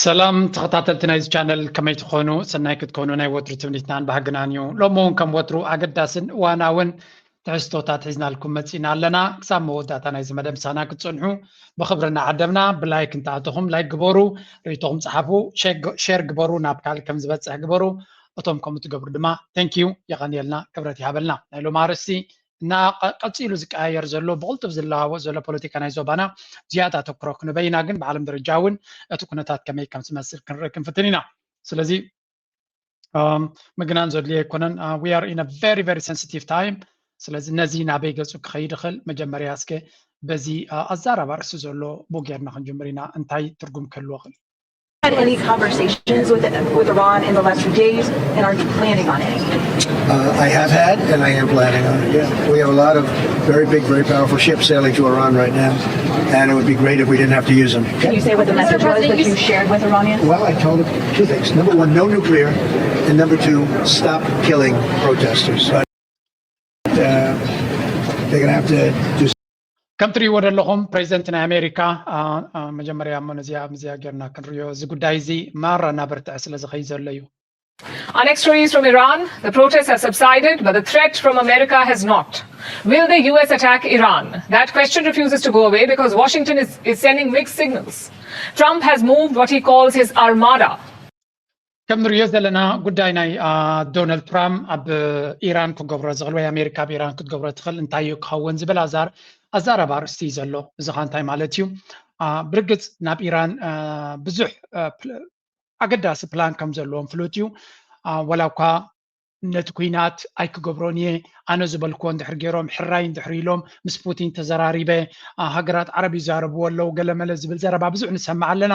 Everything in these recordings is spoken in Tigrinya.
ሰላም ተኸታተልቲ ናይዚ ቻነል፣ ከመይ ትኾኑ? ሰናይ ክትኮኑ ናይ ወትሩ ትምኒትናን ባህግናን እዩ። ሎሚ እውን ከም ወትሩ ኣገዳስን እዋናውን ትሕዝቶታት ሒዝናልኩም መጺና ኣለና። ክሳብ መወዳእታ ናይዚ መደብ ምሳና ክትጸንሑ ብኽብሪ እናዓደምና፣ ብላይክ እንተኣተኹም ላይክ ግበሩ፣ ርእይቶኹም ጸሓፉ፣ ሼግ-፣ ሼር ግበሩ፣ ናብ ካልእ ከም ዝበጽሕ ግበሩ። እቶም ከምኡ ትገብሩ ድማ thank you፣ የቐንየልና፣ ክብረት ይሃበልና። ናይ ሎሚ ኣርእስቲ እና ቀ-፣ ቀጺሉ ዝቀያየር ዘሎ፣ ብቕልጡፍ ዝለዋወጥ ዘሎ ፖለቲካ ናይ ዞባና ዝያዳ ኣተኩሮ ክንበይና ግን ብዓለም ደረጃ እውን እቲ ኩነታት ከመይ ከም ዝመስል ክንርኢ ክንፍትን ኢና። ስለዚ እም፣ ምግናን ዘድልዮ ኣይኮነን። Uh, we are in a very, very sensitive time። ስለዚ ነዚ ናበይ ገጹ ክኸይድ ይኽእል? መጀመርያ እስከ በዚ፣ uh፣ ኣዛራቢ ኣርእስቲ ዘሎ ብኡ ጌርና ክንጅምር ኢና። እንታይ ትርጉም ክህልዎ ይኽእል? Had any conversations with, with Iran in the last few days, and are you planning on any? Uh, I have had, and I am planning on it. Yeah, we have a lot of very big, very powerful ships sailing to Iran right now, and it would be great if we didn't have to use them. Can you say what the message was that you shared with Iranians? Well, I told them two things. Number one, no nuclear, and number two, stop killing protesters. But uh, they're going to have to do ከም ትርእይዎ ዘለኹም ፕሬዚደንት ናይ ኣሜሪካ፣ አ፣ አ፣ መጀመርያ እሞ ነዚኣ ምስዚኣ ጌርና ክንርእዮ፣ እዚ ጉዳይ እዚ ማራ እናበርትዐ ስለ ዝኸይድ ዘሎ እዩ። Our next story is from Iran. The protests have subsided, but the threat from America has not. Will the U S attack Iran? That question refuses to go away because Washington is, is sending mixed signals. Trump has moved what he calls his armada. ከም ንሪኦ ዘለና ጉዳይ ናይ፣ አ፣ ዶናልድ ትራምፕ ኣብ ኢራን ክገብሮ ዝኽእል ወይ ኣሜሪካ ኣብ ኢራን ክትገብሮ ትኽእል እንታይ እዩ ክኸውን ዝብል ኣዛር-፣ ኣዛራቢ ኣርእስቲ እዩ ዘሎ። እዚ ኸ እንታይ ማለት እዩ? አ፣ ብርግጽ ናብ ኢራን፣ አ፣ ብዙሕ፣ አ፣ ፕል-፣ ኣገዳሲ ፕላን ከም ዘለዎም ፍሉጥ እዩ። አ፣ ወላ እኳ ነቲ ኲናት ኣይክገብሮን እየ፣ ኣነ ዝበልክዎ እንድሕር ገይሮም፣ ሕራይ እንድሕር ኢሎም፣ ምስ ፑቲን ተዘራሪበ፣ አ፣ ሃገራት ዓረብ ይዛረብዎ ኣለዉ፣ ገለመለ ዝብል ዘረባ ብዙሕ ንሰምዕ ኣለና።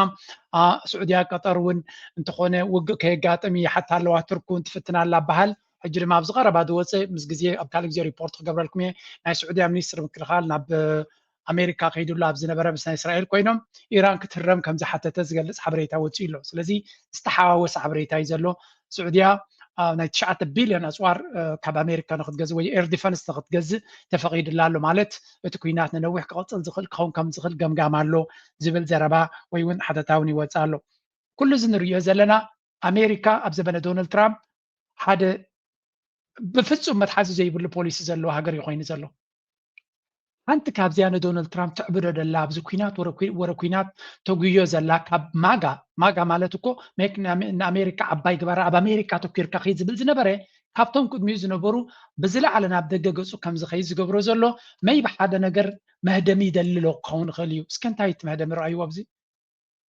አ፣ ስዑድያ፣ ቀጠር እውን እንተኾነ ውግእ ከየጋጥም ይሓታ ኣለዋ፣ ቱርክ እውን ትፍትን ኣላ በሃል። ሕጂ ድማ ኣብዚ ቀረባ ዝወፀ፣ ምስ ግዜ ኣብ ካልእ ግዜ ሪፖርት ክገብረልኩም እየ፣ ናይ ስዑድያ ሚኒስትሪ ምክልኻል ናብ ኣሜሪካ ከይዱ ኣሎ ኣብ ዝነበረ ምስ ናይ እስራኤል ኮይኖም ኢራን ክትህረም ከም ዝሓተተ ዝገልጽ ሓበሬታ ወጺኡ ኣሎ። ስለዚ ዝተሓዋወሰ ሓበሬታ እዩ ዘሎ። ስዑድያ፣ አ፣ ናይ ትሽዓተ ቢልዮን ኣጽዋር፣ አ፣ ካብ ኣሜሪካ ንክትገዝእ ወይ ኤር ዲፈንስ ንክትገዝእ ተፈቒድላ ኣሎ ማለት እቲ ኲናት ንነዊሕ ክቕጽል ዝኽእል ክኸውን ከም ዝኽእል ገምጋም ኣሎ ዝብል ዘረባ ወይ እውን ሓተታ እውን ይወጽእ ኣሎ። ኩሉ እዚ ንርእዮ ዘለና ኣሜሪካ ኣብ ዘበነ ዶናልድ ትራምፕ ሓደ ብፍጹም መትሓዚ ዘይብሉ ፖሊሲ ዘለዎ ሃገር እዩ ኮይኑ ዘሎ። ሓንቲ ካብዚኣ ንዶናልድ ትራምፕ ትዕብዶ ደላ ኣብዚ ኲናት ወረ ኩ-፣ ወረ ኲናት ተጉዮ ዘላ ካብ ማጋ፣ ማጋ ማለት እኮ ሜክ ንኣሜ-፣ ንኣሜሪካ ዓባይ ግበራ፣ ኣብ ኣሜሪካ ተኲርካ ኺድ ዝብል ዝነበረ፣ ካብቶም ቅድሚኡ ዝነበሩ ብዝለዓለ ናብ ደገ ገጹ ከም ዝኸይድ ዝገብሮ ዘሎ መይቢ ሓደ ነገር መህደሚ ይደሊ ኣሎ ክኸውን ይኽእል እዩ። እስከ እንታይ እቲ መህደሚ ረኣይዎ ኣብዚ?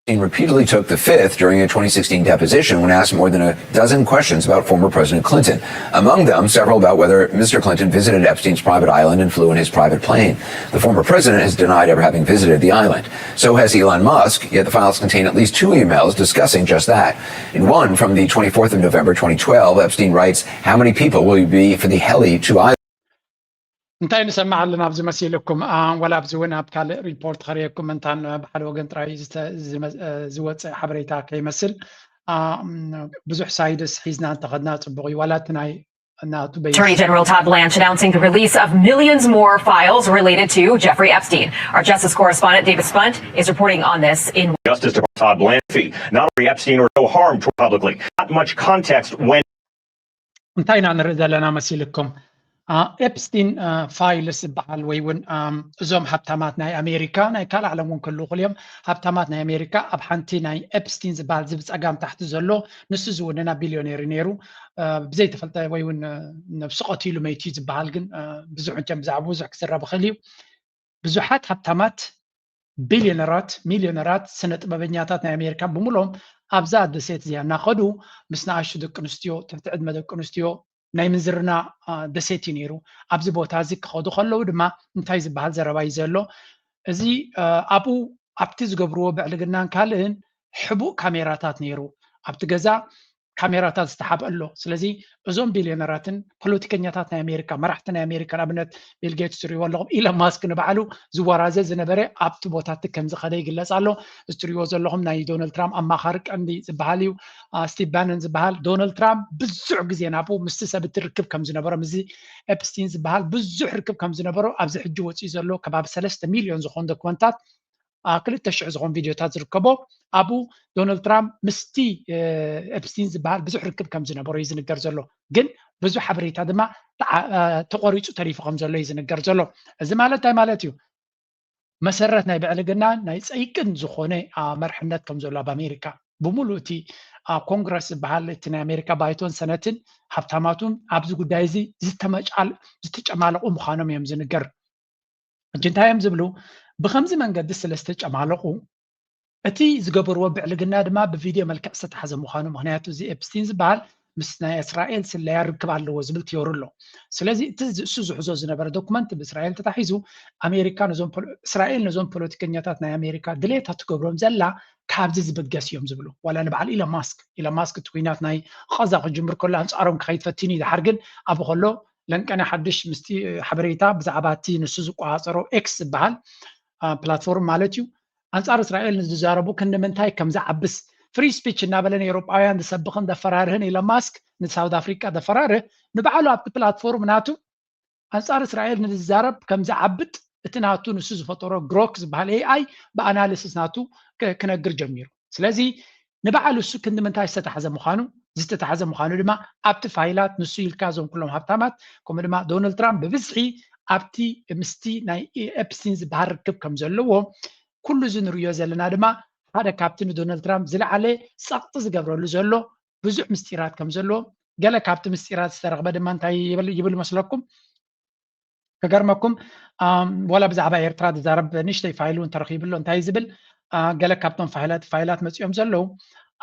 Epstein repeatedly took the fifth during a twenty sixteen deposition when asked more than a dozen questions about former President Clinton, among them several about whether Mister Clinton visited Epstein's private island and flew in his private plane. The former president has denied ever having visited the island. So has Elon Musk, yet the files contain at least two emails discussing just that. In one, from the twenty-fourth of November twenty twelve, Epstein writes, "How many people will you be for the heli to island?" እንታይ ንሰምዕ ኣለና ኣብዚ መሲልኩም? አ፣ ወላ ኣብዚ እውን ኣብ ካልእ ሪፖርት ከርእየኩም እንታን ብሓደ ወገን ጥራይ ዝተ-፣ ዝመ-፣ እ፣ ዝወፀ ሓበሬታ ከይመስል፣ አ፣ ም፣ ብዙሕ ሳይድስ ሒዝና እንተኸድና ጽቡቕ እዩ። ዋላ እቲ ናይ እናቱ በይ- Attorney General Todd Blanche announcing the release of millions more files related to Jeffrey Epstein. Our justice correspondent David Spunt is reporting on this in Justice Department Todd Blanche, not only Epstein or no harm to publicly. Not much context when እንታይ ኢና ንርኢ ዘለና መሲልኩም? አ፣ ኤፕስቲን፣ አ፣ ፋይልስ ዝበሃል ወይ እውን፣ ኣም፣ እዞም ሃብታማት ናይ ኣሜሪካ፣ ናይ ካልእ ዓለም እውን ክህልዉ ይኽእሉ እዮም። ሃብታማት ናይ ኣሜሪካ ኣብ ሓንቲ ናይ ኤፕስቲን ዝበሃል እዚ ብጸጋም ታሕቲ ዘሎ፣ ንሱ ዝውንና ቢልዮኔር እዩ ነይሩ። አ፣ ብዘይተፈልጠ ወይ እውን፣ አ፣ ነብሱ ቀቲሉ መይቱ እዩ ዝበሃል፣ ግን፣ አ፣ ብዙሕ እንተም ብዛዕባ ብዙሕ ክዝረብ ይኽእል እዩ። ብዙሓት ሃብታማት፣ ቢልዮነራት፣ ሚልዮነራት፣ ስነ ጥበበኛታት ናይ ኣሜሪካ ብምሉኦም ኣብዛ ደሴት እዚኣ እናኸዱ ምስ ንኣሽቱ ደቂ ኣንስትዮ፣ ትሕቲ ዕድመ ደቂ ኣንስትዮ ናይ ምንዝርና፣ አ፣ ደሴት እዩ ነይሩ። ኣብዚ ቦታ እዚ ክኸዱ ከለዉ ድማ እንታይ ዝበሃል ዘረባ እዩ ዘሎ? እዚ፣ አ፣ ኣብኡ ኣብቲ ዝገብርዎ ብዕልግናን ካልእን ሕቡእ ካሜራታት ነይሩ። ኣብቲ ገዛ ካሜራታት ዝተሓብአ ኣሎ። ስለዚ እዞም ቢልዮነራትን ፖለቲከኛታት ናይ ኣሜሪካ፣ መራሕቲ ናይ ኣሜሪካ፣ ንኣብነት ቢል ጌትስ ትሪእዎ ኣለኹም፣ ኢሎን ማስክ ንባዕሉ ዝወራዘ ዝነበረ ኣብቲ ቦታ እቲ ከም ዝኸደ ይግለጽ ኣሎ። እዚ ትሪእዎ ዘለኹም ናይ ዶናልድ ትራምፕ ኣማኻሪ ቀንዲ ዝበሃል እዩ፣ አ፣ ስቲቭ ባነን ዝበሃል። ዶናልድ ትራምፕ ብዙሕ ግዜ ናብኡ ምስቲ ሰብ እቲ ርክብ ከም ዝነበሮ፣ ምስዚ ኤፕስቲን ዝበሃል ብዙሕ ርክብ ከም ዝነበሮ ኣብዚ ሕጂ ወፂኡ ዘሎ ከባቢ ሰለስተ ሚልዮን ዝኾኑ ዶክመንታት ክልተ ሽሕ ዝኾን ቪድዮታት ዝርከቦ፣ ኣብኡ ዶናልድ ትራምፕ ምስቲ ኤፕስቲን ዝበሃል ብዙሕ ርክብ ከም ዝነበሮ እዩ ዝንገር ዘሎ። ግን ብዙሕ ሓበሬታ ድማ ተቆሪፁ ተሪፉ ከም ዘሎ እዩ ዝንገር ዘሎ። እዚ ማለት እንታይ ማለት እዩ? መሰረት ናይ ብዕልግና ናይ ፀይቅን ዝኾነ መርሕነት ከም ዘሎ ኣብ ኣሜሪካ ብምሉእ እቲ ኮንግረስ ዝበሃል እቲ ናይ ኣሜሪካ ባይቶን ሰነትን ሃብታማቱን ኣብዚ ጉዳይ እዚ ዝተጨማለቁ ምዃኖም እዮም ዝንገር። ሕጂ እንታይ እዮም ዝብሉ? ብከምዚ መንገዲ ስለ ዝተጨማለቁ እቲ ዝገበርዎ ብዕልግና ድማ ብቪድዮ መልክዕ ዝተታሕዘ ምዃኑ፣ ምክንያቱ እዚ ኤፕስቲን ዝበሃል ምስ ናይ እስራኤል ስለያ ርክብ ኣለዎ ዝብል ቲዮሪ ኣሎ። ስለዚ እቲ እሱ ዝሕዞ ዝነበረ ዶኩመንት ብእስራኤል ተታሒዙ ኣሜሪካ ነዞም እስራኤል ነዞም ፖለቲከኛታት ናይ ኣሜሪካ ድሌታ ትገብሮም ዘላ ካብዚ ዝብገስ እዮም ዝብሉ። ዋላ ንበዓል ኢሎን ማስክ ኢሎን ማስክ እቲ ኩናት ናይ ቐዛ ክጅምር ከሎ ኣንፃሮም ክኸይድ ፈቲኑ እዩ። ድሓር ግን ኣብ ከሎ ለንቀነ ሓድሽ ምስቲ ሓበሬታ ብዛዕባ እቲ ንሱ ዝቆፃፀሮ ኤክስ ዝበሃል ፕላትፎርም ማለት እዩ ኣንፃር እስራኤል ንዝዛረቡ ክንዲ ምንታይ ከም ዝዓብስ ፍሪ ስፒች እናበለ ንኤውሮጳውያን ዝሰብኽን ዘፈራርህን ኢሎን ማስክ ንሳውት ኣፍሪቃ ዘፈራርህ ንባዕሉ ኣብቲ ፕላትፎርም ናቱ ኣንፃር እስራኤል ንዝዛረብ ከም ዝዓብጥ እቲ ናቱ ንሱ ዝፈጠሮ ግሮክ ዝበሃል ኤኣይ ብኣናሊሲስ ናቱ ክነግር ጀሚሩ። ስለዚ ንባዕሉ እሱ ክንዲ ምንታይ ዝተታሕዘ ምዃኑ ዝተታሕዘ ምዃኑ ድማ ኣብቲ ፋይላት ንሱ ኢልካ እዞም ኩሎም ሃብታማት ከምኡ ድማ ዶናልድ ትራምፕ ብብዝሒ ኣብቲ ምስቲ ናይ ኤፕስቲን ዝበሃል ርክብ ከም ዘለዎ ኩሉ እዚ ንርእዮ ዘለና ድማ ሓደ ካብቲ ንዶናልድ ትራምፕ ዝለዓለ ጸቕጢ ዝገብረሉ ዘሎ ብዙሕ ምስጢራት ከም ዘለዎ ገለ ካብቲ ምስጢራት ዝተረኽበ ድማ እንታይ ይብል ይብል መስለኩም? ከገርመኩም ወላ ብዛዕባ ኤርትራ ዝዛረብ ንእሽተይ ፋይል እውን ተረኺቡ ኣሎ። እንታይ ዝብል ገለ ካብቶም ፋይላት ፋይላት መፂኦም ዘለዉ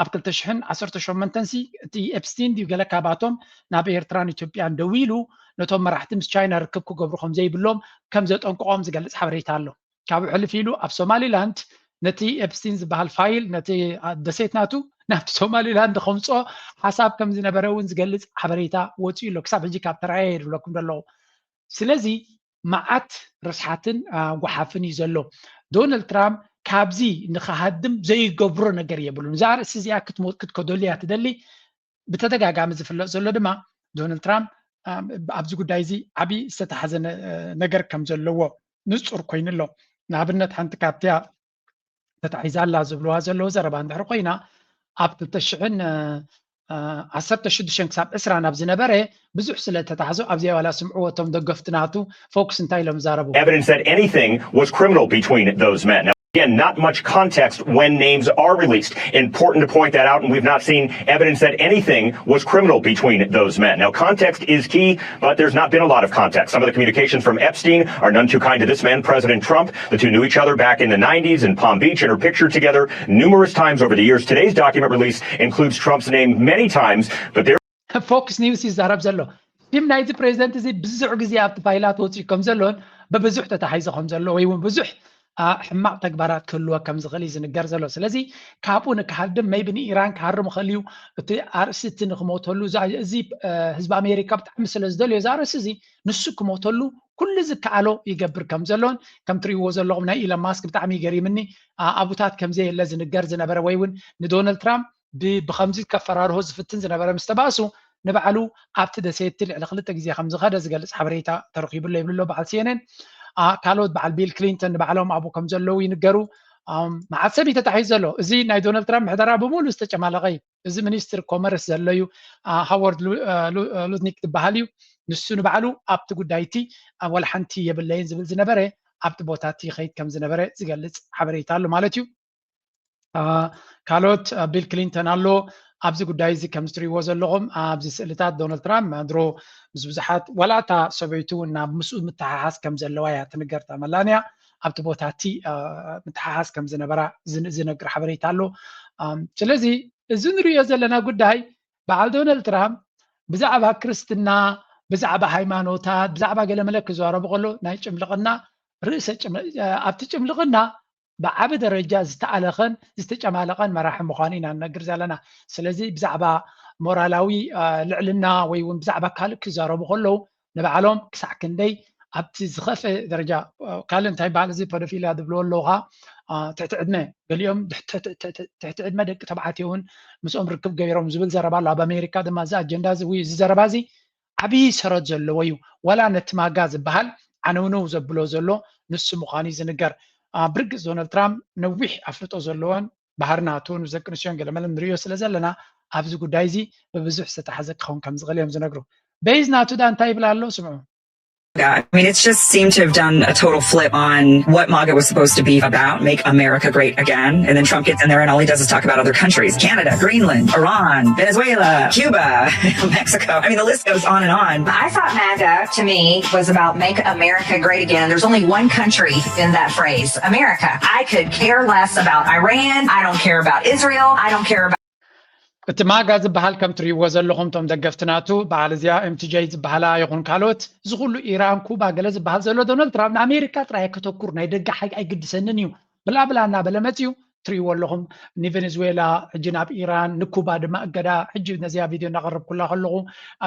ኣብ ክልተ ሽሕን ዓሰርተ ሸሞንተን ሲ እቲ ኤፕስቲን ድዩ ገለ ካባቶም ናብ ኤርትራን ኢትዮጵያን ደዊሉ ነቶም መራሕቲ ምስ ቻይና ርክብ ክገብሩ ከም ዘይብሎም ከም ዘጠንቅቖም ዝገልፅ ሓበሬታ ኣሎ። ካብኡ ሕልፍ ኢሉ ኣብ ሶማሊላንድ ነቲ ኤፕስቲን ዝበሃል ፋይል ነቲ ደሴት ናቱ ናብቲ ሶማሊላንድ ከምፅኦ ሓሳብ ከም ዝነበረ እውን ዝገልፅ ሓበሬታ ወፂኡ ኣሎ። ክሳብ ሕጂ ካብ ተረኣየ ይብለኩም ዘለኹ። ስለዚ መዓት ርስሓትን ጓሓፍን እዩ ዘሎ። ዶናልድ ትራምፕ ካብዚ ንክሃድም ዘይገብሮ ነገር የብሉን። እዛ ርእሲ እዚኣ ክትከደሉ እያ ትደሊ። ብተደጋጋሚ ዝፍለጥ ዘሎ ድማ ዶናልድ ትራምፕ ኣብዚ ጉዳይ እዚ ዓብዪ ዝተታሓዘ ነገር ከም ዘለዎ ንፁር ኮይኑ ኣሎ። ንኣብነት ሓንቲ ካብቲያ ተታሒዛ ኣላ ዝብልዋ ዘለዉ ዘረባ እንድሕር ኮይና ኣብ ክልተ ሽሕን ዓሰርተ ሽዱሽተን ክሳብ ዕስራ ናብ ዝነበረ ብዙሕ ስለ ተታሕዞ ኣብዚኣ ዋላ ስምዕዎ እቶም ደገፍቲ ናቱ ፎክስ እንታይ ኢሎም ዛረቡ። Evidence that anything was criminal between those men. Now, again, not much context when names are released. Important to point that out, and we've not seen evidence that anything was criminal between those men. Now, context is key, but there's not been a lot of context. Some of the communications from Epstein are none too kind to this man, President Trump. The two knew each other back in the nineties in Palm Beach and are pictured together numerous times over the years. Today's document release includes Trump's name many times, but there ፎክስ ኒውስ ይዛረብ ዘሎ ሽም ናይቲ ፕሬዚደንት እዚ ብዙሕ ግዜ ኣብቲ ፋይላት ወፂኡ ከም ዘሎን ብብዙሕ ተታሒዙ ከም ዘሎ ወይ እውን ብዙሕ ሕማቕ ተግባራት ክህልዎ ከም ዝኽእል እዩ ዝንገር ዘሎ። ስለዚ ካብኡ ንክሃድም maybe ንኢራን ክሃርም ይኽእል እዩ። እቲ ኣርእስቲ እቲ ንክሞተሉ እዚ ህዝቢ ኣሜሪካ ብጣዕሚ ስለ ዝደልዮ እዚ ኣርእስቲ እዚ ንሱ ክሞተሉ ኩሉ ዝከኣሎ ይገብር ከም ዘሎን ከም ትሪእዎ ዘለኹም ናይ ኢሎን ማስክ ብጣዕሚ ገሪምኒ ኣቡታት ከም ዘየለ ዝንገር ዝነበረ ወይ እውን ንዶናልድ ትራምፕ ብከምዚ ከፈራርሆ ዝፍትን ዝነበረ ምስ ተባእሱ ንባዕሉ ኣብቲ ደሴቲ ልዕሊ ክልተ ግዜ ከም ዝኸደ ዝገልፅ ሓበሬታ ተረኪቡ ኣሎ ይብሉ ኣሎ በዓል ሲኤንኤን። ካልኦት በዓል ቢል ክሊንተን ንባዕሎም ኣብኡ ከም ዘለዉ ይንገሩ። መዓት ሰብ እዩ ተታሒዙ ዘሎ። እዚ ናይ ዶናልድ ትራምፕ ምሕደራ ብምሉእ ዝተጨማለቐ እዩ። እዚ ሚኒስትር ኮመርስ ዘሎ እዩ። ሃዋርድ ሉትኒክ ዝበሃል እዩ። ንሱ ንባዕሉ ኣብቲ ጉዳይ እቲ ዋላ ሓንቲ የብለይን ዝብል ዝነበረ ኣብቲ ቦታ እቲ ይኸይድ ከም ዝነበረ ዝገልፅ ሓበሬታ ኣሎ ማለት እዩ። ካልኦት ቢል ክሊንተን ኣሎ። ኣብዚ ጉዳይ እዚ ከም ዝትሪእዎ ዘለኹም ኣብዚ ስእልታት ዶናልድ ትራምፕ ድሮ ምስ ብዙሓት ዋላ እታ ሰበይቱ እውን ናብ ምስኡ ምትሓሓዝ ከም ዘለዋ እያ ትንገር እታ መላንያ ኣብቲ ቦታ እቲ ምትሓሓዝ ከም ዝነበራ ዝነግር ሓበሬታ ኣሎ። ስለዚ እዚ ንሪኦ ዘለና ጉዳይ በዓል ዶናልድ ትራምፕ ብዛዕባ ክርስትና ብዛዕባ ሃይማኖታት ብዛዕባ ገለመለ ክዛረቡ ከሎ ናይ ጭምልቕና ርእሰ ኣብቲ ጭምልቕና ብዓቢ ደረጃ ዝተኣለኸን ዝተጨማለቐን መራሒ ምዃኑ ኢና ንነግር ዘለና። ስለዚ ብዛዕባ ሞራላዊ ልዕልና ወይ እውን ብዛዕባ ካልእ ክዛረቡ ከለዉ ንባዕሎም ክሳዕ ክንደይ ኣብቲ ዝኸፍአ ደረጃ ካልእ እንታይ በዓል እዚ ፖዶፊልያ ዝብልዎ ኣለዉ ከዓ ትሕቲ ዕድመ ገሊኦም ትሕቲ ዕድመ ደቂ ተባዕትዮ እውን ምስኦም ርክብ ገይሮም ዝብል ዘረባ ኣሎ። ኣብ ኣሜሪካ ድማ እዚ ኣጀንዳ እዚ ወይ እዚ ዘረባ እዚ ዓብዪ ሰረት ዘለዎ እዩ። ዋላ ነቲ ማጋ ዝበሃል ዓነውነው ዘብሎ ዘሎ ንሱ ምዃኑ እዩ ዝንገር። ብርግፅ ዶናልድ ትራምፕ ነዊሕ ኣፍልጦ ዘለዎን ባህሪ ናቱ ምስ ደቂ ኣንስትዮን ገለመለን ንሪኦ ስለ ዘለና ኣብዚ ጉዳይ እዚ ብብዙሕ ዝተተሓዘ ክኸውን ከም ዝኽእል እዮም ዝነግሩ። ቤዝ ናቱ ዳ እንታይ ይብል ኣሎ ስምዑ። I mean, it's just seemed to have done a total flip on what MAGA was supposed to be about, make America great again. And then Trump gets in there and all he does is talk about other countries, Canada, Greenland, Iran, Venezuela, Cuba, Mexico. I mean, the list goes on and on. I thought MAGA, to me, was about make America great again. There's only one country in that phrase, America. I could care less about Iran. I don't care about Israel. I don't care about እቲ ማጋ ዝበሃል ከም ትሪእዎ ዘለኹም እቶም ደገፍቲ ናቱ በዓል እዚኣ M T J ዝበሃላ ይኹን ካልኦት እዚ ኩሉ ኢራን ኩባ ገለ ዝበሃል ዘሎ ዶናልድ ትራምፕ ንኣሜሪካ ጥራይ ከተኩር ናይ ደገ ሓይ ኣይግድሰንን እዩ ብላብላ እናበለ መፅዩ ትሪእዎ ኣለኹም ንቬኔዝዌላ ሕጂ ናብ ኢራን ንኩባ ድማ እገዳ ሕጂ ነዚኣ ቪድዮ እናቐረብኩላ ከለኹ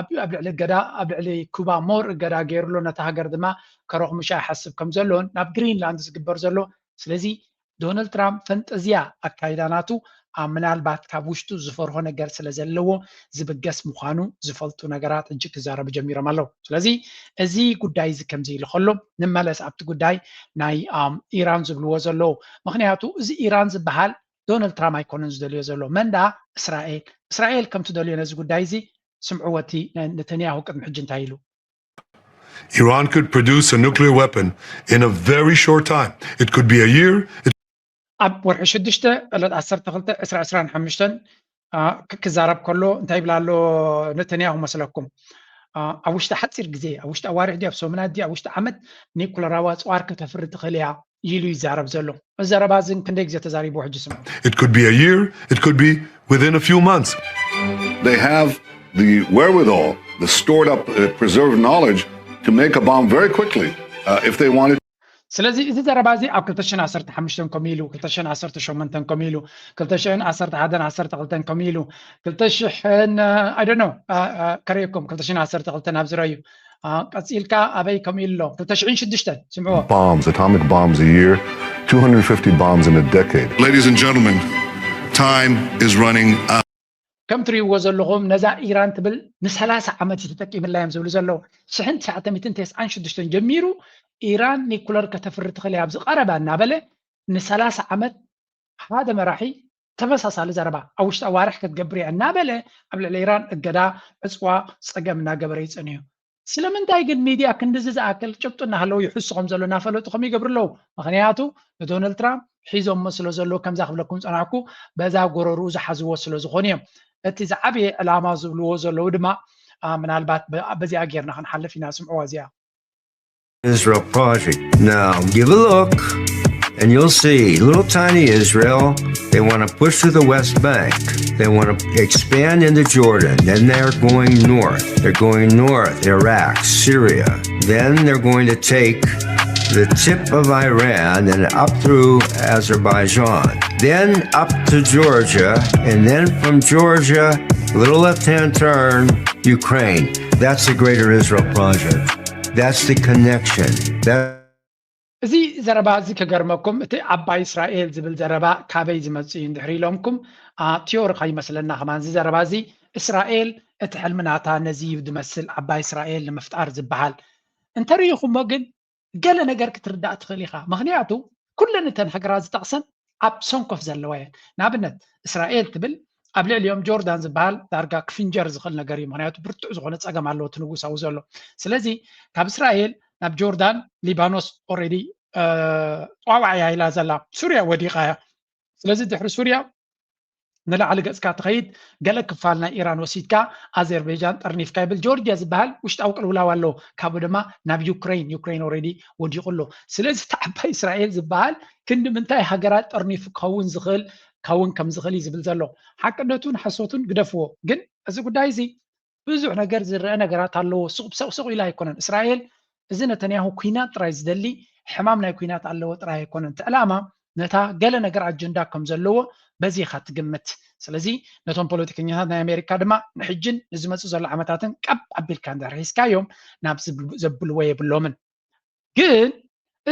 ኣብ ልዕሊ እገዳ ኣብ ልዕሊ ኩባ more እገዳ ገይሩ ኣሎ ነታ ሃገር ድማ ከረኽሙሻ ይሓስብ ከም ዘሎን ናብ ግሪንላንድ ዝግበር ዘሎ ስለዚ ዶናልድ ትራምፕ ፈንጠዝያ ኣካይዳ ናቱ ኣብ ምናልባት ካብ ውሽጡ ዝፈርሆ ነገር ስለ ዘለዎ ዝብገስ ምዃኑ ዝፈልጡ ነገራት ሕጂ ክዛረቡ ጀሚሮም ኣለዉ ስለዚ እዚ ጉዳይ እዚ ከምዚ ኢሉ ከሎ ንመለስ ኣብቲ ጉዳይ ናይ ኢራን ዝብልዎ ዘለዉ ምክንያቱ እዚ ኢራን ዝበሃል ዶናልድ ትራምፕ ኣይኮነን ዝደልዮ ዘሎ መን ደኣ እስራኤል እስራኤል ከም ትደልዮ ነዚ ጉዳይ እዚ ስምዕዎ እቲ ነተንያሁ ቅድሚ ሕጂ እንታይ ኢሉ Iran could produce a nuclear weapon in a very short time. It could be a year. It ኣብ ወርሒ ሽዱሽተ ዕለት ዓሰርተ ክልተ ዕስራ ዕስራን ሓሙሽተን ክዛረብ ከሎ እንታይ ይብል ኣሎ ነተንያሁ መስለኩም ኣብ ውሽጢ ሓፂር ግዜ ኣብ ውሽጢ ኣዋርሕ ድዩ ኣብ ሰሙናት ድዩ ኣብ ውሽጢ ዓመት ኒኩለራዊ ኣፅዋር ከተፍሪ ትኽእል እያ ኢሉ ይዛረብ ዘሎ። እዚ ዘረባ እዚ ክንደይ ግዜ ተዛሪቡ ሕጂ ስምዑ። It could be a year, it could be within a few months. They have the wherewithal, the stored up, uh, preserved knowledge to make a bomb very quickly uh, if they wanted. ስለዚ እዚ ዘረባ እዚ ኣብ ክልተ ሽሕን ዓሰርተ ሓሙሽተን ከምኡ ኢሉ ክልተ ሽሕን ዓሰርተ ሸሞንተን ከምኡ ኢሉ ክልተ ሽሕን ዓሰርተ ሓደን ዓሰርተ ክልተን ከምኡ ኢሉ ክልተ ሽሕን I don't know ከርእየኩም ክልተ ሽሕን ዓሰርተ ክልተን ኣብዚ ረዩ ቀፂልካ ኣበይ ከምኡ ኢሉ ኣሎ ክልተ ሽሕን ሽዱሽተን ስምዕዎ Bombs, atomic bombs a year, two hundred fifty bombs in a decade. Ladies and gentlemen, time is running out. ከም ትሪእዎ ዘለኹም ነዛ ኢራን ትብል ንሰላሳ ዓመት እዩ ተጠቂምላ እዮም ዝብሉ ዘለዉ ሽሕን ትሽዓተ ሚእትን ተስዓን ሽዱሽተን ጀሚሩ ኢራን ኒኩለር ከተፍሪ ትኽእል እያ ኣብዚ ቀረባ እናበለ ንሰላሳ ዓመት ሓደ መራሒ ተመሳሳሊ ዘረባ ኣብ ውሽጢ ኣዋርሕ ክትገብር እያ እናበለ ኣብ ልዕሊ ኢራን እገዳ ዕፅዋ ፀገም እናገበረ ይፀንዩ ስለምንታይ ግን ሚድያ ክንድዚ ዝኣክል ጭብጡ እናሃለዉ ይሕሱ ከም ዘሎ እናፈለጡ ከም ይገብሩ ኣለዉ ምክንያቱ ንዶናልድ ትራምፕ ሒዞሞ ስለ ዘለዉ ከምዛ ክብለኩም ፀናሕኩ በዛ ጎረርኡ ዝሓዝዎ ስለ ዝኾኑ እዮም እቲ ዝዓበየ ዕላማ ዝብልዎ ዘለዉ ድማ ምናልባት በዚኣ ጌርና ክንሓልፍ ኢና ስምዕዋ እዚኣ Israel project. Now give a look and you'll see little tiny Israel. They want to push to the West Bank. They want to expand into Jordan. Then they're going north. They're going north, Iraq, Syria. Then they're going to take the tip of Iran and up through Azerbaijan, then up to Georgia, and then from Georgia, a little left hand turn, Ukraine. That's the Greater Israel Project. That's the connection. That እዚ ዘረባ እዚ ክገርመኩም እቲ ዓባይ እስራኤል ዝብል ዘረባ ካበይ ዝመጽእ እዩ እንድሕር ኢሎምኩም ቲዮሪ ከይመስለና ከማን እዚ ዘረባ እዚ እስራኤል እቲ ሕልሚ ናታ ነዚ እዩ ዝመስል ዓባይ እስራኤል ንምፍጣር ዝበሃል እንተርኢኹሞ ግን ገለ ነገር ክትርዳእ ትኽእል ኢኻ ምኽንያቱ ኩለን እተን ሃገራት ዝጠቕሰን ኣብ ሰንኮፍ ዘለዋ እየን ንኣብነት እስራኤል ትብል ኣብ ልዕሊኦም ጆርዳን ዝበሃል ዳርጋ ክፍንጀር ዝኽእል ነገር እዩ ምክንያቱ ብርቱዕ ዝኾነ ፀገም ኣለዎ እቲ ንጉሳዊ ዘሎ ስለዚ ካብ እስራኤል ናብ ጆርዳን ሊባኖስ already ጧዋዕ እያ ኢላ ዘላ ሱርያ ወዲቓ እያ ስለዚ ድሕሪ ሱርያ ንላዕሊ ገፅካ ትኸይድ ገለ ክፋል ናይ ኢራን ወሲድካ ኣዘርቤጃን ጠርኒፍካ ይብል ጆርጅያ ዝበሃል ውሽጣዊ ቅልውላው ኣሎ ካብኡ ድማ ናብ ዩክሬን ዩክሬን already ወዲቑ ኣሎ ስለዚ እቲ ዓባይ እስራኤል ዝበሃል ክንዲ ምንታይ ሃገራት ጠርኒፉ ክኸውን ዝኽእል ክኸውን ከም ዝኽእል እዩ ዝብል ዘሎ ሓቅነቱን ሓሶቱን ግደፍዎ ግን እዚ ጉዳይ እዚ ብዙሕ ነገር ዝረአ ነገራት ኣለዎ ሱቕ ብሰቕ ሱቕ ኢላ ኣይኮነን እስራኤል እዚ ነተንያሁ ኩናት ጥራይ ዝደሊ ሕማም ናይ ኩናት ኣለዎ ጥራይ ኣይኮነን እቲ ዕላማ ነታ ገለ ነገር ኣጀንዳ ከም ዘለዎ በዚ ኢኻ ትግምት ስለዚ ነቶም ፖለቲከኛታት ናይ ኣሜሪካ ድማ ንሕጅን ንዝመፁ ዘሎ ዓመታትን ቀብ ኣቢልካ እንድሕር ሒዝካዮም ናብ ዘብልዎ የብሎምን ግን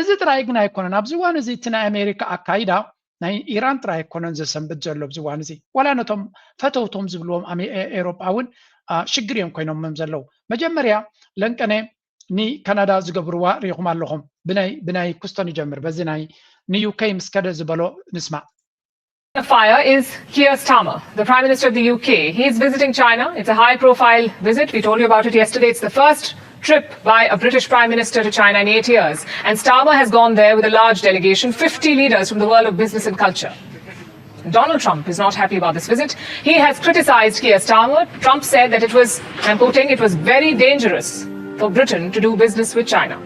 እዚ ጥራይ ግን ኣይኮነን ኣብዚ እዋን እዚ እቲ ናይ ኣሜሪካ ኣካይዳ ናይ ኢራን ጥራይ ኣይኮነን ዘሰንብድ ዘሎ ኣብዚ እዋን እዚ ዋላ ነቶም ፈተውቶም ዝብልዎም ኤሮጳ እውን ሽግር እዮም ኮይኖምም ዘለዉ መጀመርያ ለንቀነ ንካናዳ ዝገብርዋ ርኢኹም ኣለኹም ብናይ ብናይ ኩስቶን ይጀምር። በዚ ናይ ንዩከይ ምስ ከደ ዝበሎ ንስማዕ። The fire is Keir Starmer, the Prime Minister of the U K. He's visiting China. It's a high profile visit. We told you about it yesterday. It's the first trip by a British Prime Minister to China in eight years. And Starmer has gone there with a large delegation, fifty leaders from the world of business and culture. Donald Trump is not happy about this visit. He has criticized Keir Starmer. Trump said that it was, I'm quoting, it was very dangerous for Britain to do business with China.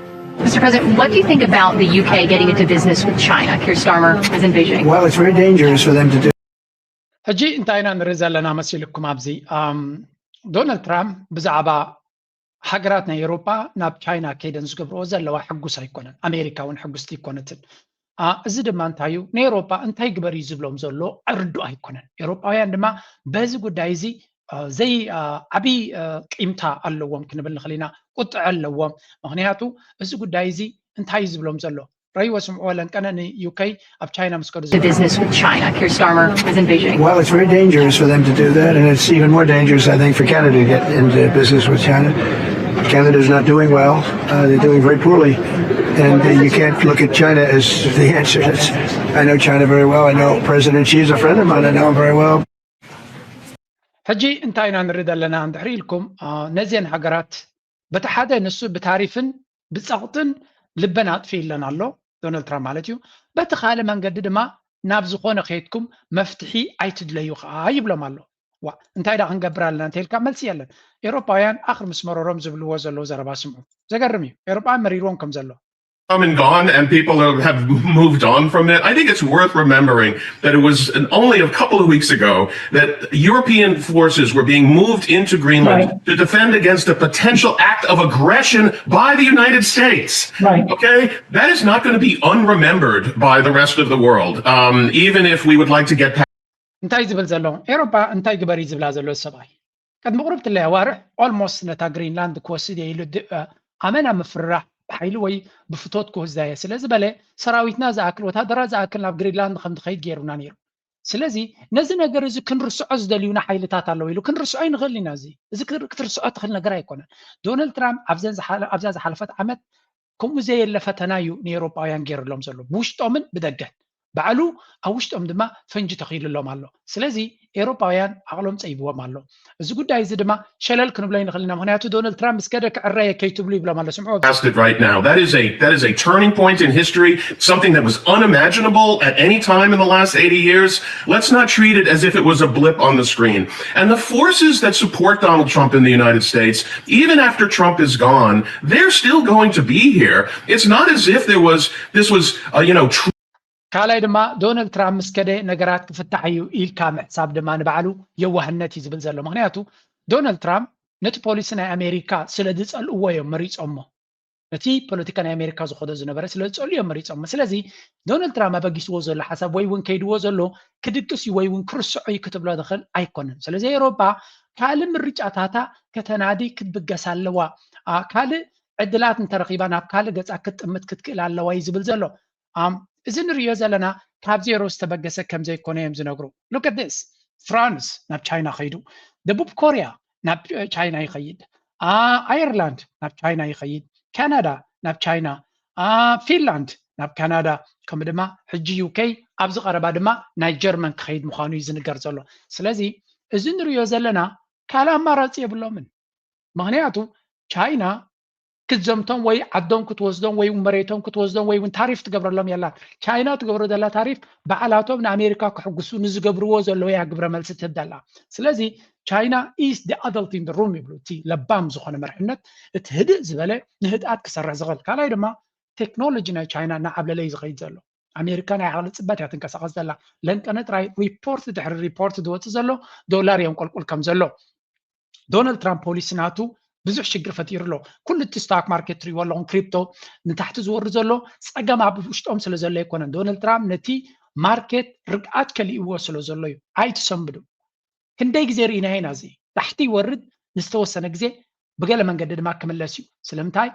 Mister President, what do you think about the U K getting into business with China? Keir Starmer is in Beijing. Well, it's very dangerous for them to do. ሕጂ እንታይ ኢና ንርኢ ዘለና መሲልኩም? ኣብዚ ዶናልድ ትራምፕ ብዛዕባ ሃገራት ናይ ኤውሮጳ ናብ ቻይና ከይደን ዝገብርኦ ዘለዋ ሕጉስ ኣይኮነን። ኣሜሪካ እውን ሕጉስቲ ኣይኮነትን። እዚ ድማ እንታይ እዩ? ንኤውሮጳ እንታይ ግበር እዩ ዝብሎም ዘሎ ርዱእ ኣይኮነን። ኤውሮጳውያን ድማ በዚ ጉዳይ እዚ ዘይ ዓብዪ ቂምታ ኣለዎም ክንብል ንኽእል ኢና። ቁጥዐ ኣለዎም። ምኽንያቱ እዚ ጉዳይ እዚ እንታይ እዩ ዝብሎም ዘሎ? ረይዎ ስምዕዎ። ለንቀነ ንዩከይ ኣብ ቻይና ምስ ከዱ The business with China. Keir Starmer is in Beijing. Well, it's very dangerous for them to do that, and it's even more dangerous, I think, for Canada to get into business with China. Canada's not doing well. Uh, they're doing very poorly. And uh, you can't look at China as the answer. It's, I know China very well. I know President Xi is a friend of mine. I know him very well. ሕጂ እንታይ ኢና ንርኢ ዘለና እንድሕሪ ኢልኩም፣ ነዚአን ሃገራት በቲ ሓደ ንሱ ብታሪፍን ብፀቕጥን ልበን ኣጥፊእለን ኣሎ፣ ዶናልድ ትራምፕ ማለት እዩ። በቲ ካልእ መንገዲ ድማ ናብ ዝኾነ ከይድኩም መፍትሒ ኣይትድለዩ ከዓ ይብሎም ኣሎ። ዋ እንታይ ዳ ክንገብር ኣለና እንተኢልካ መልሲ የለን። ኤውሮፓውያን ኣኽር ምስ መረሮም ዝብልዎ ዘለዉ ዘረባ ስምዑ። ዘገርም እዩ። ኤውሮፓውያን መሪርዎም ከም ዘሎ come and gone and people have, have moved on from it. I think it's worth remembering that it was an, only a couple of weeks ago that European forces were being moved into Greenland right. to defend against a potential act of aggression by the United States. Right. Okay? That is not going to be unremembered by the rest of the world, um, even if we would like to get past. እንታይ ዝብል ዘሎ? ኤውሮፓ እንታይ ግበሪ ዝብላ ዘሎ ሰብኣይ? ቅድሚ ቁሩብ ትለይ ኣዋርሕ ኦልሞስት ነታ ግሪንላንድ ክወስድ እየ ኢሉ ኣመና ምፍርራሕ ብሓይሊ ወይ ብፍቶት ክወስዳ እየ ስለ ዝበለ ሰራዊትና ዝኣክል ወታደራት ዝኣክል ናብ ግሪንላንድ ከም ትኸይድ ገይሩና ነይሩ። ስለዚ ነዚ ነገር እዚ ክንርስዖ ዝደልዩና ሓይልታት ኣለዉ ኢሉ ክንርስዖ ይንኽእል ኢና። እዚ እዚ ክትርስዖ ትኽእል ነገር ኣይኮነን። ዶናልድ ትራምፕ ኣብዛ ዝሓለፈት ዓመት ከምኡ ዘየለ ፈተና እዩ ንኤውሮጳውያን ገይርሎም ዘሎ ብውሽጦምን ብደገን። ባዕሉ ኣብ ውሽጦም ድማ ፈንጂ ተኺሉሎም ኣሎ። ስለዚ ኤውሮጳውያን ዓቕሎም ጸይብዎም ኣሎ። እዚ ጉዳይ እዚ ድማ ሸለል ክንብሎ ይንኽእል ኢና። ምኽንያቱ ዶናልድ ትራምፕ ምስ ከደ ክዕረየ ከይትብሉ ይብሎም ኣሎ። ስምዑ። Past it right now. That is a that is a turning point in history, something that was unimaginable at any time in the last eighty years. Let's not treat it as if it was a blip on the screen. And the forces that support Donald Trump in the United States, even after Trump is gone, they're still going to be here. It's not as if there was this was uh, you know. Tr- ካልኣይ ድማ ዶናልድ ትራምፕ ምስ ከደ ነገራት ክፍታሕ እዩ ኢልካ ምሕሳብ ድማ ንባዕሉ የዋህነት እዩ ዝብል ዘሎ። ምክንያቱ ዶናልድ ትራምፕ ነቲ ፖሊሲ ናይ ኣሜሪካ ስለ ዝፀልእዎ እዮም መሪፆሞ። ነቲ ፖለቲካ ናይ ኣሜሪካ ዝኸዶ ዝነበረ ስለ ዝፀልኡ እዮም መሪፆሞ። ስለዚ ዶናልድ ትራምፕ ኣበጊስዎ ዘሎ ሓሳብ ወይ እውን ከይድዎ ዘሎ ክድቅስ እዩ ወይ እውን ክርስዖ እዩ ክትብሎ ትኽእል ኣይኮነን። ስለዚ ኤውሮጳ ካልእ ምርጫታታ ከተናዲ ክትብገስ ኣለዋ። ካልእ ዕድላት እንተረኺባ ናብ ካልእ ገፃ ክትጥምት ክትክእል ኣለዋ እዩ ዝብል ዘሎ። እዚ ንሪኦ ዘለና ካብ ዜሮ ዝተበገሰ ከም ዘይኮነ እዮም ዝነግሩ። Look at this. ፍራንስ ናብ ቻይና ከይዱ፣ ደቡብ ኮርያ ናብ ቻይና ይኸይድ፣ ኣየርላንድ ናብ ቻይና ይኸይድ፣ ካናዳ ናብ ቻይና፣ ፊንላንድ ናብ ካናዳ፣ ከምኡ ድማ ሕጂ ዩኬ ኣብዚ ቀረባ ድማ ናይ ጀርመን ክኸይድ ምዃኑ እዩ ዝንገር ዘሎ። ስለዚ እዚ ንሪኦ ዘለና ካልእ ኣማራፂ የብሎምን። ምኽንያቱ ቻይና ክትዘምቶም ወይ ዓዶም ክትወስዶም ወይ መሬቶም ክትወስዶም ወይ እውን ታሪፍ ትገብረሎም የላን። ቻይና ትገብሮ ዘላ ታሪፍ ባዕላቶም ንኣሜሪካ ክሕጉሱ ንዝገብርዎ ዘለዉ እያ ግብረ መልሲ ትህብ ዘላ። ስለዚ ቻይና is the adult in the room ይብሉ። እቲ ለባም ዝኾነ መርሕነት እቲ ህድእ ዝበለ ንህድኣት ክሰርሕ ዝኽእል። ካልኣይ ድማ ቴክኖሎጂ ናይ ቻይና እናዓብለለ እዩ ዝኸይድ ዘሎ። ኣሜሪካ ናይ ዓቕሊ ፅበት እያ ትንቀሳቐስ ዘላ። ለንቀነ ጥራይ ሪፖርት ድሕሪ ሪፖርት ዝወፅእ ዘሎ ዶላር የንቆልቁል ከም ዘሎ። ዶናልድ ትራምፕ ፖሊሲ ናቱ ብዙሕ ሽግር ፈጢሩ ኣሎ። ኩሉ እቲ ስታክ ማርኬት ትሪእዎ ኣለኹም ክሪፕቶ ንታሕቲ ዝወርድ ዘሎ ፀገም ኣብ ውሽጦም ስለ ዘሎ ኣይኮነን። ዶናልድ ትራምፕ ነቲ ማርኬት ርግኣት ከሊእዎ ስለ ዘሎ እዩ። ኣይትሰንብዱ። ክንደይ ግዜ ርኢና ኢና እዚ ታሕቲ ይወርድ ንዝተወሰነ ግዜ ብገለ መንገዲ ድማ ክምለስ እዩ። ስለምንታይ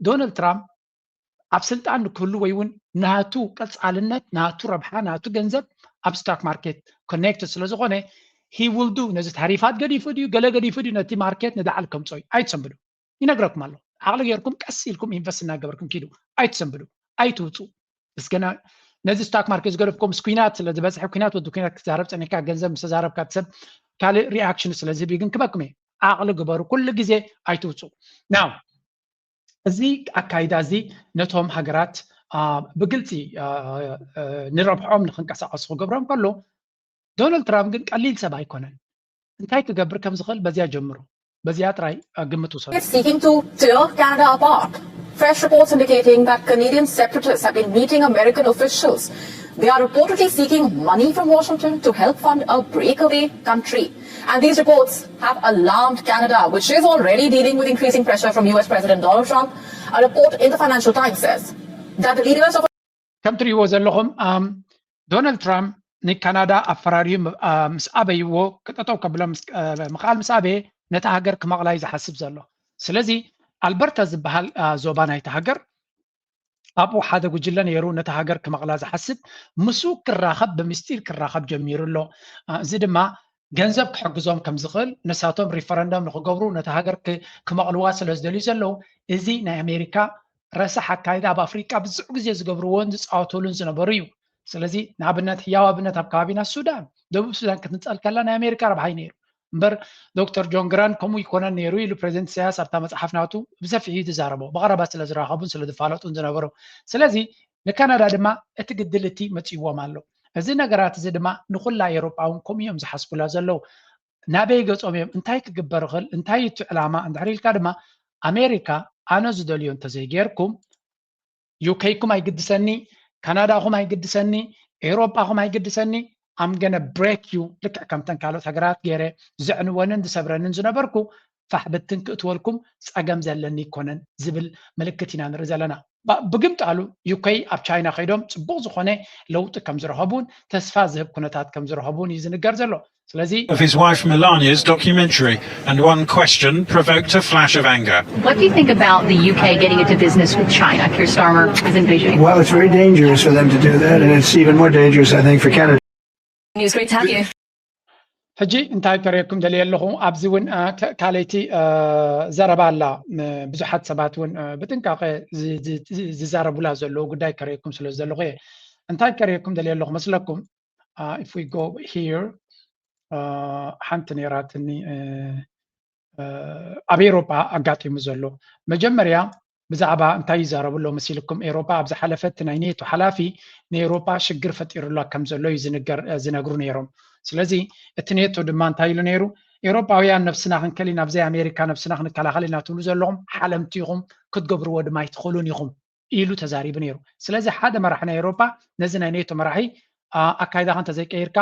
ዶናልድ ትራምፕ ኣብ ስልጣን ንክህሉ ወይ እውን ናቱ ቀፃልነት ናቱ ረብሓ ናቱ ገንዘብ ኣብ ስታክ ማርኬት ኮኔክትድ ስለ ዝኾነ he will do ነዚ ታሪፋት ገዲፉ ድዩ ገለ ገዲፉ ድዩ ነቲ ማርኬት ንላዕሊ ከምፅኦ እዩ። ኣይትሰንብዱ። ይነግረኩም ኣሎ። ዓቕሊ ጌርኩም ቀስ ኢልኩም ኢንቨስት እናገበርኩም ኪዱ። ኣይትሰንብዱ፣ ኣይትውፁ። ምስ ገና ነዚ ስታክ ማርኬት ዝገደፍኩም ምስ ኩናት ስለ ዝበፅሐ፣ ኩናት ወዲ ኩናት ክትዛረብ ፀኒሕካ፣ ገንዘብ ምስ ተዛረብካ እቲ ሰብ ካልእ ሪኣክሽን ስለ ዝህብ እዩ። ግን ክበኩም እየ፣ ዓቕሊ ግበሩ፣ ኩሉ ግዜ ኣይትውፁ። ናው እዚ ኣካይዳ እዚ ነቶም ሃገራት ብግልፂ ንረብሖም ንክንቀሳቀሱ ክገብሮም ከሎ፣ ዶናልድ ትራምፕ ግን ቀሊል ሰብ ኣይኮነን። እንታይ ክገብር ከም ዝኽእል በዚያ ጀምሩ። በዚያ ጥራይ ግምት ውሰዱ። Seeking to tear Canada apart. Fresh reports indicating that Canadian separatists have been meeting American officials. They are reportedly seeking money from Washington to help fund a breakaway country. And these reports have alarmed Canada, which is already dealing with increasing pressure from U S President Donald Trump. A report in the Financial Times says that the leaders of ከም ትሪእዎ ዘለኹም ዶናልድ ትራምፕ ንካናዳ ኣፈራርዩ ምስ ኣበይዎ ክጠጠው ከብሎ ምክኣል ምስ ኣበየ ነታ ሃገር ክመቕላ እዩ ዝሓስብ ዘሎ። ስለዚ ኣልበርታ ዝበሃል ዞባ ናይቲ ሃገር ኣብኡ ሓደ ጉጅለ ነይሩ ነታ ሃገር ክመቕላ ዝሓስብ፣ ምስኡ ክራኸብ ብምስጢር ክራኸብ ጀሚሩ ኣሎ። እዚ ድማ ገንዘብ ክሕግዞም ከም ዝኽእል፣ ንሳቶም ሪፈረንደም ንክገብሩ ነታ ሃገር ክመቕልዋ ስለ ዝደልዩ ዘለዉ፣ እዚ ናይ ኣሜሪካ ረሳሕ ኣካይዳ ኣብ ኣፍሪቃ ብዙሕ ግዜ ዝገብርዎን ዝፃወተሉን ዝነበሩ እዩ። ስለዚ ንኣብነት ሕያው ኣብነት ኣብ ከባቢና ሱዳን፣ ደቡብ ሱዳን ክትንፀል ከላ ናይ ኣሜሪካ ረብሓይ ነይሩ እምበር ዶክተር ጆን ግራንት ከምኡ ይኮነን ነይሩ ኢሉ ፕሬዚደንት ኢሳያስ ኣብታ መፅሓፍ ናቱ ብሰፊሑ እዩ ዝዛረቦ፣ ብቐረባ ስለ ዝራኸቡን ስለ ዝፋለጡን ዝነበሩ። ስለዚ ንካናዳ ድማ እቲ ግድል እቲ መፂዎም ኣሎ። እዚ ነገራት እዚ ድማ ንኩላ ኤሮጳ እውን ከምኡ እዮም ዝሓስቡላ ዘለዉ። ናበይ ገጾም እዮም? እንታይ ክግበር ይኽእል? እንታይ እዩ እቲ ዕላማ? እንድሕር ኢልካ ድማ ኣሜሪካ ኣነ ዝደልዮ እንተዘይጌርኩም ዩኬይኩም ኣይግድሰኒ፣ ካናዳኹም ኣይግድሰኒ፣ ኤውሮጳኹም ኣይግድሰኒ፣ I'm gonna break you፣ ልክዕ ከምተን ካልኦት ሃገራት ገይረ ዘዕንወንን ዝሰብረንን ዝነበርኩ ፋሕ ብትን ክእትወልኩም ጸገም ዘለኒ ይኮነን ዝብል ምልክት ኢና ንርኢ ዘለና። ብግምጣሉ ዩኬይ ኣብ ቻይና ከይዶም ጽቡቕ ዝኾነ ለውጢ ከም ዝረኸቡን ተስፋ ዝህብ ኩነታት ከም ዝረኸቡን እዩ ዝንገር ዘሎ። ስለዚ Of his wife Melania's documentary, and one question provoked a flash of anger. What do you think about the U K getting into business with China? Keir Starmer is in Beijing. Well, it's very dangerous for them to do that, and it's even more dangerous, I think, for Canada. News, great to have you. ሕጂ እንታይ ከርእየኩም ደልየ ኣለኹ፣ ኣብዚ እውን ካልኣይቲ ዘረባ ኣላ። ብዙሓት ሰባት እውን ብጥንቃቐ ዝዛረቡላ ዘለዉ ጉዳይ ከርእየኩም ስለ ዘለኹ እየ። እንታይ ከርእየኩም ደልየ ኣለኹ መስለኩም? If we go here, ሓንቲ ነይራትኒ ኣብ ኤውሮጳ ኣጋጢሙ ዘሎ። መጀመርያ ብዛዕባ እንታይ ይዛረቡ ኣለዉ መሲልኩም? ኤውሮጳ ኣብ ዝሓለፈ እቲ ናይ ኔቶ ሓላፊ ንኤውሮጳ ሽግር ፈጢሩላ ከም ዘሎ እዩ ዝነግሩ ነይሮም። ስለዚ እቲ ኔቶ ድማ እንታይ ኢሉ ነይሩ? ኤውሮጳውያን ነብስና ክንከል ኢና፣ ብዘይ ኣሜሪካ ነብስና ክንከላኸል ኢና ትብሉ ዘለኹም ሓለምቲ ኢኹም፣ ክትገብርዎ ድማ ኣይትኽእሉን ኢኹም ኢሉ ተዛሪቡ ነይሩ። ስለዚ ሓደ መራሒ ናይ ኤውሮጳ ነዚ ናይ ኔቶ መራሒ ኣካይዳኻ እንተዘይቀይርካ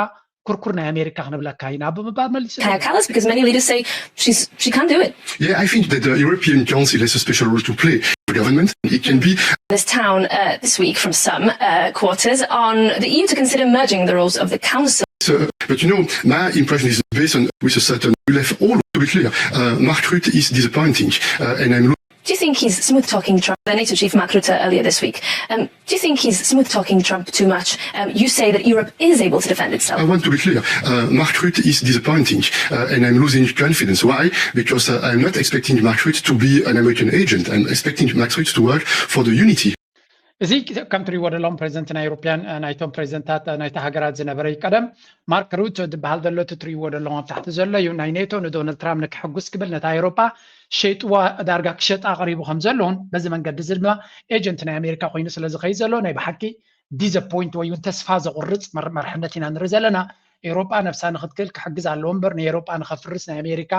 ኩርኩር ናይ ኣሜሪካ ክንብለካ ኢና ብምባል መሊሱ። Kaja Kallas, because many leaders say she's she can't do it. Yeah, I think that the European Council has a special role to play. The government, it can be This town uh, this week from some uh, quarters on the E U to consider merging the roles of the Council. So, but you know, my impression is based on with a certain left all to be clear. Uh, Mark Rutte is disappointing, uh, and I'm Do you think he's smooth talking Trump? The NATO chief Mark Rutte earlier this week. Um, do you think he's smooth talking Trump too much? Um, you say that Europe is able to defend itself. I want to be clear. Uh, Mark Rutte is disappointing, uh, and I'm losing confidence. Why? Because uh, I'm not expecting Mark Rutte to be an American agent. I'm expecting Mark Rutte to work for the unity. እዚ ከም ትሪእዎ ዘለኹም ፕሬዚደንት ናይ ኤውሮፕያን ናይቶም ፕሬዚደንታት ናይታ ሃገራት ዝነበረ እዩ። ቀደም ማርክ ሩቶ ዝበሃል ዘሎ እቲ ትሪእዎ ዘለኹም ኣብ ታሕቲ ዘሎ እዩ። ናይ ኔቶ ንዶናልድ ትራምፕ ንክሕጉስ ክብል ነታ ኤውሮጳ ሸይጥዋ ዳርጋ ክሸጣ ቀሪቡ ከም ዘለውን በዚ መንገዲ እዚ ድማ ኤጀንት ናይ ኣሜሪካ ኮይኑ ስለ ዝኸይድ ዘሎ ናይ ብሓቂ ዲዘፖይንት ወይ እውን ተስፋ ዘቑርፅ መርሕነት ኢና ንርኢ ዘለና። ኤውሮጳ ነብሳ ንክትክእል ክሕግዝ ኣለዎ እምበር ንኤውሮጳ ንኸፍርስ ናይ ኣሜሪካ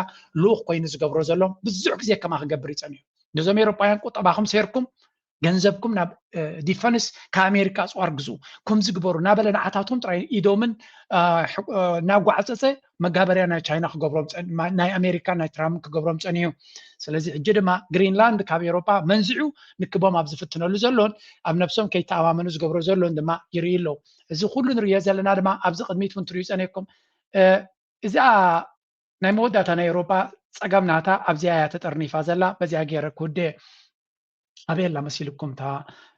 ልኡኽ ኮይኑ ዝገብሮ ዘሎ ብዙሕ ግዜ ከማ ክገብር ይፀንዩ። ነዞም ኤውሮጳውያን ቁጠባኹም ሴርኩም ገንዘብኩም ናብ ዲፈንስ ካብ ኣሜሪካ ኣፅዋር ግዙ ከምዚ ግበሩ እናበለ ንዓታቶም ጥራይ ኢዶምን እናጓዕፀፀ መጋበርያ ናይ ቻይና ክገብሮም ናይ ኣሜሪካ ናይ ትራምፕ ክገብሮም ፀኒሑ። ስለዚ ሕጂ ድማ ግሪንላንድ ካብ ኤውሮጳ መንዚዑ ንክቦም ኣብ ዝፍትነሉ ዘሎን ኣብ ነብሶም ከይተኣማመኑ ዝገብሮ ዘሎን ድማ ይርኢ ኣለዉ። እዚ ኩሉ ንርእዮ ዘለና ድማ ኣብዚ ቅድሚት እውን ትርእዩ ፀኒሕኩም እዚኣ ናይ መወዳእታ ናይ ኤውሮጳ ፀገም ናታ ኣብዚኣ እያ ተጠርኒፋ ዘላ። በዚኣ ገይረ ክውደ ኣበየላ መሲልኩም እታ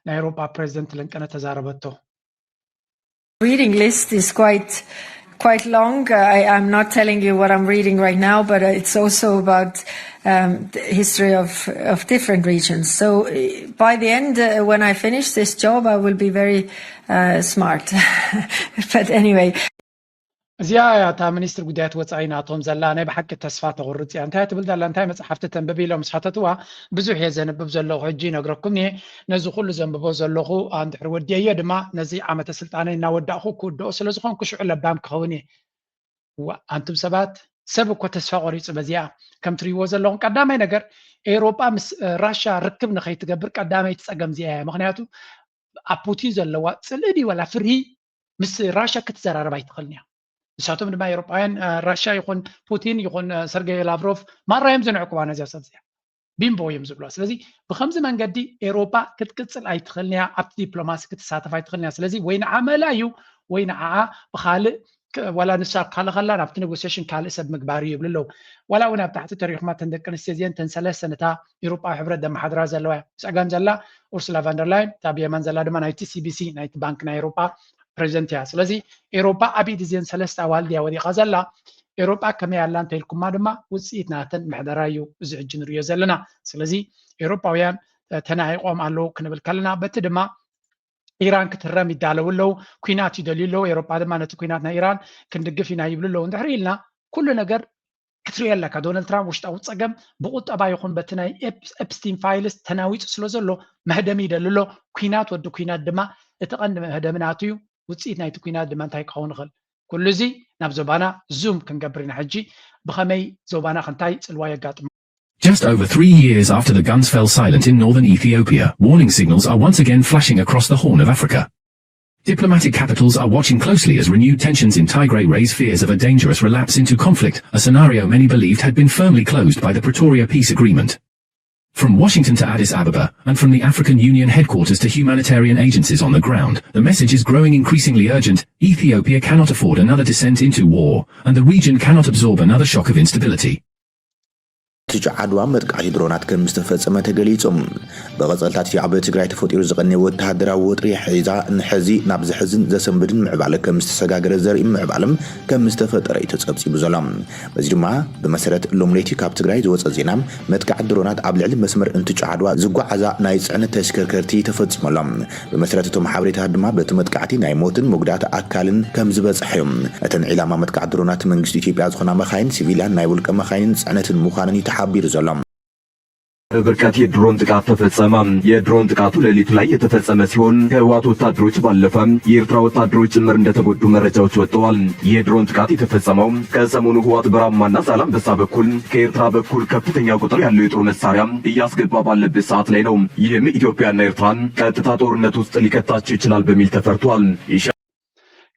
ናይ ኤውሮጳ ፕሬዚደንት ለንቀነ ተዛረበቶ? Reading list is quite quite long. I, I'm not telling you what I'm reading right now, but it's also about um, the history of, of different regions. So uh, by the end, uh, when I finish this job, I will be very uh, smart. But anyway. እዚኣ እያ እታ ሚኒስትር ጉዳያት ወፃኢ ናቶም ዘላ ናይ ብሓቂ ተስፋ ተቑርፅ እያ። እንታይ ትብል ዘላ? እንታይ መፅሓፍቲ ተንብብ ኢሎም ምስ ሓተትዋ፣ ብዙሕ እየ ዘንብብ ዘለኹ፣ ሕጂ ይነግረኩም እየ። ነዚ ኩሉ ዘንብቦ ዘለኹ እንድሕር ወዲአዮ ድማ ነዚ ዓመተ ስልጣነይ እናወዳእኹ ክውድኦ ስለ ዝኾንኩ ሽዑ ለባም ክኸውን እየ። ዋ፣ ኣንቱም ሰባት፣ ሰብ እኮ ተስፋ ቆሪፁ በዚኣ። ከም ትሪእዎ ዘለኹም ቀዳማይ ነገር ኤውሮጳ ምስ ራሻ ርክብ ንኸይትገብር ቀዳመይቲ ፀገም እዚኣ እያ። ምክንያቱ ኣብ ፑቲን ዘለዋ ፅልኢ ድዩ ዋላ ፍርሂ ምስ ራሻ ክትዘራረብ ኣይትኽእልን እያ። ንሳቶም ድማ ኤውሮጳውያን ራሻ ይኹን ፑቲን ይኹን ሰርጌይ ላቭሮቭ ማራ እዮም ዝንዕቅዋ ነዚኣ ሰብ እዚኣ። ቢምቦ እዮም ዝብልዋ። ስለዚ ብከምዚ መንገዲ ኤውሮጳ ክትቅፅል ኣይትኽእልን እያ፣ ኣብቲ ዲፕሎማሲ ክትሳተፍ ኣይትኽእልን እያ። ስለዚ ወይ ንዓ መላ እዩ ወይ ንዓ ብካልእ ዋላ ንሳ ኣብ ካልእ ከላ ናብቲ ኔጎሲሽን ካልእ ሰብ ምግባር እዩ ይብሉ ኣለዉ። ዋላ እውን ኣብ ታሕቲ ተሪኹማ እተን ደቂ ኣንስትዮ እዚአን እተን ሰለስተ ነታ ኤውሮጳዊ ሕብረት ደመሓድራ ዘለዋ እያ። ብፀጋም ዘላ ኡርሱላ ቫንደርላይን፣ እታ ብየማን ዘላ ድማ ናይቲ ሲቢሲ ናይቲ ባንክ ናይ ኤውሮጳ ፕሬዚደንት እያ። ስለዚ ኤውሮጳ ኣብ ኢድ እዚአን ሰለስተ ኣዋልድ እያ ወዲቓ ዘላ። ኤውሮጳ ከመይ ኣላ እንተኢልኩማ ድማ ውፅኢት ናተን ምሕደራ እዩ እዚ ሕጂ ንሪኦ ዘለና። ስለዚ ኤውሮጳውያን ተናዒቖም ኣለዉ ክንብል ከለና በቲ ድማ ኢራን ክትህረም ይዳለዉ ኣለዉ። ኩናት ይደልዩ ኣለዉ። ኤውሮጳ ድማ ነቲ ኩናት ናይ ኢራን ክንድግፍ ኢና ይብሉ ኣለዉ። እንድሕር ኢልና ኩሉ ነገር ክትሪኦ ኣለካ። ዶናልድ ትራምፕ ውሽጣዊ ፀገም ብቁጠባ ይኹን በቲ ናይ ኤፕስቲን ፋይልስ ተናዊፁ ስለ ዘሎ መህደሚ ይደሊ ኣሎ። ኩናት ወዲ ኩናት ድማ እቲ ቀንዲ መህደሚ ናቱ እዩ። ውፅኢት ናይቲ ኩናት ድማ እንታይ ክኸውን ይኽእል? ኩሉ እዚ ናብ ዞባና ዙም ክንገብር ኢና። ሕጂ ብኸመይ ዞባና ክንታይ ፅልዋ የጋጥም? Just over three years after the guns fell silent in northern Ethiopia, warning signals are once again flashing across the Horn of Africa. Diplomatic capitals are watching closely as renewed tensions in Tigray raise fears of a dangerous relapse into conflict, a scenario many believed had been firmly closed by the Pretoria peace agreement. From Washington to Addis Ababa, and from the African Union headquarters to humanitarian agencies on the ground, the message is growing increasingly urgent: Ethiopia cannot afford another descent into war, and the region cannot absorb another shock of instability. ትጫ ዓድዋ መጥቃዕቲ ድሮናት ከም ዝተፈጸመ ተገሊጹ። ብቐጸልታት እቲ ኣብ ትግራይ ተፈጢሩ ዝቐነየ ወተሃደራዊ ወጥሪ ሒዛ ንሕዚ ናብ ዘሕዝን ዘሰንብድን ምዕባለ ከም ዝተሰጋገረ ዘርኢ ምዕባለ ከም ዝተፈጠረ እዩ ተጸብጺቡ ዘሎ። በዚ ድማ ብመሰረት ሎም ለይቲ ካብ ትግራይ ዝወጸ ዜና፣ መጥቃዕቲ ድሮናት ኣብ ልዕሊ መስመር እንትጫ ዓድዋ ዝጓዓዛ ናይ ጽዕነት ተሽከርከርቲ ተፈጺሙ ኣሎ። ብመሰረት እቶም ሓበሬታት ድማ በቲ መጥቃዕቲ ናይ ሞትን ምጉዳት ኣካልን ከም ዝበጽሐ እዩ። እተን ዒላማ መጥቃዕቲ ድሮናት መንግስቲ ኢትዮጵያ ዝኾና መኻይን፣ ሲቪልያን ናይ ውልቀ መኻይንን ጽዕነትን ምዃነን እዩ ተሓቢሩ ዘሎ። በርከት የድሮን ጥቃት ተፈጸመ። የድሮን ጥቃቱ ሌሊቱ ላይ የተፈጸመ ሲሆን ከህወሓት ወታደሮች ባለፈ የኤርትራ ወታደሮች ጭምር እንደተጎዱ መረጃዎች ወጥተዋል። የድሮን ጥቃት የተፈጸመው ከሰሞኑ ህወሓት በራማና ዛላንበሳ በኩል ከኤርትራ በኩል ከፍተኛ ቁጥር ያለው የጦር መሳሪያ እያስገባ ባለበት ሰዓት ላይ ነው። ይህም ኢትዮጵያና ኤርትራን ቀጥታ ጦርነት ውስጥ ሊከታቸው ይችላል በሚል ተፈርቷል።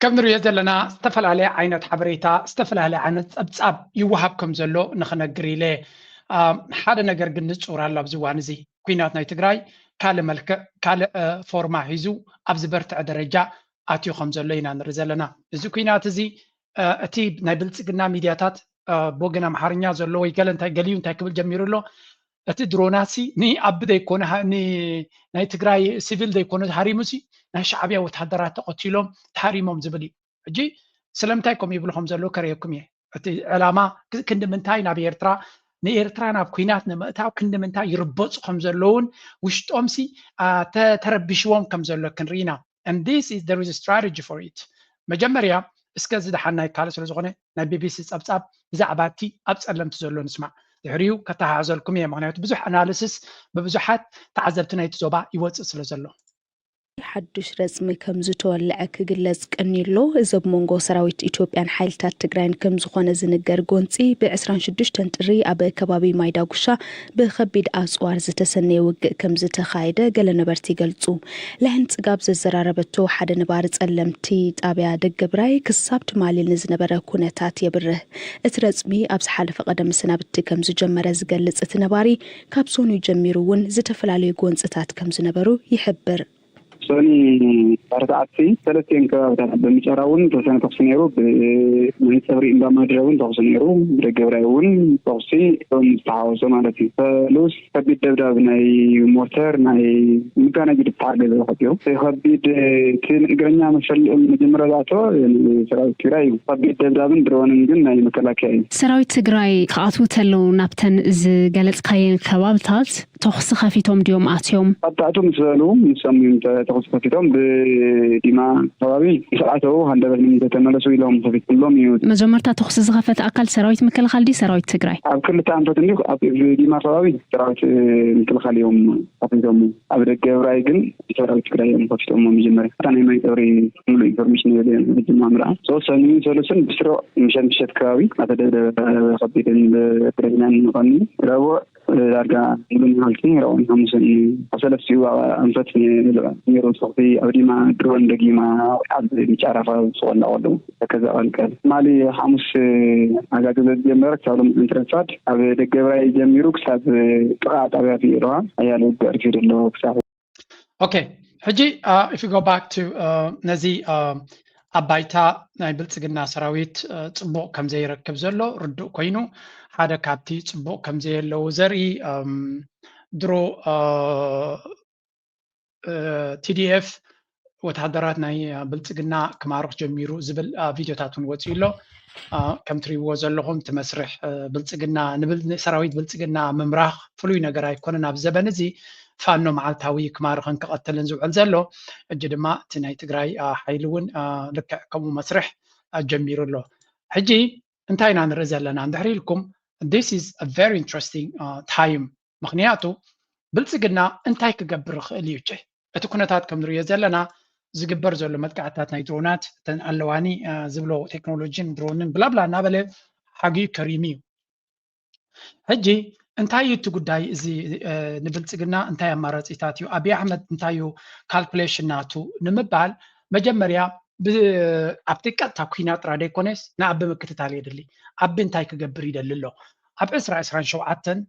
ከም ንሪኦ ዘለና ዝተፈላለየ ዓይነት ሓበሬታ ዝተፈላለየ ዓይነት ፀብፃብ ይወሃብ ከም ዘሎ ንክነግር ኢለ። ሓደ ነገር ግን ንፁር ኣሎ ኣብዚ እዋን እዚ ኩናት ናይ ትግራይ ካልእ መልክዕ ካልእ ፎርማ ሒዙ ኣብ ዝበርትዐ ደረጃ ኣትዩ ከም ዘሎ ኢና ንርኢ ዘለና። እዚ ኩናት እዚ እቲ ናይ ብልፅግና ሚድያታት ብወገን ኣምሓርኛ ዘሎ ወይ ገለ እንታይ ገሊዩ እንታይ ክብል ጀሚሩ ኣሎ። እቲ ድሮናሲ ንኣቢ ዘይኮነ ናይ ትግራይ ሲቪል ዘይኮነ ተሃሪሙሲ ናይ ሻዕብያ ወታደራት ተቐቲሎም ተሃሪሞም ዝብል እዩ። ሕጂ ስለምንታይ ከምኡ ይብሉ ከም ዘለዉ ከርእየኩም እየ። እቲ ዕላማ ክንዲ ምንታይ ናብ ኤርትራ ንኤርትራ ናብ ኩናት ንምእታው ክንዲ ምንታይ ይርበፁ ከም ዘለውን ውሽጦምሲ ተረቢሽዎም ከም ዘሎ ክንርኢና። And this is there is a strategy for it። መጀመርያ እስከ እዚ ደሓን ናይ ካልእ ስለ ዝኾነ ናይ ቢቢሲ ጸብጻብ ብዛዕባ እቲ ኣብ ጸለምቲ ዘሎ ንስማዕ። ድሕሪኡ ከተሓሕዘልኩም እየ፣ ምኽንያቱ ብዙሕ ኣናልስስ ብብዙሓት ተዓዘብቲ ናይቲ ዞባ ይወጽእ ስለ ዘሎ። ሓዱሽ ረጽሚ ከም ዝተወልዐ ክግለጽ ቀኒሎ። እዚ ኣብ መንጎ ሰራዊት ኢትዮጵያን ሓይልታት ትግራይን ከም ዝኾነ ዝንገር ጎንጺ ብ ዕስራን ሽዱሽተን ጥሪ ኣብ ከባቢ ማይዳጉሻ ብኸቢድ ኣጽዋር ዝተሰነየ ውግእ ከም ዝተኻየደ ገለ ነበርቲ ይገልጹ። ለህን ጽጋብ ዘዘራረበቶ ሓደ ነባሪ ጸለምቲ ጣብያ ደገ ብራይ ክሳብ ትማሊ ንዝነበረ ኩነታት የብርህ። እቲ ረጽሚ ኣብ ዝሓለፈ ቀደም ሰናብቲ ከም ዝጀመረ ዝገልጽ እቲ ነባሪ ካብ ሰኑይ ጀሚሩ እውን ዝተፈላለዩ ጎንጽታት ከም ዝነበሩ ይሕብር። ሶኒ ባርትዓት ሰለስቲኤን ከባብታት ብምጨራ እውን ተወሰነ ተኹሲ ነይሩ። ብመንፀብሪ እምባ ማድረ እውን ተኹሲ ነይሩ። ብደገብራይ እውን ተኹሲ እቶም ዝተሓወሶ ማለት እዩ። ሰሉስ ከቢድ ደብዳብ ናይ ሞርተር ናይ ምጋናጅ ድተሓገዘ ከቢሩ ከቢድ እቲ እግረኛ መሰል መጀመርያ ዝኣተወ ሰራዊት ትግራይ እዩ። ከቢድ ደብዳብን ድሮንን ግን ናይ መከላከያ እዩ። ሰራዊት ትግራይ ክኣትዉ ተለዉ ናብተን ዝገለፅካየን ከባብታት ተኹሲ ከፊቶም ድዮም ኣትዮም? ኣታእቱ ምስ በሉ ንሶም እዮም ተኹሲ ከፊቶም። ብዲማ ከባቢ ምስ ኣተዉ ሃንደበት ንምንተተመለሱ ኢሎም ከፊትሎም እዩ። መጀመርታ ተኹሲ ዝኸፈተ ኣካል ሰራዊት ምክልኻል ድዩ ሰራዊት ትግራይ? ኣብ ክልተ ኣንፈት እንዲ ኣብ ዲማ ከባቢ ሰራዊት ምክልኻል እዮም ከፊቶም። ኣብ ደገ ብራይ ግን ሰራዊት ትግራይ እዮም ከፊቶም። መጀመርያ እታ ናይ ማይ ፀብሪ ሙሉ ኢንፎርሜሽን የለን። ሕጂ ማምራ ሶስት ሰኑን ሰሉስን ብስሩዕ ምሸት ምሸት ከባቢ ኣተደብደበ ከቢድን ብእግረኛን ምቐኒ ረቡዕ ዳርጋ ሙሉ መዓልቲ ረቡዕን ሓሙስን ኣሰለፍቲኡ ኣንፈት ነይሩ። ተኹሲ ኣብ ዲማ ድሮን ደጊማ ኣብ ሚጫራ ከባቢ ዝቆላ ከለዉ ተከዛ ቀልቀል ማሊ ሓሙስ ኣጋግዘ ዝጀመረ ክሳብ ሎም እንትረፋድ ኣብ ደገብራይ ጀሚሩ ክሳብ ጥቓ ጣብያ ፊኤልዋ ሓያል ውግእ ኣርኪቡ ኣሎ ክሳብ Okay, ሕጂ if you go back to ነዚ ኣብ ባይታ ናይ ብልፅግና ሰራዊት ፅቡቕ ከም ዘይረክብ ዘሎ ርዱእ ኮይኑ ሓደ ካብቲ ፅቡቕ ከም ዘየለዉ ዘርኢ ድሮ ቲዲኤፍ ወተሃደራት ናይ ብልፅግና ክማርኽ ጀሚሩ ዝብል ቪድዮታት እውን ወፂኡ ኣሎ። ከም ትሪእዎ ዘለኹም እቲ መስርሕ ብልፅግና ንሰራዊት ብልፅግና ምምራኽ ፍሉይ ነገር ኣይኮነን። ኣብ ዘበን እዚ ፋኖ መዓልታዊ ክማርኽን ክቐትልን ዝውዕል ዘሎ። ሕጂ ድማ እቲ ናይ ትግራይ ሓይሊ እውን ልክዕ ከምኡ መስርሕ ጀሚሩ ኣሎ። ሕጂ እንታይ ኢና ንርኢ ዘለና እንድሕር ኢልኩም this is a very interesting time። ምኽንያቱ ብልፅግና እንታይ ክገብር ይኽእል እዩ? እቲ ኩነታት ከም ንሪኦ ዘለና ዝግበር ዘሎ መጥቃዕታት ናይ ድሮናት እተን ኣለዋኒ ዝብሎ ቴክኖሎጂን ድሮንን ብላብላ እናበለ ሓጊኡ ከሪሙ እዩ። ሕጂ እንታይ እዩ እቲ ጉዳይ እዚ ንብልፅግና እንታይ ኣማራፂታት እዩ ኣብይ ኣሕመድ እንታይ እዩ ካልኩሌሽን ናቱ ንምባል መጀመርያ ኣብቲ ቀጥታ ኩናት ጥራ ዘይኮነስ ንኣቢ ምክትታል የድሊ። ኣቢ እንታይ ክገብር ይደሊ ኣሎ? ኣብ ዕስራ ዕስራን ሸውዓተን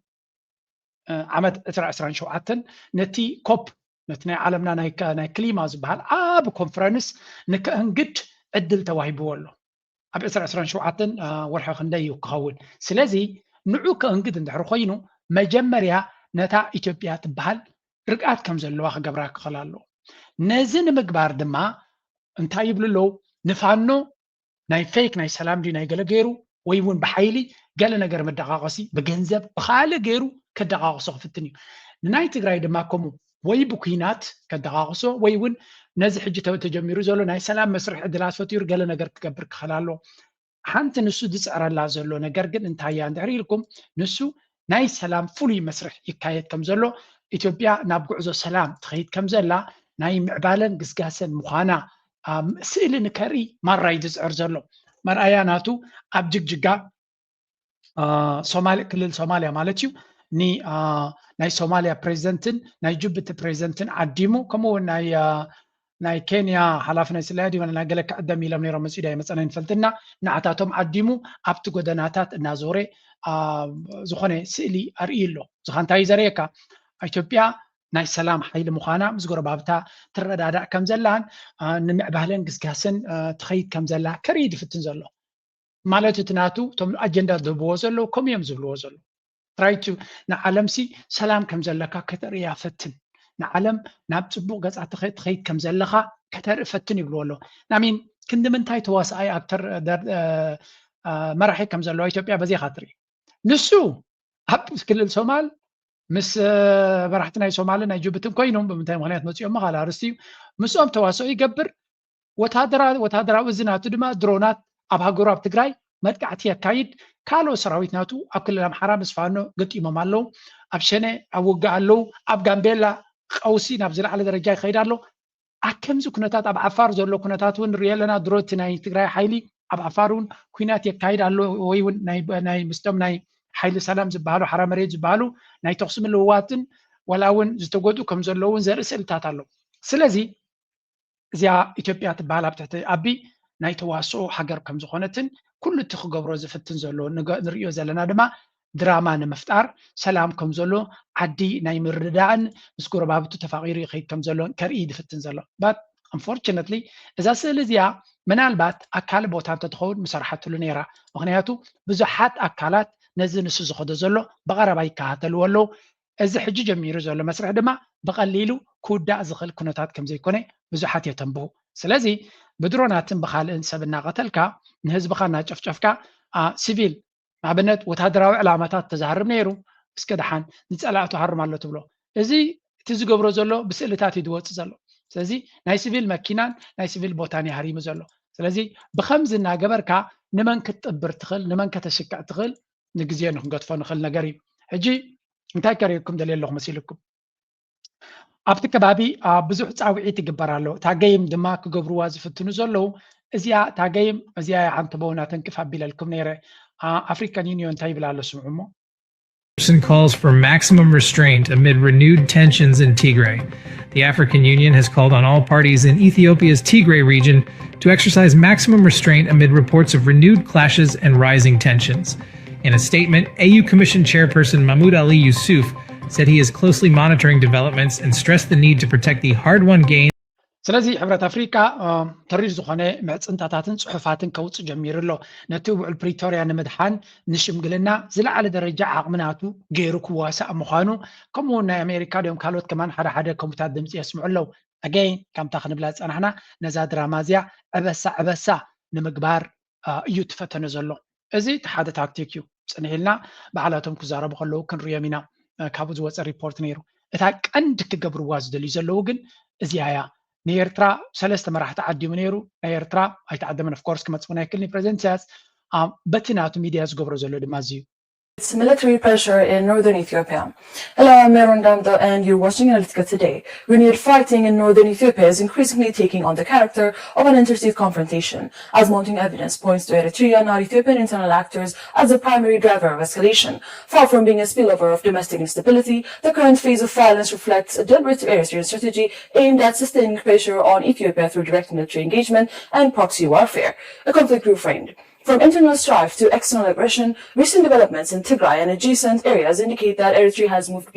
ዓመት ዕስራ ዕስራን ሸውዓተን ነቲ ኮፕ ነቲ ናይ ዓለምና ናይ ክሊማ ዝበሃል ዓብ ኮንፈረንስ ንክእንግድ ዕድል ተዋሂብዎ ኣሎ። ኣብ ዕስራ ዕስራን ሸውዓተን ወርሒ ክንደይ እዩ ክኸውን? ስለዚ ንዑ ክእንግድ እንድሕር ኮይኑ መጀመርያ ነታ ኢትዮጵያ ትበሃል ርግኣት ከም ዘለዋ ክገብራ ክኽእል ኣለዎ። ነዚ ንምግባር ድማ እንታይ ይብሉ ኣለዉ? ንፋኖ ናይ ፌክ ናይ ሰላም ድዩ ናይ ገለ ገይሩ ወይ እውን ብሓይሊ ገለ ነገር መደቃቐሲ ብገንዘብ ብካልእ ገይሩ ከደቃቕሶ ክፍትን እዩ። ንናይ ትግራይ ድማ ከምኡ ወይ ብኩናት ከደቃቕሶ ወይ እውን ነዚ ሕጂ ተጀሚሩ ዘሎ ናይ ሰላም መስርሕ ዕድላት ፈጢሩ ገለ ነገር ክገብር ክኽእል ኣሎ። ሓንቲ ንሱ ዝፅዕረላ ዘሎ ነገር ግን እንታይ እያ እንድሕር ኢልኩም ንሱ ናይ ሰላም ፍሉይ መስርሕ ይካየድ ከም ዘሎ ኢትዮጵያ ናብ ጉዕዞ ሰላም ትኸይድ ከም ዘላ ናይ ምዕባለን ግስጋሰን ምዃና ስእሊ ንከርኢ ማራ እዩ ዝፅዕር ዘሎ። መርኣያ ናቱ ኣብ ጅግጅጋ ሶማል ክልል ሶማልያ ማለት እዩ ኒ ናይ ሶማልያ ፕሬዚደንትን ናይ ጅቡቲ ፕሬዚደንትን ዓዲሙ ከምኡ እውን ናይ ናይ ኬንያ ሓላፊ ናይ ስለያ ድዩ ናይ ገለ ክዕደም ኢሎም ነይሮም መፅኡ ዳ መፀና ይንፈልጥና ንዓታቶም ዓዲሙ ኣብቲ ጎደናታት እናዞረ ዝኾነ ስእሊ ኣርእዩ ኣሎ። ዝኻ እንታይ እዩ ዘርእየካ? ኢትዮጵያ ናይ ሰላም ሓይሊ ምዃና ምስ ጎረባብታ ትረዳዳእ ከም ዘላን ንምዕባለን ግስጋስን ትኸይድ ከም ዘላ ከርኢ ዝፍትን ዘሎ ማለት እቲ ናቱ እቶም ኣጀንዳ ዝህብዎ ዘለዉ ከምኡ እዮም ዝብልዎ ዘለዉ። ትራይቱ ንዓለምሲ ሰላም ከም ዘለካ ከተርእያ ፈትን፣ ንዓለም ናብ ፅቡቕ ገፃ ትኸ- ትኸይድ ከም ዘለኻ ከተርኢ ፈትን ይብልዎ ኣለዉ። ናሚን ክንዲ ምንታይ ተዋስኣይ ኣክተር ደር- እ፣ መራሒ ከም ዘለዋ ኢትዮጵያ በዚኻ ትርኢ። ንሱ ኣብ ክልል ሶማል ምስ መራሕቲ ናይ ሶማልን ናይ ጅቡትን ኮይኖም ብምንታይ ምክንያት መፂኦም ምኻል ኣርስቲ እዩ ምስኦም ተዋስኦ ይገብር። ወታደራዊ እዚ ናቱ ድማ ድሮናት ኣብ ሃገሩ ኣብ ትግራይ መጥቃዕቲ የካይድ። ካልኦት ሰራዊት ናቱ ኣብ ክልል ኣምሓራ ምስ ፋኖ ገጢሞም ኣለዉ። ኣብ ሸነ ኣብ ውግእ ኣለዉ። ኣብ ጋምቤላ ቀውሲ ናብ ዝለዓለ ደረጃ ይኸይድ ኣሎ። ኣብ ከምዚ ኩነታት ኣብ ዓፋር ዘሎ ኩነታት እውን ንሪኦ ኣለና። ድሮ እቲ ናይ ትግራይ ሓይሊ ኣብ ዓፋር እውን ኩናት የካይድ ኣሎ ወይ እውን ናይ ምስቶም ናይ ሓይሊ ሰላም ዝበሃሉ ሓራ መሬት ዝበሃሉ ናይ ተኹሲ ምልውዋጥን ዋላ እውን ዝተጎድኡ ከም ዘለዉ እውን ዘርኢ ስእልታት ኣሎ። ስለዚ እዚኣ ኢትዮጵያ ትበሃል ኣብ ትሕቲ ኣቢ ናይ ተዋስኦ ሃገር ከም ዝኾነትን ኩሉ እቲ ክገብሮ ዝፍትን ዘሎ ንሪኦ ዘለና ድማ ድራማ ንምፍጣር ሰላም ከም ዘሎ ዓዲ ናይ ምርድዳእን ምስ ጎረባብቱ ተፋቒሩ ይኸይድ ከም ዘሎ ከርኢ ዝፍትን ዘሎ። But unfortunately እዛ ስእሊ እዚኣ ምናልባት ኣካል ቦታ እንተትኸውን ምሰርሓትሉ ነይራ። ምክንያቱ ብዙሓት ኣካላት ነዚ ንሱ ዝኸዶ ዘሎ ብቐረባ ይከታተልዎ ኣለዉ። እዚ ሕጂ ጀሚሩ ዘሎ መስርሕ ድማ ብቐሊሉ ክውዳእ ዝኽእል ኩነታት ከም ዘይኮነ ብዙሓት የተንብሁ። ስለዚ ብድሮናትን ብኻልእን ሰብ እናቐተልካ ንህዝብኻ እናጨፍጨፍካ ሲቪል ንኣብነት ወታደራዊ ዕላማታት ተዛርብ ነይሩ። እስከ ደሓን ንፀላእቱ ሃርም ኣሎ ትብሎ። እዚ እቲ ዝገብሮ ዘሎ ብስእልታት እዩ ዝወፅእ ዘሎ። ስለዚ ናይ ሲቪል መኪናን ናይ ሲቪል ቦታን ይሃሪሙ ዘሎ። ስለዚ ብከምዚ እናገበርካ ንመን ክትጥብር ትኽእል፣ ንመን ከተሽክዕ ትኽእል፣ ንግዜ ንክንገድፎ ንኽእል ነገር እዩ። ሕጂ እንታይ ከርእየኩም ደልየ ኣለኹ መሲልኩም? ኣብቲ ከባቢ ብዙሕ ፃውዒት ይግበር ኣሎ። እታ ገይም ድማ ክገብርዋ ዝፍትኑ ዘለዉ እዚኣ እታ ገይም እዚኣ ሓንቲ በውና ተንክፍ ኣቢለልኩም ነይረ። ኣፍሪካን ዩኒዮን እንታይ ይብል ኣሎ ስምዑ እሞ። Calls for maximum restraint amid renewed tensions in Tigray. The African Union has called on all parties in Ethiopia's Tigray region to exercise maximum restraint amid reports of renewed clashes and rising tensions. In a statement, A U Commission Chairperson Mahmoud Ali Yusuf said he is closely monitoring developments and stressed the need to protect the hard-won gains. ስለዚ ሕብረት ኣፍሪካ ተሪር ዝኾነ ምዕፅንታታትን ፅሑፋትን ከውፅእ ጀሚሩ ኣሎ። ነቲ ውዕል ፕሪቶርያ ንምድሓን ንሽምግልና ዝለዓለ ደረጃ ዓቕሚ ናቱ ገይሩ ክዋሳእ ምዃኑ፣ ከምኡ እውን ናይ ኣሜሪካ ድዮም ካልኦት ከማን ሓደ ሓደ ከምኡታት ድምፂ የስምዑ ኣለዉ። ኣገይን ከምታ ክንብላ ዝፀናሕና ነዛ ድራማ እዚኣ ዕበሳ ዕበሳ ንምግባር እዩ ትፈተነ ዘሎ። እዚ እቲ ሓደ ታክቲክ እዩ። ፅንሕ ኢልና ባዕላቶም ክዛረቡ ከለዉ ክንሪኦም ኢና። ካብኡ ዝወፀ ሪፖርት ነይሩ። እታ ቀንዲ ክገብርዋ ዝደልዩ ዘለዉ ግን እዚኣ እያ። ንኤርትራ ሰለስተ መራሕቲ ዓዲሙ ነይሩ። ናይ ኤርትራ ኣይተዓደመን። ኦፍኮርስ ክመፅእ እውን ኣይክእልን እዩ ፕረዚደንት ኢሳያስ። በቲ ናቱ ሚድያ ዝገብሮ ዘሎ ድማ እዚ እዩ። It's military pressure in northern Ethiopia. Hello, I'm Meron Damdo and you're watching Analytica Today. Renewed fighting in northern Ethiopia is increasingly taking on the character of an interstate confrontation, as mounting evidence points to Eritrea and Ethiopian internal actors as the primary driver of escalation. Far from being a spillover of domestic instability, the current phase of violence reflects a deliberate Eritrean strategy aimed at sustaining pressure on Ethiopia through direct military engagement and proxy warfare. A conflict reframed from internal strife to external aggression, recent developments in Tigray and adjacent areas indicate that Eritrea has moved.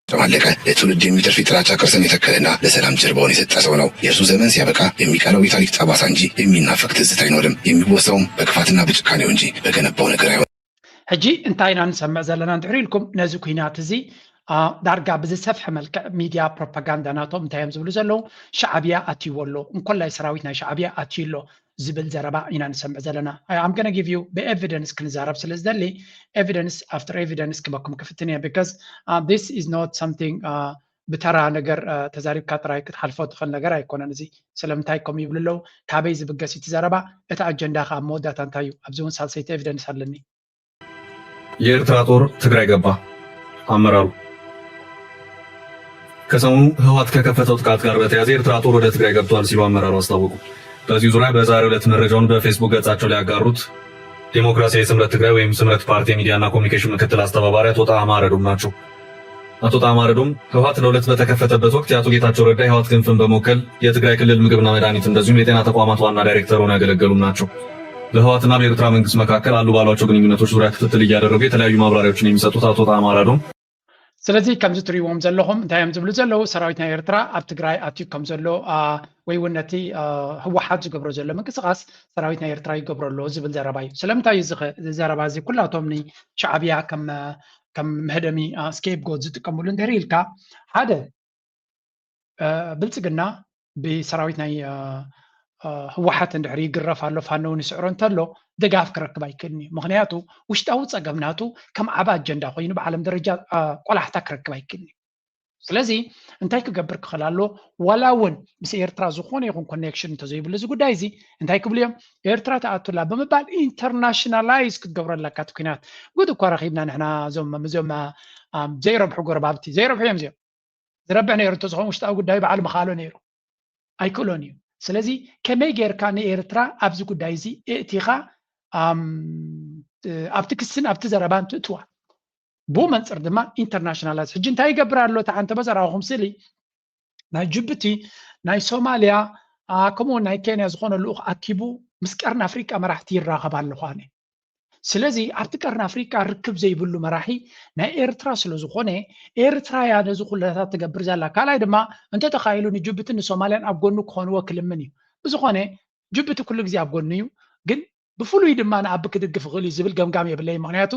ተማለቀ ለትውልድ የሚተርፍ የጥላቻ ቅርስን የተከለና ለሰላም ጀርባውን የሰጠ ሰው ነው። የእርሱ ዘመን ሲያበቃ የሚቀረው የታሪክ ጠባሳ እንጂ የሚናፈቅ ትዝታ አይኖርም። የሚወሳውም በክፋትና በጭካኔው እንጂ በገነባው ነገር አይሆንም። ሕጂ እንታይ ኢና ንሰምዕ ዘለና እንድሕር ኢልኩም ነዚ ኩናት እዚ ዳርጋ ብዝሰፍሐ መልክዕ ሚድያ ፕሮፓጋንዳ ናቶም እንታይ እዮም ዝብሉ ዘለዉ? ሻዕብያ ኣትይዎ ኣሎ፣ እንኮላይ ሰራዊት ናይ ሻዕብያ ኣትዩ ኣሎ ዝብል ዘረባ ኢና ንሰምዕ ዘለና። I'm gonna give you ብኤቪደንስ ክንዛረብ ስለ ዝደሊ evidence after evidence ክበኩም ክፍትን እየ because this is not something ብተራ ነገር ተዛሪብካ ጥራይ ክትሓልፎ ትኽእል ነገር ኣይኮነን። እዚ ስለምንታይ ከምኡ ይብሉ ኣለዉ ካበይ ዝብገስ እቲ ዘረባ እቲ ኣጀንዳ ከዓ መወዳእታ እንታይ እዩ? ኣብዚ እውን ሳልሰይቲ ኤቪደንስ ኣለኒ። የኤርትራ ጦር ትግራይ ገባ። ኣመራሩ ከሰሞኑ ህወሓት ከከፈተው ጥቃት ጋር በተያያዘ የኤርትራ ጦር ወደ ትግራይ ገብቷል ሲሉ ኣመራሩ አስታወቁ። በዚሁ ዙሪያ በዛሬው ዕለት መረጃውን በፌስቡክ ገጻቸው ላይ ያጋሩት ዴሞክራሲያዊ ስምረት ትግራይ ወይም ስምረት ፓርቲ የሚዲያና ኮሚኒኬሽን ምክትል አስተባባሪ አቶ ጣዕመ አረዶም ናቸው። አቶ ጣዕመ አረዶም ህወሓት ለሁለት በተከፈተበት ወቅት የአቶ ጌታቸው ረዳ የህወሓት ክንፍን በመወከል የትግራይ ክልል ምግብና መድኃኒት እንደዚሁም የጤና ተቋማት ዋና ዳይሬክተር ሆነው ያገለገሉም ናቸው። በህወሓትና በኤርትራ መንግስት መካከል አሉ ባሏቸው ግንኙነቶች ዙሪያ ክትትል እያደረጉ የተለያዩ ማብራሪያዎችን የሚሰጡት አቶ ጣዕመ አረዶም ስለዚ ከምዚ ትሪእዎም ዘለኹም እንታይ እዮም ዝብሉ ዘለዉ? ሰራዊት ናይ ኤርትራ ኣብ ትግራይ ኣትዩ ከም ዘሎ ወይ እውን ነቲ ህወሓት ዝገብሮ ዘሎ ምንቅስቃስ ሰራዊት ናይ ኤርትራ ይገብሮ ኣሎ ዝብል ዘረባ እዩ። ስለምንታይ እዩ እዚ ዘረባ እዚ ኩላቶም ንሻዕብያ ከም ከም መህደሚ ስኬፕጎት ዝጥቀምሉ እንድሕር ኢልካ ሓደ ብልፅግና ብሰራዊት ናይ ህወሓት እንድሕር ይግረፍ ኣሎ ፋኖ እውን ይስዕሮ እንተሎ ድጋፍ ክረክብ ኣይክእልን እዩ። ምክንያቱ ውሽጣዊ ፀገም ናቱ ከም ዓብ ኣጀንዳ ኮይኑ ብዓለም ደረጃ ቆላሕታ ክረክብ ኣይክእልን እዩ። ስለዚ እንታይ ክገብር ክኽእል ኣለዎ? ዋላ እውን ምስ ኤርትራ ዝኾነ ይኹን ኮኔክሽን እንተዘይብሉ እዚ ጉዳይ እዚ እንታይ ክብሉ እዮም? ኤርትራ ትኣቱላ ብምባል ኢንተርናሽናላይዝ ክትገብሮ ኣለካ እቲ ኩናት። ጉድ እኳ ረኺብና ንሕና እዞም እዞም ዘይረብሑ ጎረባብቲ ዘይረብሑ እዮም እዚኦም። ዝረብሕ ነይሩ እንተዝኸውን ውሽጣዊ ጉዳዩ በዓሉ ምኽኣሎ ነይሩ። ኣይክእሎን እዩ። ስለዚ ከመይ ጌርካ ንኤርትራ ኣብዚ ጉዳይ እዚ እእቲኻ ኣብቲ ክስን ኣብቲ ዘረባን ትእትዋ? ብኡ መንፅር ድማ ኢንተርናሽናላይዝ ሕጂ እንታይ ይገብር ኣሎ እቲ ዓንተቦ ዘረባኹም ስእሊ ናይ ጅቡቲ ናይ ሶማልያ ከምኡ ናይ ኬንያ ዝኾነ ልኡኽ ኣኪቡ ምስ ቀርኒ ኣፍሪቃ መራሕቲ ይራኸብ ኣለኹ ኣነ ስለዚ ኣብቲ ቀርኒ ኣፍሪቃ ርክብ ዘይብሉ መራሒ ናይ ኤርትራ ስለ ዝኾነ፣ ኤርትራ እያ ነዚ ኩለታት ትገብር ዘላ። ካልኣይ ድማ እንተተኻኢሉ ንጅቡትን ንሶማልያን ኣብ ጎኑ ክኾንዎ ክልምን እዩ። ብዝኾነ ጅቡቲ ኩሉ ግዜ ኣብ ጎኑ እዩ፣ ግን ብፍሉይ ድማ ንኣቢ ክድግፍ ይኽእል እዩ ዝብል ገምጋም የብለይ። ምክንያቱ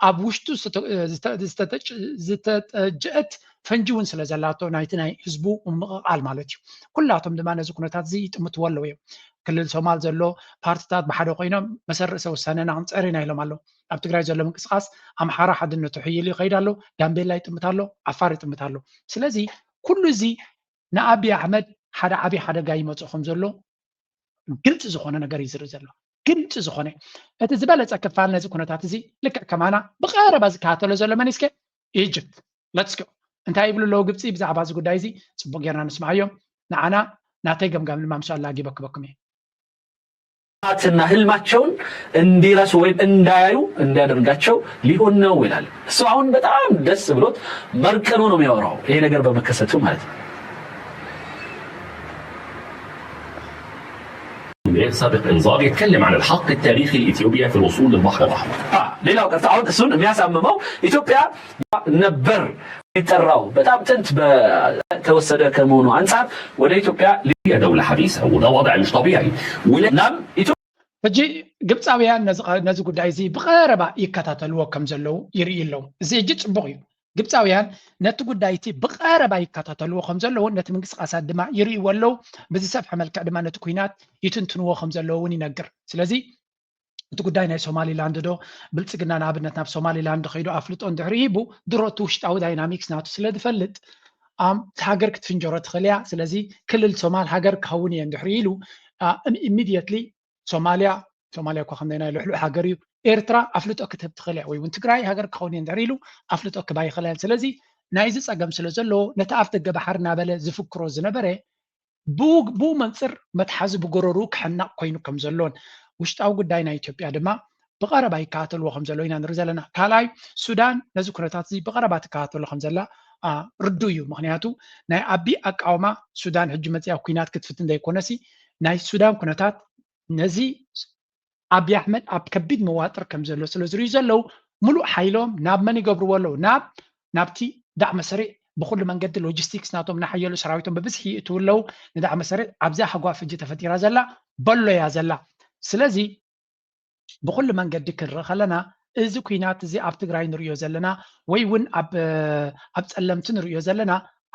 ኣብ ውሽጡ ዝተጠጀአት ፈንጂ እውን ስለ ዘላቶ ናይቲ ናይ ህዝቡ ምምቕቓል ማለት እዩ። ኩላቶም ድማ ነዚ ኩነታት እዚ ይጥምትዎ ኣለዉ እዮም። ክልል ሶማል ዘሎ ፓርትታት ብሓደ ኮይኖም መሰል ርእሰ ውሳነና ክንፅዕር ኢና ኢሎም ኣለዉ። ኣብ ትግራይ ዘሎ ምንቅስቃስ ኣምሓራ ሓድነቱ ሕይል ይኸይድ ኣሎ፣ ጋምቤላ ይጥምት ኣሎ፣ ዓፋር ይጥምት ኣሎ። ስለዚ ኩሉ እዚ ንኣቢ ኣሕመድ ሓደ ዓብዪ ሓደጋ ይመፅእ ከም ዘሎ ግልፂ ዝኾነ ነገር እዩ ዝርኢ ዘሎ። ግልፂ ዝኾነ እቲ ዝበለፀ ክፋል ነዚ ኩነታት እዚ ልክዕ ከማና ብቐረባ ዝከታተሎ ዘሎ መን እስከ ኢጅፕት። Let's go። እንታይ ይብሉ ኣለዉ ግብፂ ብዛዕባ እዚ ጉዳይ እዚ? ፅቡቅ ጌርና ንስምዓዮም። ንዓና ናተይ ገምጋም ድማ ምስ ኣላጊበ ክበኩም እየ። እና ህልማቸውን እንዲረሱ ወይም እንዳያዩ እንዲያደርጋቸው ሊሆን ነው ይላል። እሱ አሁን በጣም ደስ ብሎት መርቀኑ ነው የሚያወራው ይሄ ነገር በመከሰቱ ማለት ነው። سابق إنذار يتكلم عن الحق التاريخي لإثيوبيا في الوصول للبحر الأحمر. ሌላው ቀርቶ አሁን እሱን የሚያሳምመው ኢትዮጵያ ነበር የሚጠራው በጣም ጥንት በተወሰደ ከመሆኑ አንጻር ወደ ኢትዮጵያ هي دولة حبيسة وده وضع مش طبيعي. ولنام ኢትዮጵያ ሕጂ ግብፃውያን ነዚ ጉዳይ እዚ ብቐረባ ይከታተልዎ ከም ዘለዉ ይርኢ ኣለዉ። እዚ ሕጂ ፅቡቕ እዩ። ግብፃውያን ነቲ ጉዳይ እቲ ብቐረባ ይከታተልዎ ከም ዘለዉ ነቲ ምንቅስቃሳት ድማ ይርእይዎ ኣለዉ። ብዝሰፍሐ መልክዕ ድማ ነቲ ኩናት ይትንትንዎ ከም ዘለዉ እውን ይነግር። ስለዚ እቲ ጉዳይ ናይ ሶማሊላንድ ዶ ብልፅግና ንኣብነት ናብ ሶማሊላንድ ከይዱ ኣፍልጦ እንድሕሪ ሂቡ ድሮ እቲ ውሽጣዊ ዳይናሚክስ ናቱ ስለ ዝፈልጥ እቲ ሃገር ክትፍንጀሮ ትኽእል እያ። ስለዚ ክልል ሶማል ሃገር ክኸውን እየ እንድሕሪ ኢሉ ኢሚድየትሊ ሶማልያ ሶማልያ እኳ ከምናይ ናይ ልሕሉሕ ሃገር እዩ። ኤርትራ ኣፍልጦ ክትህብ ትኽእል እያ ወይ እውን ትግራይ ሃገር ክኸውን እየ እንድሕሪ ኢሉ ኣፍልጦ ክባ ይኽእል እያ። ስለዚ ናይዚ ፀገም ስለ ዘለዎ ነቲ ኣፍ ደገ ባሕሪ እናበለ ዝፍክሮ ዝነበረ ብኡ መንፅር መትሓዚ ብጎረርኡ ክሕነቕ ኮይኑ ከም ዘሎን ውሽጣዊ ጉዳይ ናይ ኢትዮጵያ ድማ ብቐረባ ይከታተልዎ ከም ዘሎ ኢና ንርኢ ዘለና። ካልኣይ ሱዳን ነዚ ኩነታት እዚ ብቐረባ ትከታተሎ ከም ዘላ ርዱ እዩ። ምክንያቱ ናይ ኣቢ ኣቃውማ ሱዳን ሕጂ መፅያ ኩናት ክትፍትን ዘይኮነሲ ናይ ሱዳን ኩነታት ነዚ ኣቢ ኣሕመድ ኣብ ከቢድ መዋጥር ከም ዘሎ ስለ ዝርእዩ ዘለዉ ሙሉእ ሓይሎም ናብ መን ይገብርዎ ኣለዉ? ናብ ናብቲ ዳዕመ ሰሪዕ ብኩሉ መንገዲ ሎጂስቲክስ ናቶም እናሓየሉ ሰራዊቶም ብብዝሒ ይእትዉ ኣለዉ። ንዳዕመ ሰሪዕ ኣብዚኣ ሃጓፍ ሕጂ ተፈጢራ ዘላ በሎ እያ ዘላ። ስለዚ ብኩሉ መንገዲ ክንርኢ ከለና እዚ ኩናት እዚ ኣብ ትግራይ ንርእዮ ዘለና ወይ እውን ኣብ ኣብ ፀለምቲ ንርእዮ ዘለና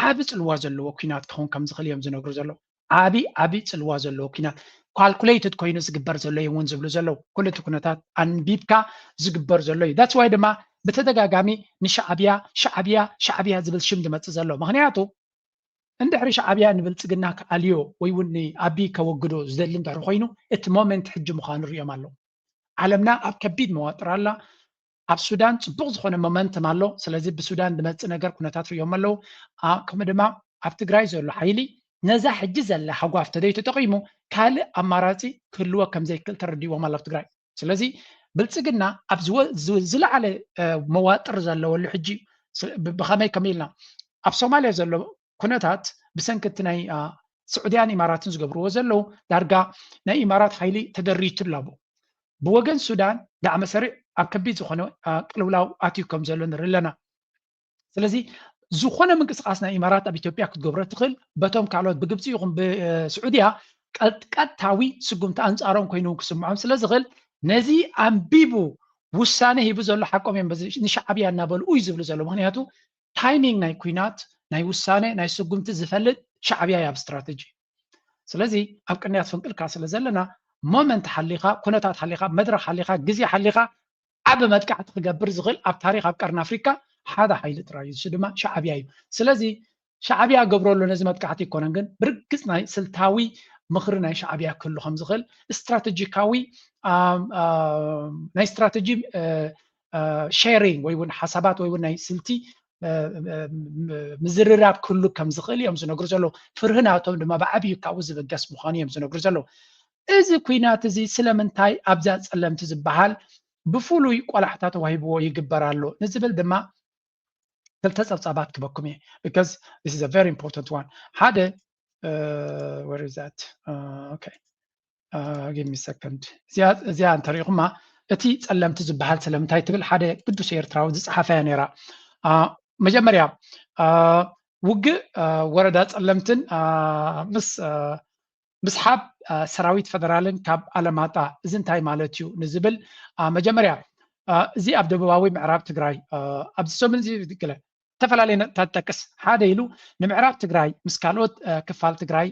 ዓቢ ፅልዋ ዘለዎ ኩናት ክኸውን ከም ዝኽእል እዮም ዝነግሩ ዘለዉ። ዓቢ ዓቢ ፅልዋ ዘለዎ ኩናት ካልኩሌትድ ኮይኑ ዝግበር ዘሎ እዮም እውን ዝብሉ ዘለዉ። ኩሉ እቲ ኩነታት ኣንቢብካ ዝግበር ዘሎ እዩ። ዳትስ ዋይ ድማ ብተደጋጋሚ ንሻዕብያ ሻዕብያ ሻዕብያ ዝብል ሽም ዝመፅእ ዘሎ። ምክንያቱ እንድሕሪ ሻዕብያ ንብልፅግና ክኣልዮ ወይ እውን ንኣቢ ከወግዶ ዝደሊ እንድሕሪ ኮይኑ እቲ ሞመንት ሕጂ ምዃኑ ርእዮም ኣለዉ። ዓለምና ኣብ ከቢድ መዋጥር ኣላ። ኣብ ሱዳን ፅቡቕ ዝኾነ ሞመንተም ኣሎ። ስለዚ ብሱዳን ዝመፅእ ነገር ኩነታት ርእዮም ኣለዉ። ከምኡ ድማ ኣብ ትግራይ ዘሎ ሓይሊ ነዛ ሕጂ ዘላ ሃጓፍ ተደይ ተጠቒሙ ካልእ ኣማራፂ ክህልዎ ከም ዘይክእል ተረዲዎም ኣሎ ኣብ ትግራይ። ስለዚ ብልፅግና ኣብ ዝለዓለ መዋጥር ዘለወሉ ሕጂ ብኸመይ ከም ኢልና ኣብ ሶማልያ ዘሎ ኩነታት ብሰንኪ እቲ ናይ ስዑድያን ኢማራትን ዝገብርዎ ዘለዉ ዳርጋ ናይ ኢማራት ሓይሊ ተደሪቱ ኣሎ። ብወገን ሱዳን ዳዕመ ሰሪዕ ኣብ ከቢድ ዝኾነ ቅልውላው ኣትዩ ከም ዘሎ ንርኢ ኣለና። ስለዚ ዝኾነ ምንቅስቃስ ናይ ኢማራት ኣብ ኢትዮጵያ ክትገብሮ ትኽእል በቶም ካልኦት ብግብፂ ይኹን ብስዑድያ ቀጥታዊ ስጉምቲ ኣንፃሮም ኮይኑ ክስምዖም ስለ ዝኽእል ነዚ ኣንቢቡ ውሳነ ሂቡ ዘሎ ሓቆም እዮም ንሻዕብያ እናበሉ እዩ ዝብሉ ዘሎ። ምክንያቱ ታይሚንግ ናይ ኩናት ናይ ውሳነ ናይ ስጉምቲ ዝፈልጥ ሻዕብያ እዩ ኣብ ስትራተጂ። ስለዚ ኣብ ቅንያት ፍንቅልካ ስለ ዘለና ሞመንት ሓሊኻ ኩነታት ሓሊኻ መድረክ ሓሊኻ ግዜ ሓሊኻ ዓቢ መጥቃዕቲ ክገብር ዝኽእል ኣብ ታሪክ ኣብ ቀርኒ ኣፍሪካ ሓደ ሓይሊ ጥራይ እዩ። እሱ ድማ ሻዕብያ እዩ። ስለዚ ሻዕብያ ገብረሉ ነዚ መጥቃዕቲ ይኮነን ግን ብርግፅ ናይ ስልታዊ ምኽሪ ናይ ሻዕብያ ክህሉ ከም ዝኽእል ስትራተጂካዊ ናይ ስትራተጂ ሼሪንግ ወይ እውን ሓሳባት ወይ እውን ናይ ስልቲ ምዝርራብ ክህሉ ከም ዝኽእል እዮም ዝነግሩ ዘለዉ። ፍርሂ ናቶም ድማ ብዓብዩ ካብኡ ዝብገስ ምዃኑ እዮም ዝነግሩ ዘለዉ። እዚ ኩናት እዚ ስለምንታይ ኣብዛ ፀለምቲ ዝበሃል ብፍሉይ ቆላሕታ ተዋሂብዎ ይግበር ኣሎ ንዝብል ድማ ክልተ ፀብፃባት ክበኩም እየ። Because this is a very important one። ሓደ where is that? Okay, give me a second። እዚኣ እንተሪኢኹማ እቲ ጸለምቲ ዝበሃል ስለምንታይ ትብል ሓደ ግዱስ ኤርትራዊ ዝጸሓፈያ ነይራ። መጀመርያ ውግእ ወረዳ ጸለምትን ምስ ምስሓብ ሰራዊት ፈደራልን ካብ ኣለማጣ እዚ እንታይ ማለት እዩ ንዝብል መጀመርያ እዚ ኣብ ደቡባዊ ምዕራብ ትግራይ ኣብዚ ሰሙን እዚ ገለ ዝተፈላለየ ነጥብታት ጠቅስ ሓደ ኢሉ ንምዕራብ ትግራይ ምስ ካልኦት ክፋል ትግራይ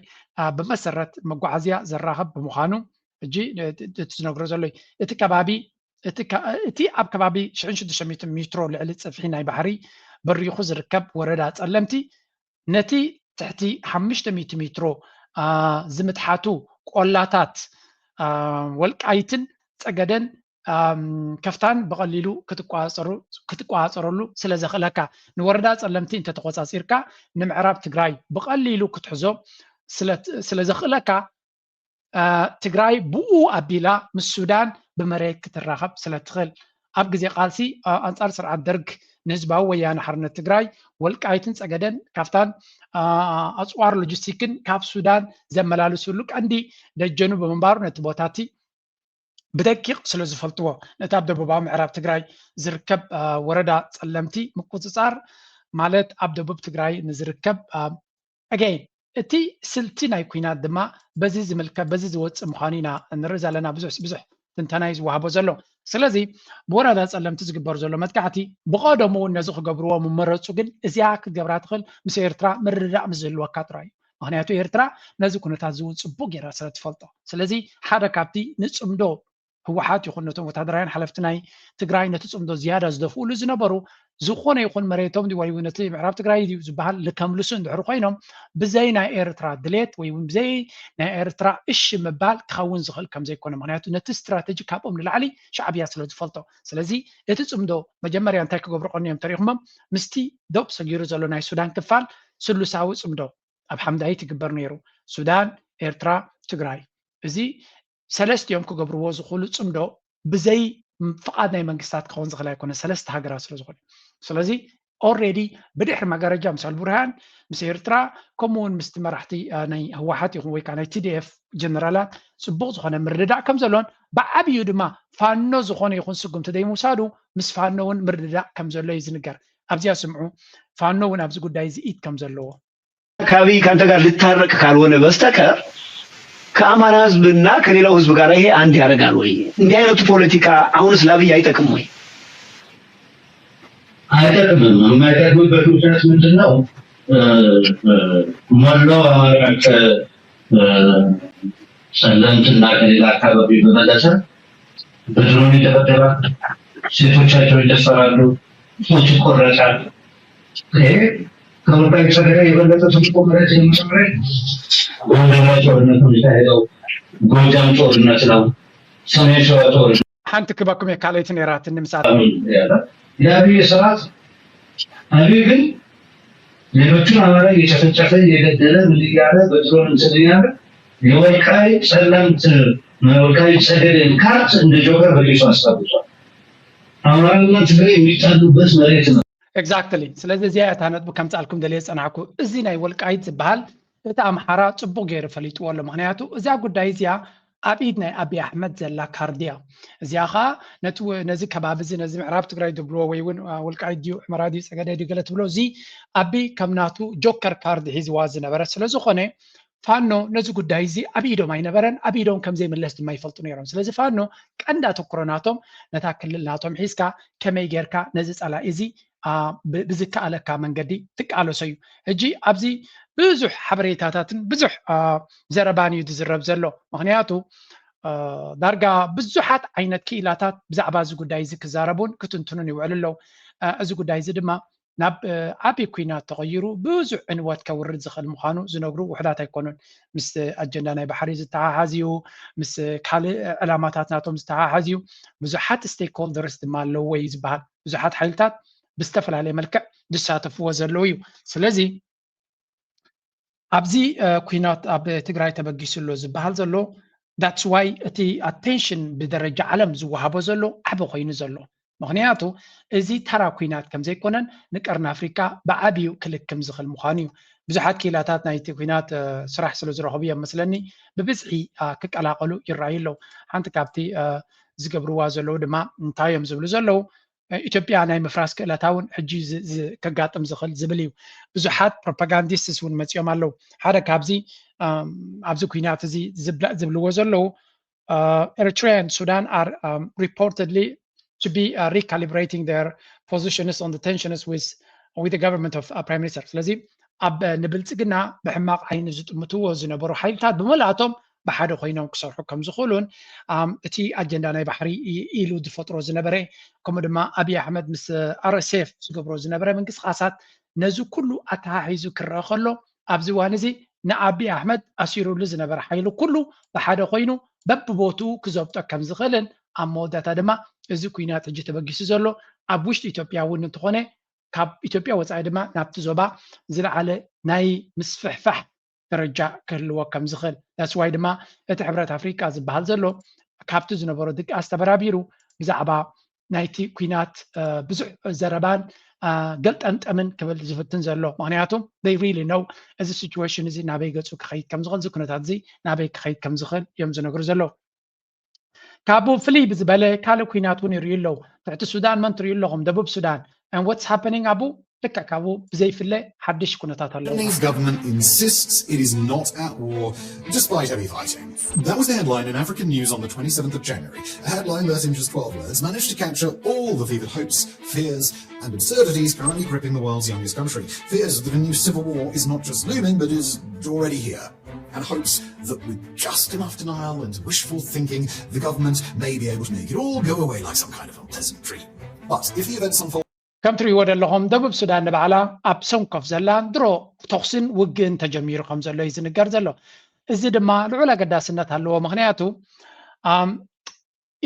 ብመሰረት መጓዓዝያ ዘራኸብ ብምዃኑ ሕጂ እቲ ዝነግሮ ዘሎ እቲ ከባቢ እቲ ኣብ ከባቢ ሽሕን ሽዱሽተ ሚእትን ሜትሮ ልዕሊ ጽፍሒ ናይ ባሕሪ በሪኹ ዝርከብ ወረዳ ጸለምቲ ነቲ ትሕቲ ሓሙሽተ ሚእቲ ሜትሮ ዝምትሓቱ ቆላታት ወልቃይትን ጸገደን ከፍታን ብቐሊሉ ክትቋጸረሉ ስለ ዘኽእለካ ንወረዳ ጸለምቲ እንተተቆጻጺርካ ንምዕራብ ትግራይ ብቐሊሉ ክትሕዞ ስለ ዘኽእለካ ትግራይ ብኡ ኣቢላ ምስ ሱዳን ብመሬት ክትራኸብ ስለ ትኽእል ኣብ ግዜ ቃልሲ ኣንጻር ስርዓት ደርግ ንህዝባዊ ወያነ ሓርነት ትግራይ ወልቃይትን ጸገደን ካፍታን ኣፅዋር ሎጂስቲክን ካብ ሱዳን ዘመላልስሉ ቀንዲ ደጀኑ ብምንባሩ ነቲ ቦታ እቲ ብደቂቕ ስለ ዝፈልጥዎ ነቲ ኣብ ደቡባዊ ምዕራብ ትግራይ ዝርከብ ወረዳ ጸለምቲ ምቁፅፃር ማለት ኣብ ደቡብ ትግራይ ንዝርከብ ኣገይን እቲ ስልቲ ናይ ኩናት ድማ በዚ ዝምልከት በዚ ዝወፅእ ምዃኑ ኢና ንርኢ ዘለና ብዙሕ ብዙሕ ትንተና እዩ ዝወሃቦ ዘሎ ስለዚ ብወረዳ ጸለምቲ ዝግበር ዘሎ መጥቃዕቲ ብቐደሙ እውን ነዚ ክገብርዎ ምመረፁ ግን እዚኣ ክትገብራ ትኽእል ምስ ኤርትራ ምርድዳእ ምስ ዝህልወካ ጥራይ እዩ ምክንያቱ ኤርትራ ነዚ ኩነታት ዝውን ፅቡቅ ጌራ ስለ ትፈልጦ ስለዚ ሓደ ካብቲ ንፅምዶ ህወሓት ይኹን ነቶም ወታደራውያን ሓለፍቲ ናይ ትግራይ ነቲ ፅምዶ ዝያዳ ዝደፍኡሉ ዝነበሩ ዝኾነ ይኹን መሬቶም ድዩ ወይ ነቲ ምዕራብ ትግራይ ድዩ ዝበሃል ልከምልሱ እንድሕር ኮይኖም ብዘይ ናይ ኤርትራ ድሌት ወይ እውን ብዘይ ናይ ኤርትራ እሺ ምባል ክኸውን ዝኽእል ከም ዘይኮነ ምክንያቱ ነቲ ስትራተጂ ካብኦም ንላዕሊ ሻዕብያ ስለ ዝፈልጦ ስለዚ እቲ ፅምዶ መጀመርያ እንታይ ክገብሩ ቀንዮም ተሪኹሞም ምስቲ ዶብ ሰጊሩ ዘሎ ናይ ሱዳን ክፋል ስሉሳዊ ፅምዶ ኣብ ሓምዳይት ይግበር ነይሩ ሱዳን ኤርትራ ትግራይ እዚ ሰለስቲኦም ክገብርዎ ዝኽእሉ ፅምዶ ብዘይ ፍቓድ ናይ መንግስታት ክኸውን ዝኽእል ኣይኮነ ሰለስተ ሃገራት ስለ ዝኾነ ስለዚ already ብድሕሪ መጋረጃ ምስ ኣልቡርሃን ምስ ኤርትራ ከምኡ እውን ምስቲ መራሕቲ ናይ ህወሓት ይኹን ወይ ከዓ ናይ ቲዲኤፍ ጀነራላት ፅቡቕ ዝኾነ ምርድዳእ ከም ዘሎን ብዓብዩ ድማ ፋኖ ዝኾነ ይኹን ስጉምቲ ዘይምውሳዱ ምስ ፋኖ እውን ምርድዳእ ከም ዘሎ እዩ ዝንገር ኣብዚኣ ስምዑ ፋኖ እውን ኣብዚ ጉዳይ እዚ ኢድ ከም ዘለዎ ከአብይ ከአንተ ጋር ልታረቅ ካልሆነ በስተቀር ከአማራ ህዝብና ከሌላው ህዝብ ጋር ይሄ አንድ ያደርጋል ወይ? እንዲህ አይነቱ ፖለቲካ አሁንስ ለአብይ አይጠቅም ወይ? አይጠቅምም። የማይጠቅምበት ምክንያት ምንድን ነው? መላው አማራ ከጸለምትና ከሌላ አካባቢ በበለጠ በድሮን ይደበደባል፣ ሴቶቻቸው ይደፈራሉ፣ ጡት ይቆረጣል። ይሄ ከወልቃይት ጠገዴ የበለጠ ትልቁ መሬት የምትመሬት ጎንደር ላይ ጦርነት ነው የሚካሄደው። ጎጃም ጦርነት ነው። ሰሜን ሸዋ ጦርነት ሓንቲ ክበኩም እየ ካልኣይቲ ነይራትኒ ምሳሌ የአብይ ስርዓት አብይ ግን ሌሎቹን አማራ እየጨፈጨፈ እየገደለ ምን እያለ በድሮን እንትን እያለ የወልቃይት ጸለምት የወልቃይት ጸገዴን ካርት እንደ ጆከር በሊሱ አስቀምጧል። አማራና ትግሬ የሚጣሉበት መሬት ነው። Exactly ስለዚ እዚኣ እያ እታ ነጥቢ ከምፃልኩም ደልየ ዝፀናሕኩ እዚ ናይ ወልቃይት ዝበሃል እቲ ኣምሓራ ፅቡቅ ገይሩ ፈሊጥዎ ኣሎ ምክንያቱ እዚኣ ጉዳይ እዚኣ ኣብ ኢድ ናይ ኣብይ ኣሕመድ ዘላ ካርድ እያ እዚኣ ከዓ ነዚ ከባቢ እዚ ነዚ ምዕራብ ትግራይ ዝብልዎ ወይ እውን ወልቃይት ድዩ ዕመራ ድዩ ፀገደ ድዩ ገለ ትብሎ እዚ ኣብይ ከም ናቱ ጆከር ካርድ ሒዝዋ ዝነበረ ስለዝኮነ ፋኖ ነዚ ጉዳይ እዚ ኣብ ኢዶም ኣይነበረን ኣብ ኢዶም ከም ዘይምለስ ድማ ይፈልጡ ነይሮም ስለዚ ፋኖ ቀንዲ ኣተኩሮ ናቶም ነታ ክልል ናቶም ሒዝካ ከመይ ጌርካ ነዚ ፀላኢ እዚ ብዝከኣለካ መንገዲ ትቃለሶ እዩ ሕጂ ኣብዚ ብዙሕ ሓበሬታታትን ብዙሕ ዘረባን እዩ ዝዝረብ ዘሎ ምክንያቱ ዳርጋ ብዙሓት ዓይነት ክኢላታት ብዛዕባ እዚ ጉዳይ እዚ ክዛረቡን ክትንትኑን ይውዕሉ ኣለዉ እዚ ጉዳይ እዚ ድማ ናብ ዓብዪ ኲናት ተቐይሩ ብዙሕ ዕንወት ከውርድ ዝኽእል ምዃኑ ዝነግሩ ውሑዳት ኣይኮኑን። ምስ ኣጀንዳ ናይ ባሕሪ ዝተሓሓዝ እዩ፣ ምስ ካልእ ዕላማታት ናቶም ዝተሓሓዝ እዩ። ብዙሓት ስቴክሆልደርስ ድማ ኣለውዎ እዩ ዝበሃል። ብዙሓት ሓይልታት ብዝተፈላለየ መልክዕ ዝሳተፍዎ ዘለዉ እዩ። ስለዚ ኣብዚ ኲናት ኣብ ትግራይ ተበጊሱ ኣሎ ዝበሃል ዘሎ that's why እቲ ኣቴንሽን ብደረጃ ዓለም ዝወሃቦ ዘሎ ዓቢ ኮይኑ ዘሎ ምኽንያቱ እዚ ተራ ኲናት ከም ዘይኮነን ንቀርኒ ኣፍሪካ ብዓብዩ ክልክም ዝኽእል ምዃኑ እዩ። ብዙሓት ክኢላታት ናይቲ ኲናት ስራሕ ስለ ዝረኸቡ እዮም መስለኒ ብብዝሒ ክቀላቐሉ ይረኣዩ ኣለዉ። ሓንቲ ካብቲ ዝገብርዋ ዘለዉ ድማ እንታይ እዮም ዝብሉ ዘለዉ? ኢትዮጵያ ናይ ምፍራስ ክእለታ እውን ሕጂ ከጋጥም ዝኽእል ዝብል እዩ። ብዙሓት ፕሮፓጋንዲስትስ እውን መፂኦም ኣለዉ። ሓደ ካብዚ ኣብዚ ኩናት እዚ ዝብልዎ ዘለዉ Eritrea and Sudan are reportedly to be recalibrating their positions on the tensions with with the government of Prime Minister. ስለዚ ኣብ ንብልፅግና ብሕማቕ ዓይኒ ዝጥምትዎ ዝነበሩ ሓይልታት ብመላእቶም ብሓደ ኮይኖም ክሰርሑ ከም ዝኽእሉን እቲ ኣጀንዳ ናይ ባሕሪ ኢሉ ዝፈጥሮ ዝነበረ ከምኡ ድማ ኣብይ ኣሕመድ ምስ ኣርኤስኤፍ ዝገብሮ ዝነበረ ምንቅስቃሳት ነዚ ኩሉ ኣተሓሒዙ ክረአ ከሎ ኣብዚ እዋን እዚ ንኣብይ ኣሕመድ ኣሲሩሉ ዝነበረ ሓይሊ ኩሉ ብሓደ ኮይኑ በብቦትኡ ክዘብጦ ከም ዝኽእልን ኣብ መወዳእታ ድማ እዚ ኩናት ሕጂ ተበጊሱ ዘሎ ኣብ ውሽጢ ኢትዮጵያ እውን እንተኾነ ካብ ኢትዮጵያ ወፃኢ ድማ ናብቲ ዞባ ዝለዓለ ናይ ምስፍሕፋሕ ደረጃ ክህልዎ ከም ዝኽእል that's why ድማ እቲ ሕብረት ኣፍሪቃ ዝበሃል ዘሎ ካብቲ ዝነበሮ ድቃስ ተበራቢሩ ብዛዕባ ናይቲ ኩናት ብዙሕ ዘረባን ገልጠምጠምን ክብል ዝፍትን ዘሎ ምክንያቱ they really know እዚ situation እዚ ናበይ ገፁ ክኸይድ ከም ዝኽእል እዚ ኩነታት እዚ ናበይ ክኸይድ ከም ዝኽእል እዮም ዝነግሩ ዘለዉ ካብኡ ፍልይ ብዝበለ ካልእ ኩናት እውን ይርእዩ ኣለዉ ትሕቲ ሱዳን መን ትርእዩ ኣለኹም ደቡብ ሱዳን and what's happening ኣብኡ ልክዕ ካብኡ ብዘይፍለ ሓድሽ ኩነታት ኣሎ Sudanese government insists it is not at war despite heavy fighting. That was the headline in African news on the twenty-seventh of January. A headline that in just twelve words managed to capture all the fevered hopes, fears, and absurdities currently gripping the world's youngest country. Fears that a new civil war is not just looming, but is already here. And hopes that with just enough denial and wishful thinking, the government may be able to make it all go away like some kind of unpleasant dream. But if the events unfold ከም ትርእይዎ ዘለኹም ደቡብ ሱዳን ንባዕላ ኣብ ሰንኮፍ ዘላ ድሮ ተኹስን ውግእን ተጀሚሩ ከም ዘሎ እዩ ዝንገር ዘሎ እዚ ድማ ልዑል ኣገዳስነት ኣለዎ ምክንያቱ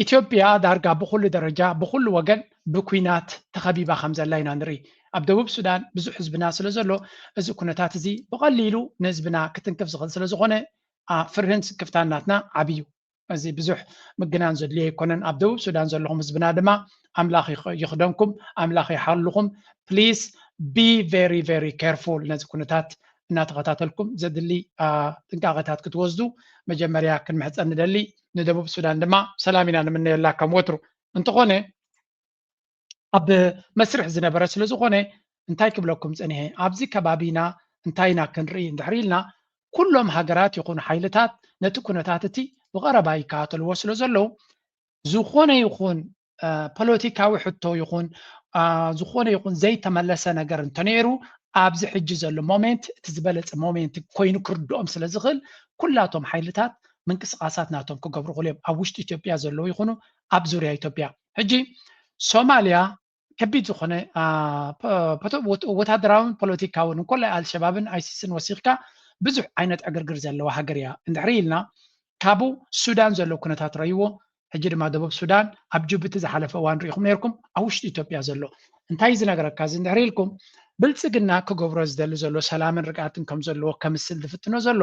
ኢትዮጵያ ዳርጋ ብኩሉ ደረጃ ብኩሉ ወገን ብኩናት ተኸቢባ ከም ዘላ ኢና ንርኢ ኣብ ደቡብ ሱዳን ብዙሕ ህዝብና ስለ ዘሎ እዚ ኩነታት እዚ ብቐሊሉ ንህዝብና ክትንክፍ ዝኽእል ስለ ዝኾነ ፍርህን ስክፍታን ናትና ዓብዩ እዚ ብዙሕ ምግናን ዘድልዮ ኣይኮነን ኣብ ደቡብ ሱዳን ዘለኹም ህዝብና ድማ ኣምላኽ ይኽደንኩም ኣምላኽ ይሓልኹም please be very very careful ነዚ ኩነታት እናተኸታተልኩም ዘድሊ ጥንቃቄታት ክትወስዱ መጀመርያ ክንምሕፀን ንደሊ ንደቡብ ሱዳን ድማ ሰላም ኢና ንምነየላ ከም ወትሩ እንተኾነ ኣብ መስርሕ ዝነበረ ስለ ዝኾነ እንታይ ክብለኩም ፀኒሐ ኣብዚ ከባቢና እንታይ ኢና ክንርኢ እንድሕር ኢልና ኩሎም ሃገራት ይኹኑ ሓይልታት ነቲ ኩነታት እቲ ብቐረባ ይከታተልዎ ስለ ዘለዉ ዝኾነ ይኹን ፖለቲካዊ ሕቶ ይኹን ዝኾነ ይኹን ዘይተመለሰ ነገር እንተነይሩ ኣብዚ ሕጂ ዘሎ ሞሜንት እቲ ዝበለፀ ሞሜንት ኮይኑ ክርድኦም ስለ ዝኽእል ኩላቶም ሓይልታት ምንቅስቃሳት ናቶም ክገብሩ ክእሉ እዮም ኣብ ውሽጢ ኢትዮጵያ ዘለዉ ይኹኑ ኣብ ዙርያ ኢትዮጵያ ሕጂ ሶማልያ ከቢድ ዝኾነ ወታደራውን ፖለቲካውን እንኮላይ ኣልሸባብን ኣይሲስን ወሲኽካ ብዙሕ ዓይነት ዕግርግር ዘለዋ ሃገር እያ እንድሕር ኢልና ካብኡ ሱዳን ዘሎ ኩነታት ረይዎ ሕጂ ድማ ደቡብ ሱዳን ኣብ ጅቡቲ ዝሓለፈ እዋን ሪኢኹም ነርኩም ኣብ ውሽጢ ኢትዮጵያ ዘሎ እንታይ ዝነገረካ እዚ እንድሕር ኢልኩም ብልፅግና ክገብሮ ዝደሊ ዘሎ ሰላምን ርግኣትን ከም ዘለዎ ከምስል ዝፍትኖ ዘሎ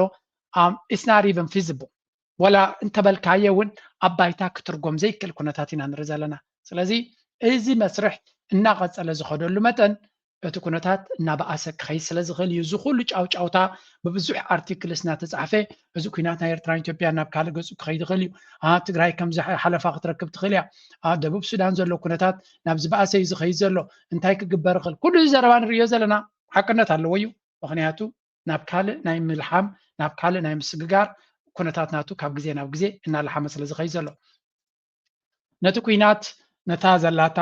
it's not even feasible ወላ እንተበልካዮ እውን ኣብ ባይታ ክትርጎም ዘይክእል ኩነታት ኢና ንርኢ ዘለና ስለዚ እዚ መስርሕ እናቐፀለ ዝኸደሉ መጠን እቲ ኩነታት እናበኣሰ ክኸይድ ስለ ዝኽእል እዩ እዚ ኩሉ ጫውጫውታ ብብዙሕ ኣርቲክልስ እናተፃሕፈ እዚ ኩናት ናይ ኤርትራን ኢትዮጵያን ናብ ካልእ ገፁ ክኸይድ ይኽእል እዩ ትግራይ ከም ሓለፋ ክትረክብ ትኽእል እያ ደቡብ ሱዳን ዘሎ ኩነታት ናብ ዝበኣሰ እዩ ዝኸይድ ዘሎ እንታይ ክግበር ይኽእል ኩሉ እዚ ዘረባ ንርእዮ ዘለና ሓቅነት ኣለዎ እዩ ምክንያቱ ናብ ካልእ ናይ ምልሓም ናብ ካልእ ናይ ምስግጋር ኩነታት ናቱ ካብ ግዜ ናብ ግዜ እናለሓመ ስለ ዝኸይድ ዘሎ ነቲ ኩናት ነታ ዘላታ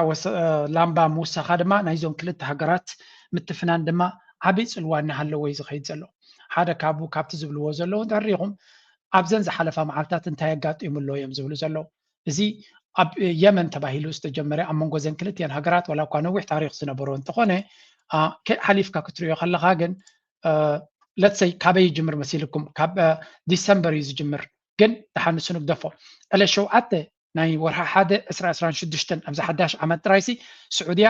ላምባ ምውሳኻ ድማ ናይዞም ክልተ ሃገራት ምትፍናን ድማ ዓብይ ፅልዋ እናሃለዎ እዩ ዝኸይድ ዘሎ ሓደ ካብኡ ካብቲ ዝብልዎ ዘለዉ እንተሪኹም ኣብዘን ዝሓለፋ መዓልታት እንታይ ኣጋጢሙ ኣሎ እዮም ዝብሉ ዘለዉ እዚ ኣብ የመን ተባሂሉ ዝተጀመረ ኣብ መንጎ ዘን ክልቲአን ሃገራት ዋላ እኳ ነዊሕ ታሪክ ዝነበሮ እንተኾነ ሓሊፍካ ክትሪኦ ከለካ ግን ለትሰይ ካበይ ይጅምር መሲልኩም ካብ ዲሰምበር እዩ ዝጅምር ግን ደሓን ንሱ ንግደፎ ዕለት ሸውዓተ ናይ ወርሒ ሓደ ዕስራ ዕስራን ሽዱሽተን ኣብዚ ሓዳሽ ዓመት ጥራይሲ ስዑድያ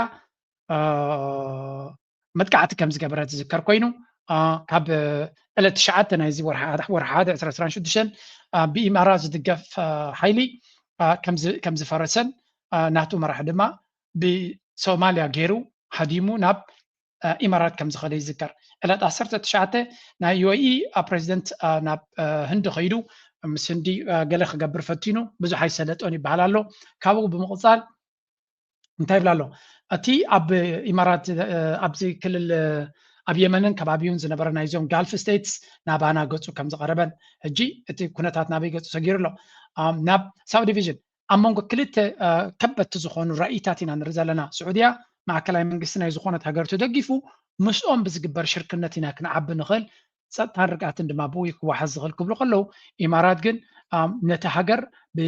መጥቃዕቲ ከም ዝገበረት ዝዝከር ኮይኑ ካብ ዕለት ትሽዓተ ናይዚ ወርሒ ሓደ ዕስራ ዕስራን ሽዱሽተን ብኢማራ ዝድገፍ ሓይሊ ከም ዝፈረሰን ናቱ መራሕ ድማ ብሶማልያ ገይሩ ሃዲሙ ናብ ኢማራት ከም ዝኸደ ይዝከር ዕለት ዓሰርተ ትሽዓተ ናይ ዩኤኢ ፕሬዚደንት ናብ ህንዲ ከይዱ ምስ ህንዲ ገለ ክገብር ፈቲኑ፣ ብዙሕ ኣይሰለጦን ይበሃል ኣሎ። ካብኡ ብምቕፃል እንታይ ይብላ ኣሎ? እቲ ኣብ ኢማራት፣ ኣብዚ ክልል፣ ኣብ የመንን ከባቢውን ዝነበረ ናይዞም ጋልፍ ስቴትስ ናባና ገፁ ከም ዝቐረበን፣ ሕጂ እቲ ኩነታት ናበይ ገፁ ሰጊሩ ኣሎ? ናብ ሳብ ዲቪዥን ኣብ መንጎ ክልተ ከበድቲ ዝኾኑ ራእይታት ኢና ንርኢ ዘለና። ስዑድያ ማእከላይ መንግስቲ ናይ ዝኾነት ሃገር ተደጊፉ ምስኦም ብዝግበር ሽርክነት ኢና ክንዓቢ ንኽእል፣ ጸጥታን ርግኣትን ድማ ብኡ ክወሓስ ዝኽእል ክብሉ ከለዉ፣ ኢማራት ግን ነቲ ሃገር ብ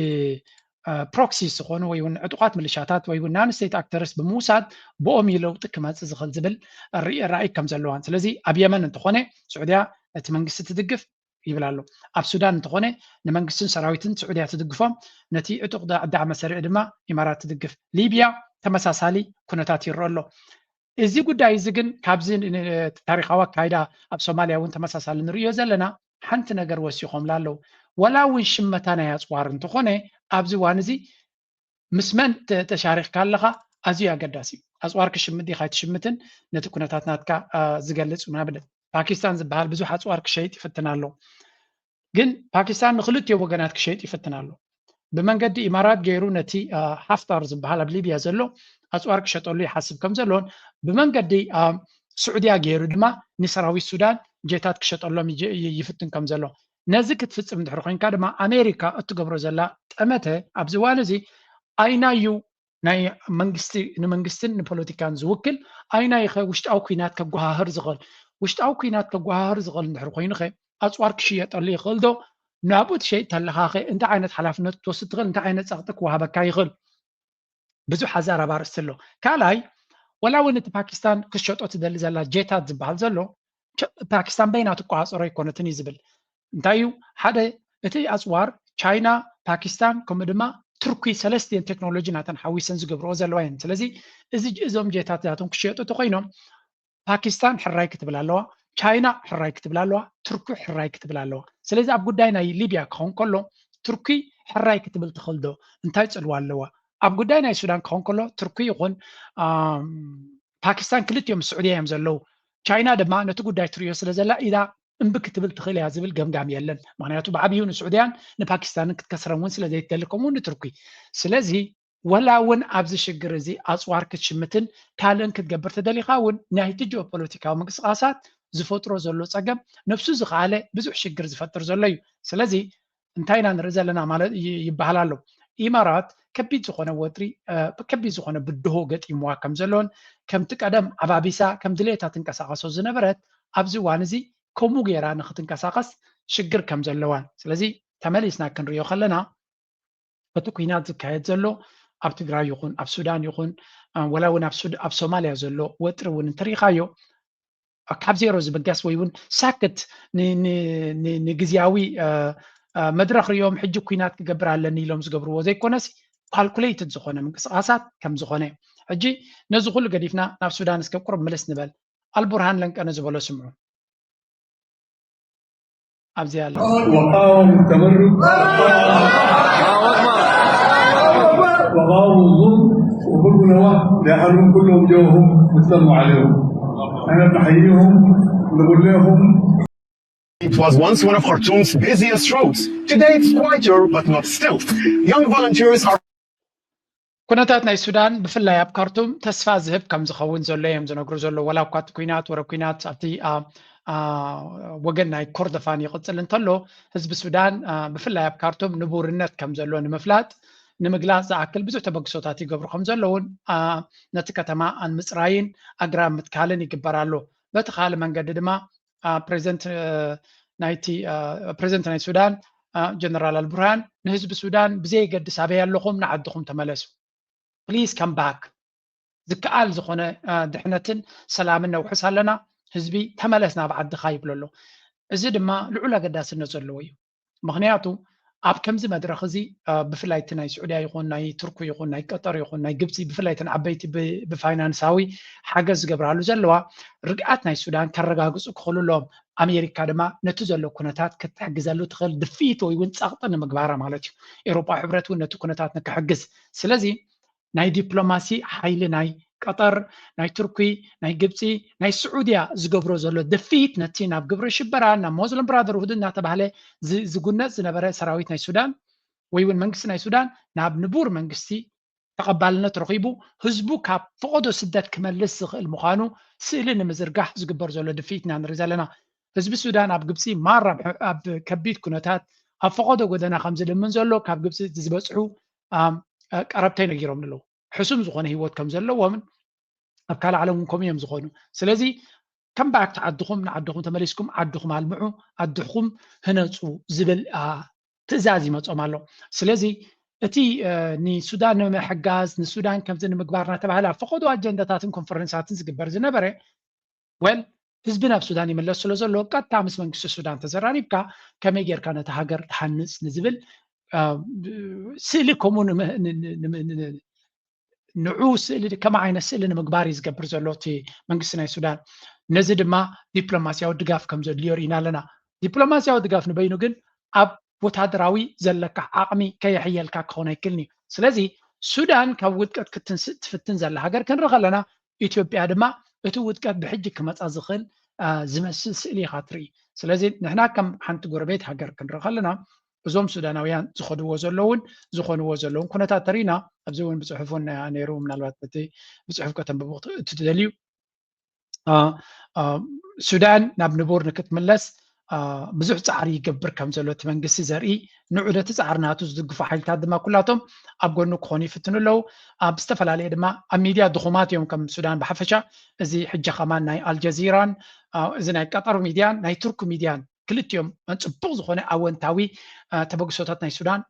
ፕሮክሲስ ዝኾኑ ወይ እውን ዕጡቓት ምልሻታት ወይ እውን ናን ስቴት ኣክተርስ ብምውሳድ ብኦም እዩ ለውጢ ክመፅእ ዝኽእል ዝብል ራእይ ከም ዘለዋን። ስለዚ ኣብ የመን እንተኾነ ስዑድያ ነቲ መንግስቲ ትድግፍ ይብል ኣሎ። ኣብ ሱዳን እንተኾነ ንመንግስትን ሰራዊትን ስዑድያ ትድግፎም፣ ነቲ ዕጡቕ ዳዕመ ሰሪዕ ድማ ኢማራት ትድግፍ። ሊብያ ተመሳሳሊ ኩነታት ይረአ ኣሎ። እዚ ጉዳይ እዚ ግን ካብዚ ታሪኻዊ ኣካይዳ ኣብ ሶማልያ እውን ተመሳሳሊ ንርእዮ ዘለና ሓንቲ ነገር ወሲኾምላ ኣለዉ። ወላ እውን ሽመታ ናይ ኣፅዋር እንተኾነ ኣብዚ እዋን እዚ ምስ መን ተሻሪኽካ ኣለኻ ኣዝዩ ኣገዳሲ እዩ። ኣፅዋር ክሽምት ዲኻ ኣይትሽምትን ነቲ ኩነታት ናትካ ዝገልፅ እዩ። ንኣብነት ፓኪስታን ዝበሃል ብዙሕ ኣፅዋር ክሸይጥ ይፍትን ኣሎ። ግን ፓኪስታን ንክልቲኦም ወገናት ክሸይጥ ይፍትን ኣሎ። ብመንገዲ ኢማራት ገይሩ ነቲ ሓፍታር ዝበሃል ኣብ ሊብያ ዘሎ ኣፅዋር ክሸጠሉ ይሓስብ ከም ዘሎን ብመንገዲ ስዑድያ ገይሩ ድማ ንሰራዊት ሱዳን ጀታት ክሸጠሎም ይፍትን ከም ዘሎ። ነዚ ክትፍፅም እንድሕር ኮይንካ ድማ ኣሜሪካ እትገብሮ ዘላ ጠመተ ኣብዚ እዋን እዚ ኣይናዩ ናይ መንግስቲ ንመንግስትን ንፖለቲካን ዝውክል ኣይናይኸ ውሽጣዊ ኩናት ከጓሃህር ዝኽእል ውሽጣዊ ኩናት ከጓሃህር ዝኽእል እንድሕር ኮይኑኸ ኣፅዋር ክሽየጠሉ ይኽእል ዶ? ናብኡ ትሸይጥ ተለኻኸ እንታይ ዓይነት ሓላፍነት ክትወስድ ትኽእል? እንታይ ዓይነት ፀቕጢ ክወሃበካ ይኽእል? ብዙሕ ኣዛራቢ ኣርእስቲ ኣሎ። ካልኣይ ወላ እውን እቲ ፓኪስታን ክትሸጦ ትደሊ ዘላ ጄታት ዝበሃል ዘሎ ፓኪስታን በይና ትቆፃፀሮ ኣይኮነትን እዩ ዝብል። እንታይ እዩ ሓደ እቲ ኣፅዋር ቻይና፣ ፓኪስታን ከምኡ ድማ ቱርኪ ሰለስቲኤን ቴክኖሎጂ ናተን ሓዊሰን ዝገብርኦ ዘለዋ እየን። ስለዚ እዚ እዞም ጄታት እዚኣቶም ክሽየጡ እንተኮይኖም ፓኪስታን ሕራይ ክትብል ኣለዋ፣ ቻይና ሕራይ ክትብል ኣለዋ፣ ቱርኪ ሕራይ ክትብል ኣለዋ። ስለዚ ኣብ ጉዳይ ናይ ሊብያ ክኸውን ከሎ ቱርኪ ሕራይ ክትብል ትኽእል ዶ? እንታይ ፅልዋ ኣለዋ? ኣብ ጉዳይ ናይ ሱዳን ክኸውን ከሎ ቱርኪ ይኹን ፓኪስታን ክልቲኦም ስዑድያ እዮም ዘለዉ። ቻይና ድማ ነቲ ጉዳይ ትርእዮ ስለ ዘላ ኢዳ እምቢ ክትብል ትኽእል እያ ዝብል ገምጋም የለን። ምክንያቱ ብዓብዩ ንስዑድያን ንፓኪስታንን ክትከስረን እውን ስለ ዘይትደሊ ከምኡ ንቱርኪ። ስለዚ ወላ እውን ኣብዚ ሽግር እዚ ኣፅዋር ክትሽምትን ካልእን ክትገብር ተደሊኻ እውን ናይቲ ጂኦፖለቲካዊ ምንቅስቃሳት ዝፈጥሮ ዘሎ ፀገም ነብሱ ዝኸኣለ ብዙሕ ሽግር ዝፈጥር ዘሎ እዩ። ስለዚ እንታይ ኢና ንርኢ ዘለና ማለት ይበሃል ኣሎ። ኢማራት ከቢድ ዝኾነ ወጥሪ ከቢድ ዝኾነ ብድሆ ገጢምዋ ከም ዘሎን ከምቲ ቀደም ኣባቢሳ ከም ድሌታ ትንቀሳቐሶ ዝነበረት ኣብዚ እዋን እዚ ከምኡ ገይራ ንክትንቀሳቐስ ሽግር ከም ዘለዋን ስለዚ ተመሊስና ክንሪኦ ከለና እቲ ኩናት ዝካየድ ዘሎ ኣብ ትግራይ ይኹን ኣብ ሱዳን ይኹን ወላ እውን ኣብ ሶማልያ ዘሎ ወጥሪ እውን እንተሪኢኻዮ ካብ ዜሮ ዝብገስ ወይ እውን ሳክት ንግዝያዊ መድረክ ሪኦም ሕጂ ኩናት ክገብር ኣለኒ ኢሎም ዝገብርዎ ዘይኮነስ ካልኩሌትድ ዝኾነ ምንቅስቃሳት ከም ዝኾነ ሕጂ ነዚ ኩሉ ገዲፍና ናብ ሱዳን እስከ ቁርብ ምልስ ንበል። ኣልቡርሃን ለንቀነ ዝበሎ ስምዑ። ኣብዚ ኣሎ وقاوموا التمرد وقاوموا الظلم وبقوا نواه لأهلهم كلهم جوهم وسلموا عليهم. أنا بحييهم ونقول لهم It was once one of Khartoum's busiest roads. Today it's quieter, but not stealth. Young volunteers are ኩነታት ናይ ሱዳን ብፍላይ ኣብ ካርቱም ተስፋ ዝህብ ከም ዝኸውን ዘሎ እዮም ዝነግሩ ዘለዉ። ወላ እኳ እቲ ኩናት ወረ ኩናት ኣብቲ ወገን ናይ ኮርዶፋን ይቕጽል እንተሎ ህዝቢ ሱዳን ብፍላይ ኣብ ካርቱም ንቡርነት ከም ዘሎ ንምፍላጥ ንምግላጽ ዝኣክል ብዙሕ ተበግሶታት ይገብሩ ከም ዘለውን ነቲ ከተማ ኣንምጽራይን ኣግራብ ምትካልን ይግበር ኣሎ። በቲ ካልእ መንገዲ ድማ ፕሬዚደንት ናይቲ ፕሬዚደንት ናይ ሱዳን ጀነራል ኣልቡርሃን ንህዝቢ ሱዳን ብዘየገድስ ኣበይ ኣለኹም ንዓድኹም ተመለሱ please come back ዝከኣል ዝኾነ ድሕነትን ሰላምን ነውሕስ ኣለና ህዝቢ ተመለስ ናብ ዓድኻ ይብሎ ኣሎ። እዚ ድማ ልዑል ኣገዳስነት ዘለዎ እዩ። ምክንያቱ ኣብ ከምዚ መድረኽ እዚ ብፍላይ እቲ ናይ ስዑድያ ይኹን ናይ ቱርኩ ይኹን ናይ ቀጠር ይኹን ናይ ግብፂ ብፍላይ እተን ዓበይቲ ብፋይናንሳዊ ሓገዝ ዝገብራሉ ዘለዋ ርግኣት ናይ ሱዳን ከረጋግፁ ክኽእሉ ኣለዎም። ኣሜሪካ ድማ ነቲ ዘሎ ኩነታት ክትሕግዘሉ ትኽእል ድፍኢት ወይ እውን ፀቕጢ ንምግባራ ማለት እዩ። ኤውሮጳ ሕብረት እውን ነቲ ኩነታት ንክሕግዝ ስለዚ ናይ ዲፕሎማሲ ሓይሊ ናይ ቀጠር፣ ናይ ቱርኪ፣ ናይ ግብፂ፣ ናይ ስዑድያ ዝገብሮ ዘሎ ድፊት ነቲ ናብ ግብረ ሽበራ ናብ ሞስሊም ብራደርሁድ እናተባህለ ዝጉነፅ ዝነበረ ሰራዊት ናይ ሱዳን ወይ እውን መንግስቲ ናይ ሱዳን ናብ ንቡር መንግስቲ ተቐባልነት ረኺቡ ህዝቡ ካብ ፈቐዶ ስደት ክመልስ ዝኽእል ምዃኑ ስእሊ ንምዝርጋሕ ዝግበር ዘሎ ድፍኢት ኢና ንርኢ ዘለና። ህዝቢ ሱዳን ኣብ ግብፂ ማር ኣብ ከቢድ ኩነታት ኣብ ፈቐዶ ጎደና ከም ዝልምን ዘሎ ካብ ግብፂ ዝበፅሑ ቀረብተይ ነጊሮም ኣለዉ። ሕሱም ዝኾነ ህይወት ከም ዘለዎምን ኣብ ካልእ ዓለም እውን ከምኡ እዮም ዝኾኑ። ስለዚ ከም ባክ ዓድኹም ንዓድኹም ተመሊስኩም ዓድኹም ኣልምዑ፣ ዓድኹም ህነፁ ዝብል ትእዛዝ ይመፆም ኣሎ። ስለዚ እቲ ንሱዳን ንምሕጋዝ ንሱዳን ከምዚ ንምግባር እናተባህለ ኣብ ፈቐዶ ኣጀንዳታትን ኮንፈረንሳትን ዝግበር ዝነበረ ወል ህዝቢ ናብ ሱዳን ይምለስ ስለ ዘሎ ቀጥታ ምስ መንግስቲ ሱዳን ተዘራሪብካ ከመይ ጌርካ ነቲ ሃገር ትሃንፅ ንዝብል ስእሊ ከምኡ ንዑ ስእሊ ከመ ዓይነት ስእሊ ንምግባር እዩ ዝገብር ዘሎ እቲ መንግስቲ ናይ ሱዳን። ነዚ ድማ ዲፕሎማስያዊ ድጋፍ ከም ዘድልዮ ርኢና ኣለና። ዲፕሎማስያዊ ድጋፍ ንበይኑ ግን ኣብ ወታደራዊ ዘለካ ዓቕሚ ከየሕየልካ ክኸውን ኣይክልን እዩ። ስለዚ ሱዳን ካብ ውድቀት ክትንስእ ትፍትን ዘላ ሃገር ክንርኢ ከለና ኢትዮጵያ ድማ እቲ ውድቀት ብሕጂ ክመፃ ዝኽእል ዝመስል ስእሊ ኢኻ ትርኢ። ስለዚ ንሕና ከም ሓንቲ ጎረቤት ሃገር ክንርኢ ከለና እዞም ሱዳናውያን ዝኸድዎ ዘለውን ዝኾንዎ ዘለውን ኩነታት ተሪና ኣብዚ እውን ብፅሑፍ እውን ነይሩ ምናልባት እቲ ብፅሑፍ ከተንብቡ እትደልዩ ሱዳን ናብ ንቡር ንክትምለስ ብዙሕ ፃዕሪ ይገብር ከም ዘሎ እቲ መንግስቲ ዘርኢ ንዑ ነቲ ፃዕሪ ናቱ ዝድግፉ ሓይልታት ድማ ኩላቶም ኣብ ጎኑ ክኾኑ ይፍትኑ ኣለዉ። ኣብ ዝተፈላለየ ድማ ኣብ ሚድያ ድኹማት እዮም ከም ሱዳን ብሓፈሻ። እዚ ሕጂ ከማን ናይ ኣልጀዚራን እዚ ናይ ቀጠር ሚድያን ናይ ቱርክ ሚድያን ክልቲኦም ፅቡቕ ዝኾነ ኣወንታዊ ተበግሶታት ናይ ሱዳን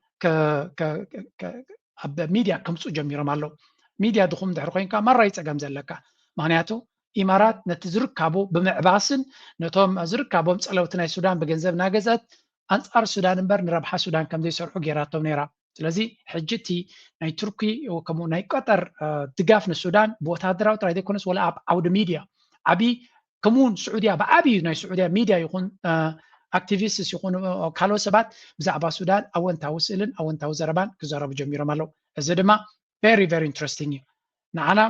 ኣብ ሚድያ ከምፅኡ ጀሚሮም ኣለዉ። ሚድያ ድኹም ድሕሪ ኮይንካ ማራይ ፀገም ዘለካ። ምክንያቱ ኢማራት ነቲ ዝርካቡ ብምዕባስን ነቶም ዝርካቦም ፀለውቲ ናይ ሱዳን ብገንዘብ እናገዘት ኣንፃር ሱዳን እምበር ንረብሓ ሱዳን ከም ዘይሰርሑ ጌራቶም ነይራ። ስለዚ ሕጂ እቲ ናይ ቱርኪ ከምኡ ናይ ቀጠር ድጋፍ ንሱዳን ብወታደራዊ ጥራይ ዘይኮነስ ወላ ኣብ ዓውዲ ሚድያ ዓብዪ ከምኡውን ስዑድያ ብዓብዩ ናይ ስዑድያ ሚድያ ይኹን ኣክቲቪስትስ ይኹኑ ካልኦት ሰባት ብዛዕባ ሱዳን ኣወንታዊ ስእልን ኣወንታዊ ዘረባን ክዛረቡ ጀሚሮም ኣለዉ። እዚ ድማ very very interesting እዩ። ንዓና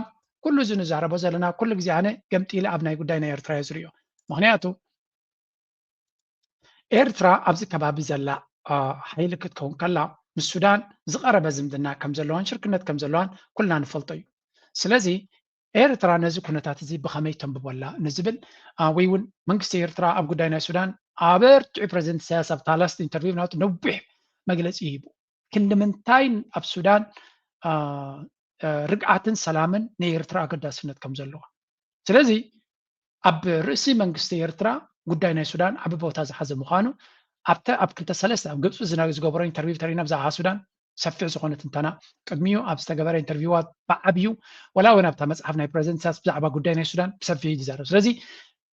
ኩሉ እዚ ንዛረቦ ዘለና ኩሉ ግዜ ኣነ ገምጢለ ኣብ ናይ ጉዳይ ናይ ኤርትራ እየ ዝሪኦ። ምክንያቱ ኤርትራ ኣብዚ ከባቢ ዘላ ሓይሊ ክትከውን ከላ ምስ ሱዳን ዝቐረበ ዝምድና ከም ዘለዋን ሽርክነት ከም ዘለዋን ኩልና ንፈልጦ እዩ። ስለዚ ኤርትራ ነዚ ኩነታት እዚ ብኸመይ ተንብቦ ኣላ ንዝብል ወይ እውን መንግስቲ ኤርትራ ኣብ ጉዳይ ናይ ሱዳን ኣበርቲዑ ፕረዚደንት ኢሳያስ ኣብ ታላስት ኢንተርቪው ናቱ ነዊሕ መግለፂ ሂቡ። ክንዲ ምንታይ ኣብ ሱዳን ርግኣትን ሰላምን ንኤርትራ ኣገዳስነት ከም ዘለዋ። ስለዚ ኣብ ርእሲ መንግስቲ ኤርትራ ጉዳይ ናይ ሱዳን ዓቢ ቦታ ዝሓዘ ምዃኑ ኣብተ ኣብ ክልተ ሰለስተ ኣብ ግብፂ ዝገበሮ ኢንተርቪው ተሪና ብዛዕባ ሱዳን ሰፊሕ ዝኾነ ትንተና ቅድሚኡ ኣብ ዝተገበረ ኢንተርቪዋት ብዓብዩ ወላ እውን ኣብታ መፅሓፍ ናይ ፕረዚደንት ኢሳያስ ብዛዕባ ጉዳይ ናይ ሱዳን ብሰፊሑ እዩ ዝዛረብ። ስለዚ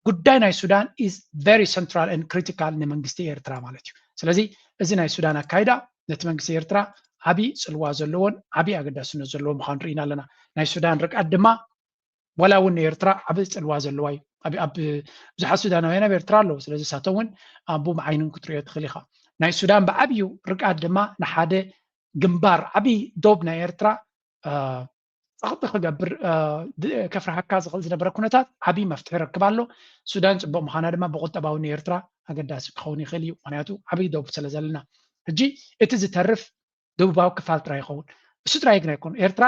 ጉዳይ ናይ ሱዳን is very central and critical ንመንግስቲ ኤርትራ ማለት እዩ። ስለዚ እዚ ናይ ሱዳን ኣካይዳ ነቲ መንግስቲ ኤርትራ ዓብዪ ፅልዋ ዘለዎን ዓብዪ ኣገዳስነት ዘለዎ ምዃኑ ርኢና ኣለና። ናይ ሱዳን ርግኣት ድማ ዋላ እውን ንኤርትራ ዓብዪ ፅልዋ ዘለዋ እዩ። ኣብ ብዙሓት ሱዳናውያን ኣብ ኤርትራ ኣለዉ። ስለዚ ንሳቶም እውን ኣቡ መዓይንን ክትሪኦ ትኽእል ኢኻ። ናይ ሱዳን ብዓብዩ ርግኣት ድማ ንሓደ ግንባር ዓብዪ ዶብ ናይ ኤርትራ ፀቕጢ ክገብር ከፍርሃካ ዝኽእል ዝነበረ ኩነታት ዓብዪ መፍትሒ ይረክብ ኣሎ። ሱዳን ፅቡቕ ምዃና ድማ ብቁጠባዊ ንኤርትራ ኣገዳሲ ክኸውን ይኽእል እዩ። ምክንያቱ ዓብዪ ዶብ ስለ ዘለና ሕጂ እቲ ዝተርፍ ደቡባዊ ክፋል ጥራይ ይኸውን። እሱ ጥራይ ግን ኣይኮኑ ኤርትራ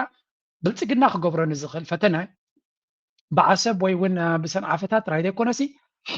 ብልፅግና ክገብሮ ንዝኽእል ፈተነ ብዓሰብ ወይ እውን ብሰንዓፈታት ጥራይ ዘይኮነሲ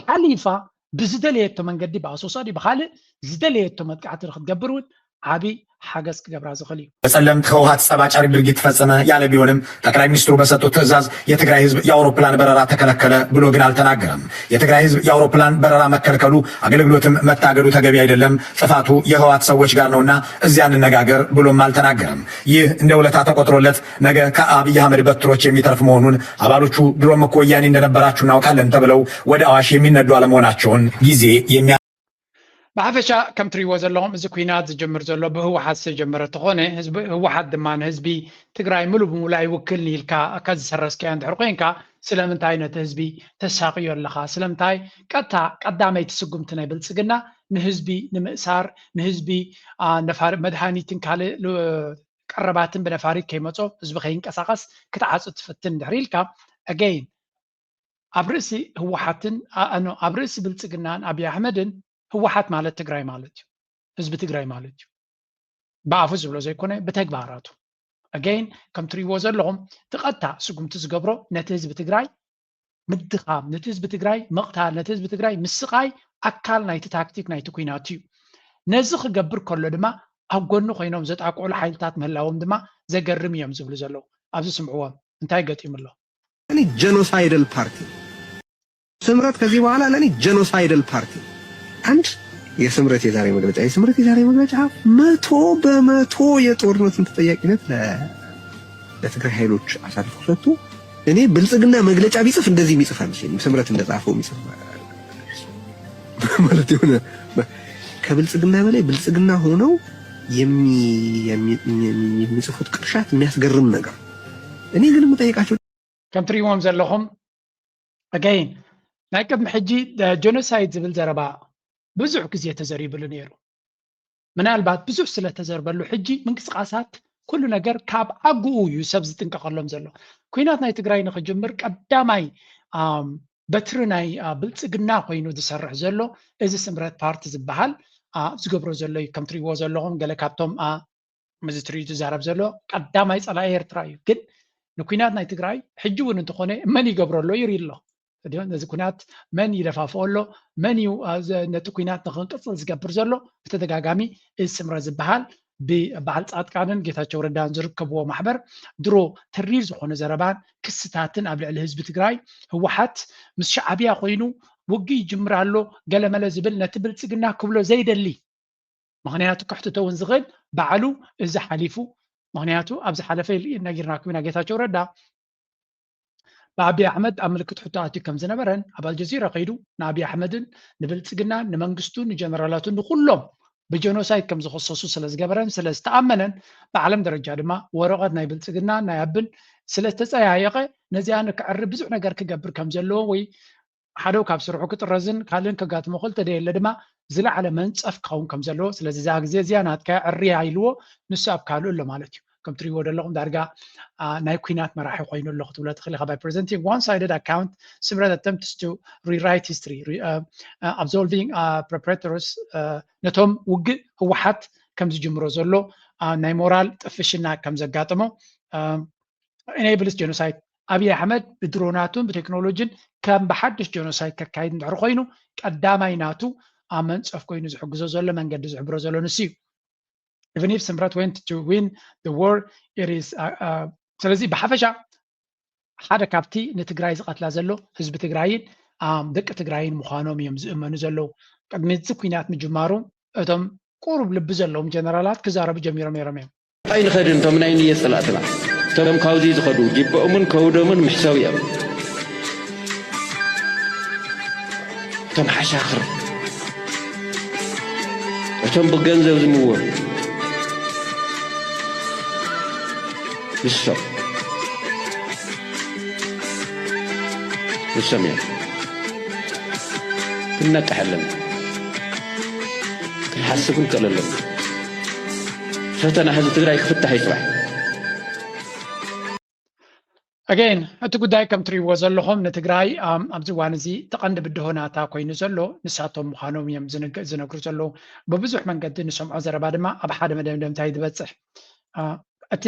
ሓሊፋ ብዝደለየቶ መንገዲ ብኣሶሳ ድዩ ብካልእ ዝደለየቶ መጥቃዕቲ ክትገብር እውን ዓብዪ ሓገዝ ክገብራ ዝኽእል እዩ። በጸለምት ህወሓት ጸብ አጫሪ ድርጊት ፈጸመ ያለ ቢሆንም ጠቅላይ ሚኒስትሩ በሰጡት ትዕዛዝ የትግራይ ህዝብ የአውሮፕላን በረራ ተከለከለ ብሎ ግን አልተናገረም። የትግራይ ህዝብ የአውሮፕላን በረራ መከልከሉ አገልግሎትም መታገዱ ተገቢ አይደለም፣ ጥፋቱ የህወሓት ሰዎች ጋር ነውና እዚያ እንነጋገር ብሎም አልተናገረም። ይህ እንደ ውለታ ተቆጥሮለት ነገ ከአብይ አህመድ በትሮች የሚተርፍ መሆኑን አባሎቹ ድሮም እኮ ወያኔ እንደነበራችሁ እናውቃለን ተብለው ወደ አዋሽ የሚነዱ አለመሆናቸውን ጊዜ የሚያ ብሓፈሻ ከም ትሪእዎ ዘለኹም እዚ ኩናት ዝጅምር ዘሎ ብህወሓት ዝተጀመረ ተኾነ ህዝቢ ህወሓት ድማ ንህዝቢ ትግራይ ሙሉ ብሙሉ ኣይውክልን ኢልካ ከዝሰረዝካዮ እንድሕር ኮይንካ ስለምንታይ ነቲ ህዝቢ ተሳቅዮ ኣለኻ? ስለምንታይ ቀጥታ ቀዳመይቲ ስጉምቲ ናይ ብልፅግና ንህዝቢ ንምእሳር ንህዝቢ ነፋር መድሃኒትን ካልእ ቀረባትን ብነፋሪት ከይመጾ ህዝቢ ከይንቀሳቐስ ክትዓጹ ትፍትን ድሕሪ ኢልካ፣ again ኣብ ርእሲ ህወሓትን ኣኖ ኣብ ርእሲ ብልጽግናን ኣብይ ኣሕመድን ህወሓት ማለት ትግራይ ማለት እዩ። ህዝቢ ትግራይ ማለት እዩ። ብኣፉ ዝብሎ ዘይኮነ ብተግባራቱ። Again ከም ትሪእዎ ዘለኹም እቲ ቀጥታ ስጉምቲ ዝገብሮ ነቲ ህዝቢ ትግራይ ምድኻም፣ ነቲ ህዝቢ ትግራይ ምቕታል፣ ነቲ ህዝቢ ትግራይ ምስቓይ ኣካል ናይቲ ታክቲክ ናይቲ ኩናት እዩ። ነዚ ክገብር ከሎ ድማ ኣብ ጎኑ ኮይኖም ዘጣቅዑሉ ሓይልታት ምህላዎም ድማ ዘገርም እዮም ዝብሉ ዘለዉ። ኣብዚ ስምዕዎም እንታይ ገጢሙ ኣሎ? እኔ ጀኖሳይደል ፓርቲ ስምረት ከዚህ በኋላ ለእኔ ጀኖሳይደል ፓርቲ። አንድ የስምረት የዛሬ መግለጫ የስምረት የዛሬ መግለጫ መቶ በመቶ የጦርነትን ተጠያቂነት ለትግራይ ኃይሎች አሳልፎ ሰጥቶ እኔ ብልጽግና መግለጫ ቢጽፍ እንደዚህ የሚጽፍ አይመስለኝም። ስምረት እንደጻፈው የሚጽፍ ማለት የሆነ ከብልጽግና በላይ ብልጽግና ሆነው የሚጽፉት ቅርሻት የሚያስገርም ነገር። እኔ ግን የምጠይቃቸው ከም ትሪእዎም ዘለኹም again ናይ ቅድሚ ሕጂ ጀኖሳይድ ዝብል ዘረባ ብዙሕ ግዜ ተዘሪብሉ ነይሩ። ምናልባት ብዙሕ ስለተዘርበሉ ሕጂ ምንቅስቃሳት ኩሉ ነገር ካብ ኣግኡ እዩ ሰብ ዝጥንቀቐሎም ዘሎ። ኩናት ናይ ትግራይ ንክጅምር ቀዳማይ በትሪ ናይ ብልፅግና ኮይኑ ዝሰርሕ ዘሎ እዚ ስምረት ፓርቲ ዝበሃል ዝገብሮ ዘሎ እዩ። ከም ትሪእዎ ዘለኹም ገለ ካብቶም ምዚ ትርኢት ዝዛረብ ዘሎ ቀዳማይ ፀላኢ ኤርትራ እዩ። ግን ንኩናት ናይ ትግራይ ሕጂ እውን እንተኾነ መን ይገብሮ ኣሎ ይርኢ ኣሎ። ነዚ ኩናት መን ይደፋፍኦ ኣሎ፣ መን እዩ ነቲ ኩናት ንክንቅፅል ዝገብር ዘሎ? ብተደጋጋሚ እዚ ስምረት ዝበሃል ብበዓል ፃድቃንን ጌታቸው ረዳን ዝርከብዎ ማሕበር ድሮ ተሪር ዝኾነ ዘረባን ክስታትን ኣብ ልዕሊ ህዝቢ ትግራይ ህወሓት ምስ ሻዕብያ ኮይኑ ውግእ ይጅምር ኣሎ ገለመለ ዝብል ነቲ ብልፅግና ክብሎ ዘይደሊ ምኽንያቱ ከሕትቶ እውን ዝኽእል ባዕሉ እዚ ሓሊፉ ምኽንያቱ ኣብ ዝሓለፈ ነጊርናኩም ኢና ጌታቸው ረዳ ብኣቢ ኣሕመድ ኣብ ምልክት ሕቶ ኣትዩ ከም ዝነበረን ኣብ ኣልጀዚራ ከይዱ ንኣቢ ኣሕመድን ንብልፅግናን ንመንግስቱን ንጀነራላቱን ንኩሎም ብጀኖሳይድ ከም ዝኸሰሱ ስለ ዝገበረን ስለ ዝተኣመነን ብዓለም ደረጃ ድማ ወረቐት ናይ ብልፅግና ናይ ኣብን ስለ ዝተፀያየቐ ነዚኣ ንክዕሪ ብዙሕ ነገር ክገብር ከም ዘለዎ ወይ ሓደ ካብ ስርሑ ክጥረዝን ካልእን ከጋጥሞ ክእል ተደየለ ድማ ዝለዓለ መንፀፍ ክኸውን ከም ዘለዎ ስለዚ እዛ ግዜ እዚኣ ናትካ ዕርያ ኢልዎ ንሱ ኣብ ካልኡ ኣሎ ማለት እዩ። ከም ትሪእዎ ዘለኹም ዳርጋ ናይ ኩናት መራሒ ኮይኑ ኣሎ ክትብሎ ትኽእል ኢኻ። By presenting one sided account, Sumrat attempts to rewrite history, absolving perpetrators ነቶም ውግእ ህወሓት ከም ዝጅምሮ ዘሎ ናይ ሞራል ጥፍሽና ከም ዘጋጠሞ enables genocide ኣብይ ኣሕመድ ብድሮናቱን ብቴክኖሎጂን ከም ብሓድሽ ጀኖሳይድ ከካይድ እንድሕር ኮይኑ ቀዳማይ ናቱ ኣብ መንፀፍ ኮይኑ ዝሕግዞ ዘሎ መንገዲ ዝሕብሮ ዘሎ ንሱ እዩ። Even if ስምረት went to win the war it is ስለዚ ብሓፈሻ ሓደ ካብቲ ንትግራይ ዝቐትላ ዘሎ ህዝቢ ትግራይን ደቂ ትግራይን ምዃኖም እዮም ዝእመኑ ዘለዉ። ቅድሚ እዚ ኩናት ምጅማሩ እቶም ቁሩብ ልቢ ዘለዎም ጀነራላት ክዛረቡ ጀሚሮም ነይሮም እዮም። ኣይንኸድን እቶም ናይ ንየት ጸላእትና እቶም ካብዚ ዝኸዱ ጅበኦምን ከውዶምን ምሕሰው እዮም። እቶም ሓሻኽር እቶም ብገንዘብ ዝምወሉ ንሶም ንሶም እዮም። ክንነቅሕ ኣለና። ክንሓስብ ክንክእል ኣለና። ፈተና ህዝቢ ትግራይ ክፍታሕ እዩ ፅባሕ። Again እቲ ጉዳይ ከም ትሪእዎ ዘለኹም ንትግራይ ኣብዚ እዋን እዚ እቲ ቀንዲ ብድሆ ናታ ኮይኑ ዘሎ ንሳቶም ምዃኖም እዮም ዝነግሩ ዘለዉ። ብብዙሕ መንገዲ ንሰምዖ ዘረባ ድማ ኣብ ሓደ መደምደምታ እዩ ዝበፅሕ። እቲ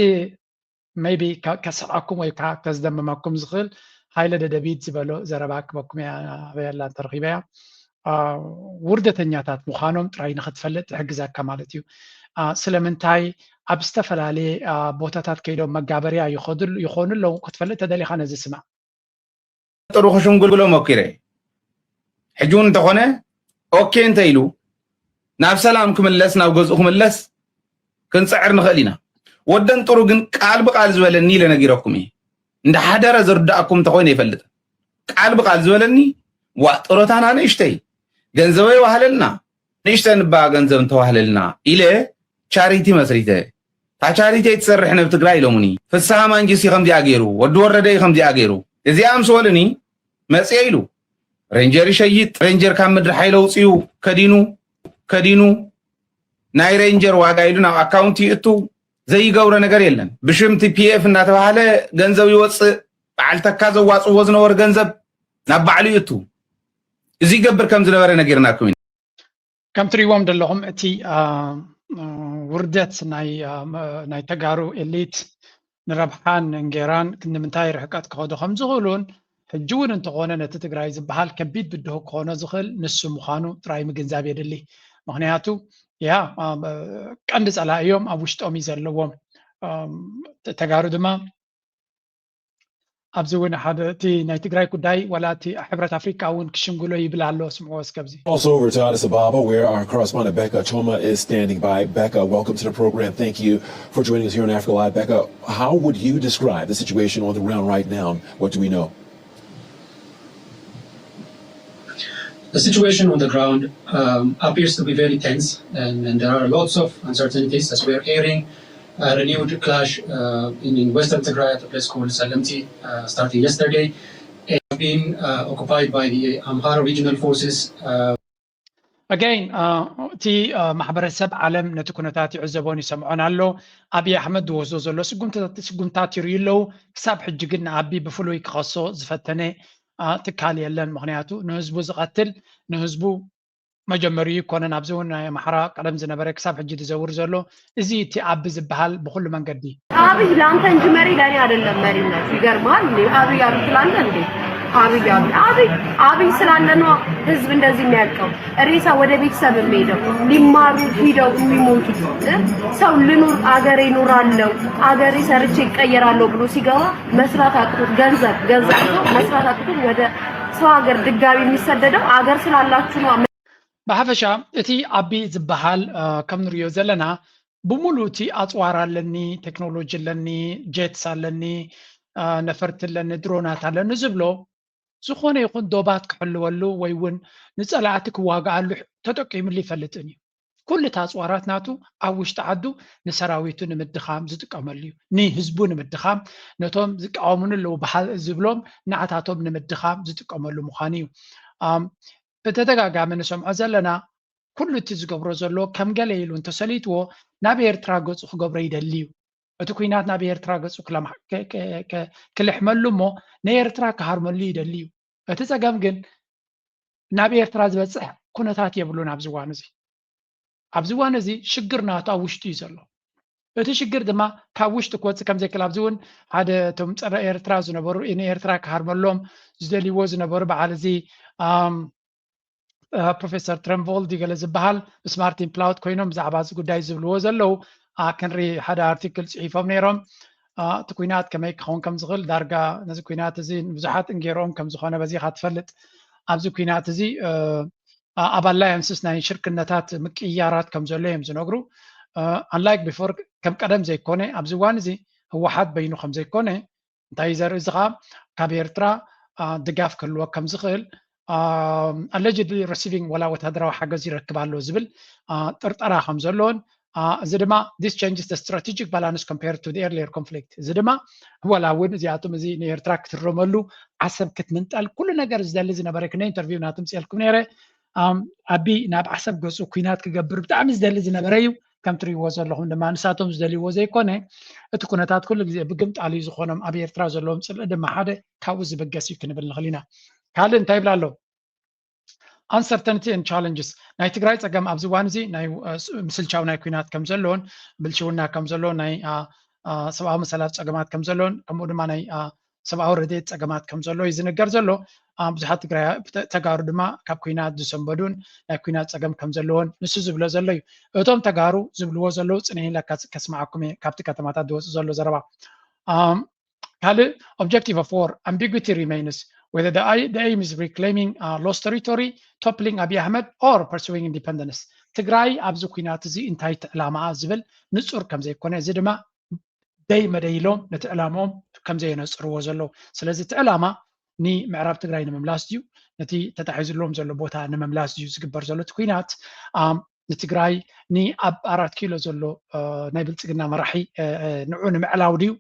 maybe ከስሕቐኩም ወይ ከዓ ከስደምመኩም ዝኽእል ሃይለ ደደቢት ዝበሎ ዘረባ ክበኩም እያ ኣበይ ኣላ እንተረኺበያ ውርደተኛታት ምዃኖም ጥራይ ንኽትፈልጥ ትሕግዘካ ማለት እዩ። ስለምንታይ ኣብ ዝተፈላለየ ቦታታት ከይዶም መጋበርያ ይኾኑ ኣለዉ ክትፈልጥ ተደሊኻ ነዚ ስማዕ። ጥሩ ክሽምግሎ ሞኪረ ሕጂ እውን እንተኾነ ኦኬ እንተ ኢሉ ናብ ሰላም ክምለስ ናብ ገዝኡ ክምለስ ክንፅዕር ንኽእል ኢና። ወደን ጥሩ ግን ቃል ብቃል ዝበለኒ ኢለ ነጊረኩም እየ። እንዳሓደረ ዝርዳእኩም እንተኾይነ ይፈልጥ ቃል ብቃል ዝበለኒ ዋ ጥሮታና ንእሽተይ ገንዘበይ ዋህለልና ንእሽተን እባ ገንዘብ እንተዋህለልና ኢለ ቻሪቲ መስሪተ። እታ ቻሪቲ ኣይትሰርሕን ኣብ ትግራይ ኢሎምኒ። ፍስሃ ማንጁስ እዩ ከምዚኣ ገይሩ፣ ወዲ ወረደ እዩ ከምዚኣ ገይሩ። እዚኣ ምስ በሉኒ መፅየ ኢሉ ሬንጀር ይሸይጥ። ሬንጀር ካብ ምድሪ ሓይሊ ኣውፅኡ ከዲኑ ከዲኑ ናይ ሬንጀር ዋጋ ኢሉ ናብ ኣካውንት ይእቱ። ዘይገብሮ ነገር የለን። ብሽም ቲ ፒ ኤፍ እናተባህለ ገንዘብ ይወፅእ፣ በዓል ተካ ዘዋፅዎ ዝነበሩ ገንዘብ ናብ ባዕሉ ይእቱ። እዚ ይገብር ከም ዝነበረ ነጊርናኩም ኢና። ከም ትሪእዎም ዘለኹም እቲ ውርደት ናይ ተጋሩ ኤሊት ንረብሓን እንጌራን ክንምንታይ ርሕቀት ክኸዱ ከም ዝኽእሉን ሕጂ እውን እንተኾነ ነቲ ትግራይ ዝበሃል ከቢድ ብድሆ ክኾኖ ዝኽእል ንሱ ምዃኑ ጥራይ ምግንዛብ የድሊ። ምክንያቱ ያ ቀንዲ ፀላኢ እዮም፣ ኣብ ውሽጦም እዩ ዘለዎም። ተጋሩ ድማ ኣብዚ እውን ሓደ እቲ ናይ ትግራይ ጉዳይ ዋላ እቲ ሕብረት ኣፍሪካ እውን ክሽምግሎ ይብል ኣሎ። ስምዕዎ እስከ ኣብዚ። Also over to Addis Ababa, where our correspondent Becca Choma is standing by. Becca, welcome to the program. Thank you for joining us here on Africa Live. Becca, how would you describe the situation on the ground right now? What do we know? The situation on the ground um, appears to be very tense, and, and there are lots of uncertainties as we're hearing a renewed clash uh, in, in western Tigray at a place called Salemti, uh, starting yesterday. It has been uh, occupied by the Amhara regional forces. Uh, Again, እቲ ማሕበረሰብ ዓለም ነቲ ኩነታት ይዕዘቦን ይሰምዖን ኣሎ። ኣብይ ኣሕመድ ዝወስዶ ዘሎ ስጉምትታት ይርእዩ ኣለዉ። ክሳብ ሕጂ ግን ንኣቢ ብፍሉይ ክኸሶ ዝፈተነ ትካል የለን። ምክንያቱ ንህዝቡ ዝቐትል ንህዝቡ መጀመሪኡ ይኮነን። ኣብዚ እውን ናይ ኣምሓራ ቀደም ዝነበረ ክሳብ ሕጂ ዝዘውር ዘሎ እዚ እቲ ኣቢ ዝበሃል ብኩሉ መንገዲ አብይ ለአንተ እንጂ መሪ ለእኔ አይደለም መሪነቱ። ይገርማል እንዴ አብይ አብይ ትላለህ እንዴ? አብይ አብይ አብይ አብይ ስላለ ነው ህዝብ እንደዚህ የሚያልቀው። ሬሳ ወደ ቤተሰብ የሚሄደው ሊማሩ ሂደው የሚሞቱት ሰው ልኑር አገሬ እኖራለሁ አገሬ ሰርቼ እቀየራለሁ ብሎ ሲገባ መስራት አቅቶት ገንዘብ ገንዘብ አቅቶት መስራት አቅቶት ወደ ሰው ሀገር ድጋሚ የሚሰደደው አገር ስላላችሁ ነው። ብሓፈሻ እቲ ኣቢ ዝበሃል ከም ንሪኦ ዘለና ብሙሉ እቲ ኣፅዋር ኣለኒ፣ ቴክኖሎጂ ኣለኒ፣ ጀትስ ኣለኒ፣ ነፈርቲ ኣለኒ፣ ድሮናት ኣለኒ ዝብሎ ዝኾነ ይኹን ዶባት ክሕልወሉ ወይ እውን ንፀላእቲ ክዋግኣሉ ተጠቂምሉ ይፈልጥን እዩ። ኩሉ እቲ ኣፅዋራት ናቱ ኣብ ውሽጢ ዓዱ ንሰራዊቱ ንምድኻም ዝጥቀመሉ እዩ። ንህዝቡ ንምድኻም ነቶም ዝቃወሙኒ ኣለዉ ዝብሎም ንዓታቶም ንምድኻም ዝጥቀመሉ ምዃኑ እዩ። ብተደጋጋሚ ንሰምዖ ዘለና ኩሉ እቲ ዝገብሮ ዘሎ ከም ገለ ኢሉ እንተሰሊጥዎ ናብ ኤርትራ ገፁ ክገብሮ ይደሊ እዩ። እቲ ኩናት ናብ ኤርትራ ገፁ ክልሕመሉ እሞ ንኤርትራ ክሃርመሉ ይደሊ እዩ። እቲ ፀገም ግን ናብ ኤርትራ ዝበፅሕ ኩነታት የብሉን ኣብዚ እዋን እዚ። ኣብዚ እዋን እዚ ሽግር ናቱ ኣብ ውሽጡ እዩ ዘሎ። እቲ ሽግር ድማ ካብ ውሽጢ ክወፅእ ከም ዘይክእል ኣብዚ እውን ሓደ እቶም ፀረ ኤርትራ ዝነበሩ ንኤርትራ ክሃርመሎም ዝደልይዎ ዝነበሩ በዓል እዚ ፕሮፌሰር ትረንቮልዲ ገለ ዝበሃል ምስ ማርቲን ፕላውት ኮይኖም ብዛዕባ እዚ ጉዳይ ዝብልዎ ዘለዉ ክንርኢ ሓደ ኣርቲክል ፅሒፎም ነይሮም። እቲ ኩናት ከመይ ክኸውን ከም ዝኽእል ዳርጋ ነዚ ኩናት እዚ ንብዙሓት እንጌሮም ከም ዝኾነ በዚኻ ትፈልጥ። ኣብዚ ኩናት እዚ ኣብ ኣላያንስስ ናይ ሽርክነታት ምቅይያራት ከም ዘሎ እዮም ዝነግሩ። ኣንላይክ ቢፎር ከም ቀደም ዘይኮነ ኣብዚ እዋን እዚ ህወሓት በይኑ ከም ዘይኮነ እንታይ ዘርኢ እዚ ከዓ ካብ ኤርትራ ድጋፍ ክህልወ ከም ዝኽእል allegedly receiving ወላ ወታደራዊ ሓገዝ ይረክብ ኣሎ ዝብል ጥርጠራ ከም ዘለዎን እዚ ድማ this changes the strategic balance compared to the earlier conflict እዚ ድማ ወላ እውን እዚኣቶም እዚ ንኤርትራ ክትረመሉ ዓሰብ ክትምንጠል ኩሉ ነገር ዝደሊ ዝነበረ ክንደ ኢንተርቪው ናትምፅኤልኩም ነይረ ኣቢ ናብ ዓሰብ ገፁ ኩናት ክገብር ብጣዕሚ ዝደሊ ዝነበረ እዩ። ከም ትሪእዎ ዘለኹም ድማ ንሳቶም ዝደልይዎ ዘይኮነ እቲ ኩነታት ኩሉ ግዜ ብግምጣል እዩ ዝኾኖም። ኣብ ኤርትራ ዘለዎም ፅልኢ ድማ ሓደ ካብኡ ዝብገስ እዩ ክንብል ንኽእል ኢና። ካልእ እንታይ ይብላ ኣሎ? Uncertainty and challenges ናይ ትግራይ ፀገም ኣብዚ እዋን እዚ ናይ ምስልቻው ናይ ኩናት ከም ዘለዎን ብልሽውና ከም ዘለዎን ናይ ሰብኣዊ መሰላት ፀገማት ከም ዘለዎን ከምኡ ድማ ናይ ሰብኣዊ ረድኤት ፀገማት ከም ዘሎ እዩ ዝንገር ዘሎ። ብዙሓት ትግራይ ተጋሩ ድማ ካብ ኩናት ዝሰንበዱን ናይ ኩናት ፀገም ከም ዘለዎን ንሱ ዝብሎ ዘሎ እዩ። እቶም ተጋሩ ዝብልዎ ዘለዉ ፅንሕ ኢለ ከስምዓኩም እየ ካብቲ ከተማታት ዝወፅእ ዘሎ ዘረባ። ካልእ objective of war ambiguity remains whether the aim is reclaiming lost territory, toppling Abiy Ahmed or pursuing independence ትግራይ ኣብዚ ኩናት እዚ እንታይ እቲ ዕላማኣ ዝብል ንፁር ከም ዘይኮነ እዚ ድማ ደይ መደይ ኢሎም ነቲ ዕላምኦም ከም ዘየነፅርዎ ዘለዉ። ስለዚ እቲ ዕላማ ንምዕራብ ትግራይ ንምምላስ ድዩ ነቲ ተታሒዝሎም ዘሎ ቦታ ንምምላስ ድዩ ዝግበር ዘሎ እቲ ኩናት ንትግራይ ንኣብ ኣራት ኪሎ ዘሎ ናይ ብልፅግና መራሒ ንዑ ንምዕላው ድዩ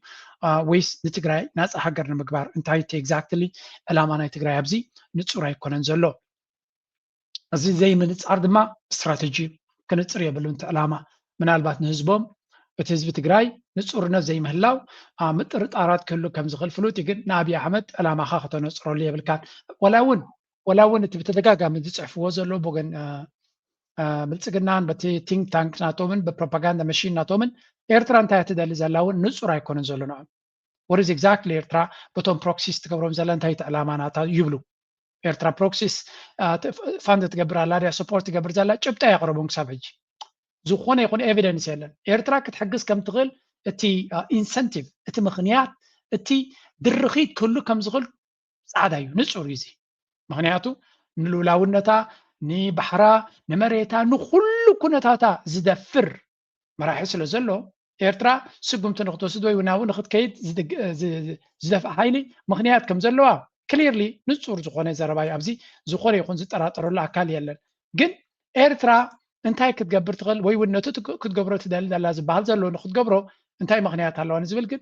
ወይስ ንትግራይ ናፃ ሃገር ንምግባር እንታይ እቲ exactly ዕላማ ናይ ትግራይ ኣብዚ ንፁር ኣይኮነን ዘሎ። እዚ ዘይምንፃር ድማ ስትራተጂ እዩ። ክንፅር የብሉን እቲ ዕላማ ምናልባት ንህዝቦም እቲ ህዝቢ ትግራይ ንፁርነት ዘይምህላው ምጥርጣራት ክህሉ ከም ዝኽእል ፍሉጥ እዩ። ግን ንኣብይ ኣሕመድ ዕላማኻ ከተነፅረሉ የብልካን። ወላ እውን ወላ እውን እቲ ብተደጋጋሚ ዝፅሕፍዎ ዘለዉ ብወገን ብልፅግናን በቲ ቲንክ ታንክ ናቶምን ብፕሮፓጋንዳ መሽን ናቶምን ኤርትራ እንታይ ትደሊ ዘላ እውን ንፁር ኣይኮነን ዘሎ ንኦም። What is exactly ኤርትራ በቶም ፕሮክሲስ ትገብሮም ዘላ እንታይ እቲ ዕላማ ናታ ይብሉ። ኤርትራ ፕሮክሲስ ፋንድ ትገብር ኣላ ድያ ሰፖርት ትገብር ዘላ ጭብጣ የቕረቦም ክሳብ ሕጂ ዝኾነ ይኹን ኤቪደንስ የለን። ኤርትራ ክትሕግዝ ከም ትኽእል እቲ ኢንሰንቲቭ እቲ ምኽንያት እቲ ድርኺት ክህሉ ከም ዝኽእል ፃዕዳ እዩ፣ ንፁር እዩ እዚ። ምኽንያቱ ንልኡላውነታ ንባሕራ ንመሬታ ንኩሉ ኩነታታ ዝደፍር መራሒ ስለ ዘሎ ኤርትራ ስጉምቲ ንክትወስድ ወይ ናብኡ ንክትከይድ ዝደፍእ ሓይሊ ምኽንያት ከም ዘለዋ ክሊርሊ ንፁር ዝኾነ ዘረባ እዩ። ኣብዚ ዝኾነ ይኹን ዝጠራጠረሉ ኣካል የለን። ግን ኤርትራ እንታይ ክትገብር ትኽእል ወይ እውን ነቲ ክትገብሮ ትደሊ ዘላ ዝበሃል ዘሎ ንክትገብሮ እንታይ ምኽንያት ኣለዋ ንዝብል ግን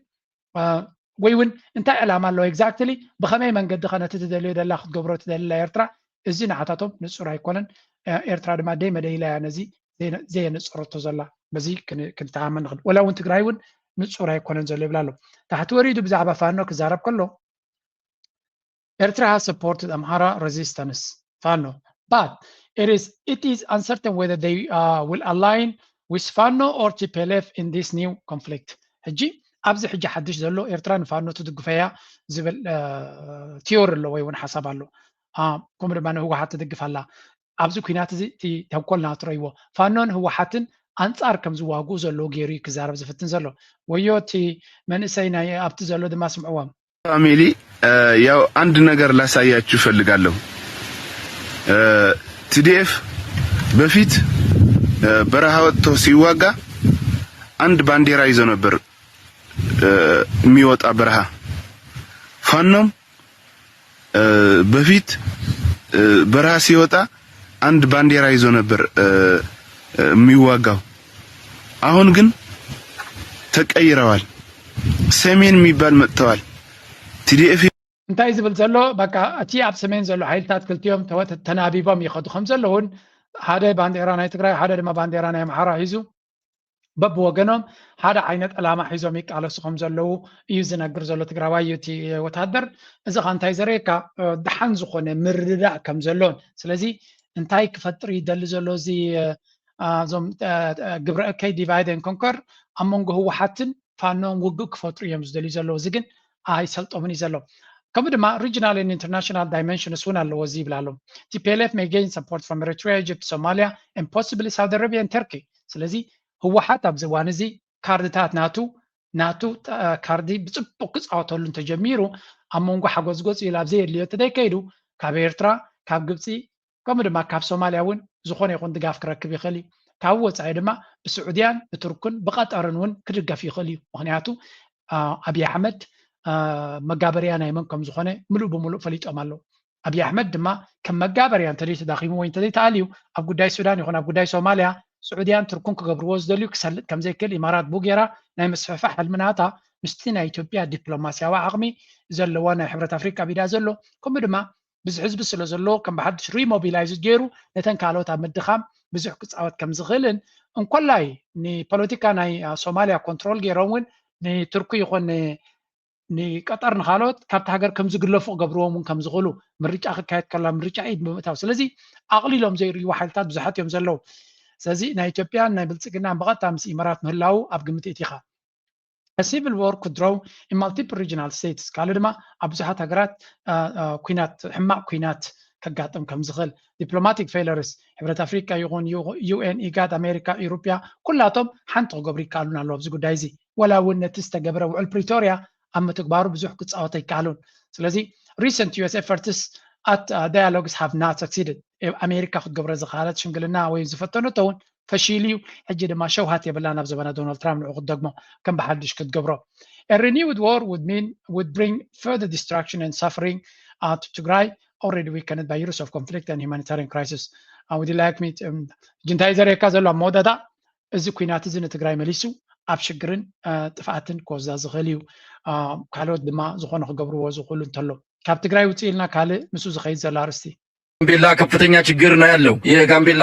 ወይ እውን እንታይ ዕላማ ኣለዎ ኤግዛክትሊ ብኸመይ መንገዲ ከ ነቲ ትደልዮ ደላ ክትገብሮ ትደሊ ኣላ ኤርትራ? እዚ ንዓታቶም ንፁር ኣይኮነን። ኤርትራ ድማ ደይ መደይላ እያ ነዚ ዘየነፀረቶ ዘላ። በዚ ክንተኣመን ንኽእል። ወላ እውን ትግራይ እውን ንፁር ኣይኮነን ዘሎ ይብል ኣሎ። ታሕቲ ወሪዱ ብዛዕባ ፋኖ ክዛረብ ከሎ Eritrea has supported Amhara resistance, Fano, but it is it is uncertain whether they uh, will align with Fano or T P L F in this new conflict. ሕጂ ኣብዚ ሕጂ ሓድሽ ዘሎ ኤርትራ ንፋኖ ትድግፈያ ዝብል ቲዮሪ ኣሎ ወይ እውን ሓሳብ ኣሎ። ከምኡ ድማ ንህወሓት ትድግፍ ኣላ። ኣብዚ ኩናት እዚ እቲ ተንኮል ናቱ ረይዎ ፋኖን ህወሓትን ኣንጻር ከም ዝዋግኡ ዘለዉ ገይሩ እዩ ክዛረብ ዝፍትን ዘሎ። ወዮ እቲ መንእሰይ ናይ ኣብቲ ዘሎ ድማ ስምዕዎም። ፋሚሊ ያው አንድ ነገር ላሳያችሁ እፈልጋለሁ። ቲዲኤፍ በፊት በረሃ ወጥቶ ሲዋጋ አንድ ባንዲራ ይዞ ነበር የሚወጣ በረሃ። ፋኖም በፊት በረሃ ሲወጣ አንድ ባንዲራ ይዞ ነበር የሚዋጋው። አሁን ግን ተቀይረዋል። ሰሜን የሚባል መጥተዋል። ቲዲኤፍ እንታይ ዝብል ዘሎ በቃ እቲ ኣብ ሰሜን ዘሎ ሓይልታት ክልቲኦም ተናቢቦም ይኸዱ ከም ዘለውን ሓደ ባንዴራ ናይ ትግራይ ሓደ ድማ ባንዴራ ናይ ኣምሓራ ሒዙ በብወገኖም ሓደ ዓይነት ዕላማ ሒዞም ይቃለሱ ከም ዘለዉ እዩ ዝነግር ዘሎ ትግራዋይ እዩ እቲ ወታደር። እዚ ኸ እንታይ ዘርእየካ ደሓን ዝኾነ ምርድዳእ ከም ዘሎን ስለዚ እንታይ ክፈጥር ይደሊ ዘሎ እዚ እዞም ግብረ እከይ ዲቫይድ ን ኮንከር ኣብ መንጎ ህወሓትን ፋኖን ውግእ ክፈጥሩ እዮም ዝደልዩ ዘለዉ። እዚ ግን ኣይሰልጦምን እዩ ዘሎ። ከምኡ ድማ regional and international dimensions እውን ኣለዎ እዚ ይብል ኣሎ። T P L F may gain support from Eritrea, Egypt, Somalia and possibly Saudi Arabia and Turkey። ስለዚ ህወሓት ኣብዚ እዋን እዚ ካርድታት ናቱ ናቱ ካርዲ ብፅቡቅ ክፃወተሉ እንተጀሚሩ ኣብ መንጎ ሓጎዝጎዝ ኢሉ ኣብ ዘየድልዮ እንተዘይከይዱ ካብ ኤርትራ ካብ ግብፂ ከምኡ ድማ ካብ ሶማልያ እውን ዝኾነ ይኹን ድጋፍ ክረክብ ይኽእል እዩ። ካብ ወፃኢ ድማ ብስዑድያን ብቱርክን ብቐጠርን እውን ክድገፍ ይኽእል እዩ። ምኽንያቱ ኣብይ ኣሕመድ መጋበርያ ናይ መን ከም ዝኾነ ምሉእ ብምሉእ ፈሊጦም ኣለዉ። ኣብይ ኣሕመድ ድማ ከም መጋበርያ እንተዘይ ተዳኺሙ ወይ እንተዘይ ተኣልዩ ኣብ ጉዳይ ሱዳን ይኹን ኣብ ጉዳይ ሶማልያ ስዑድያን ቱርክን ክገብርዎ ዝደልዩ ክሰልጥ ከም ዘይክእል ኢማራት ብኡ ጌራ ናይ ምስፍሕፋሕ ሕልሚ ናታ ምስቲ ናይ ኢትዮጵያ ዲፕሎማስያዊ ዓቕሚ ዘለዋ ናይ ሕብረት ኣፍሪቃ ኣብ ኢዳ ዘሎ ከምኡ ድማ ብዙሕ ህዝቢ ስለ ዘለዎ ከም ብሓድሽ ሪሞቢላይዝ ገይሩ ነተን ካልኦት ኣብ ምድኻም ብዙሕ ክፃወት ከም ዝኽእልን እንኮላይ ንፖለቲካ ናይ ሶማልያ ኮንትሮል ገይሮም እውን ንቱርኪ ይኹን ንቀጠር ንካልኦት ካብቲ ሃገር ከም ዝግለፉ ክገብርዎም እውን ከም ዝኽእሉ ምርጫ ክካየድ ከላ ምርጫ ኢድ ብምእታው ስለዚ ኣቕሊሎም ዘይርእይዎ ሓይልታት ብዙሓት እዮም ዘለዉ። ስለዚ ናይ ኢትዮጵያን ናይ ብልፅግናን ብቐጥታ ምስ ኢመራት ምህላዉ ኣብ ግምት እቲኻ። A civil war could draw in multiple regional states ካልእ ድማ ኣብ ብዙሓት ሃገራት ኩናት ሕማቕ ኩናት ከጋጥም ከም ዝኽእል diplomatic failures ሕብረት ኣፍሪቃ ይኹን UN ኢጋድ ኣሜሪካ ኢሮፕያ ኩላቶም ሓንቲ ክገብሩ ይከኣሉን ኣለዉ ኣብዚ ጉዳይ እዚ ወላ እውን ነቲ ዝተገብረ ውዕል ፕሪቶርያ ኣብ ምትግባሩ ብዙሕ ክፃወት ኣይከኣሉን ስለዚ recent U S efforts at dialogues have not succeeded ኣሜሪካ ክትገብረ ዝኸኣለት ሽምግልና ወይ ዝፈተነቶ እውን ፈሺሉ እዩ። ሕጂ ድማ ሸውሃት የብላን ኣብ ዘበና ዶናልድ ትራምፕ ንዑ ክትደግሞ ከም ብሓድሽ ክትገብሮ። A renewed war would mean would bring further destruction and suffering uh, to Tigray already weakened by years of conflict and humanitarian crisis. Uh, would you like me to, um, እንታይ ዘርእየካ ዘሎ ኣብ መወዳእታ እዚ ኩናት እዚ ንትግራይ መሊሱ ኣብ ሽግርን ጥፍኣትን ክወስዳ ዝኽእል እዩ። ካልኦት ድማ ዝኾነ ክገብርዎ ዝኽእሉ እንተሎ ካብ ትግራይ ውፅእ ኢልና ካልእ ምስኡ ዝኸይድ ዘሎ ኣርእስቲ ጋምቤላ ከፍተኛ ችግር ነው ያለው። የጋምቤላ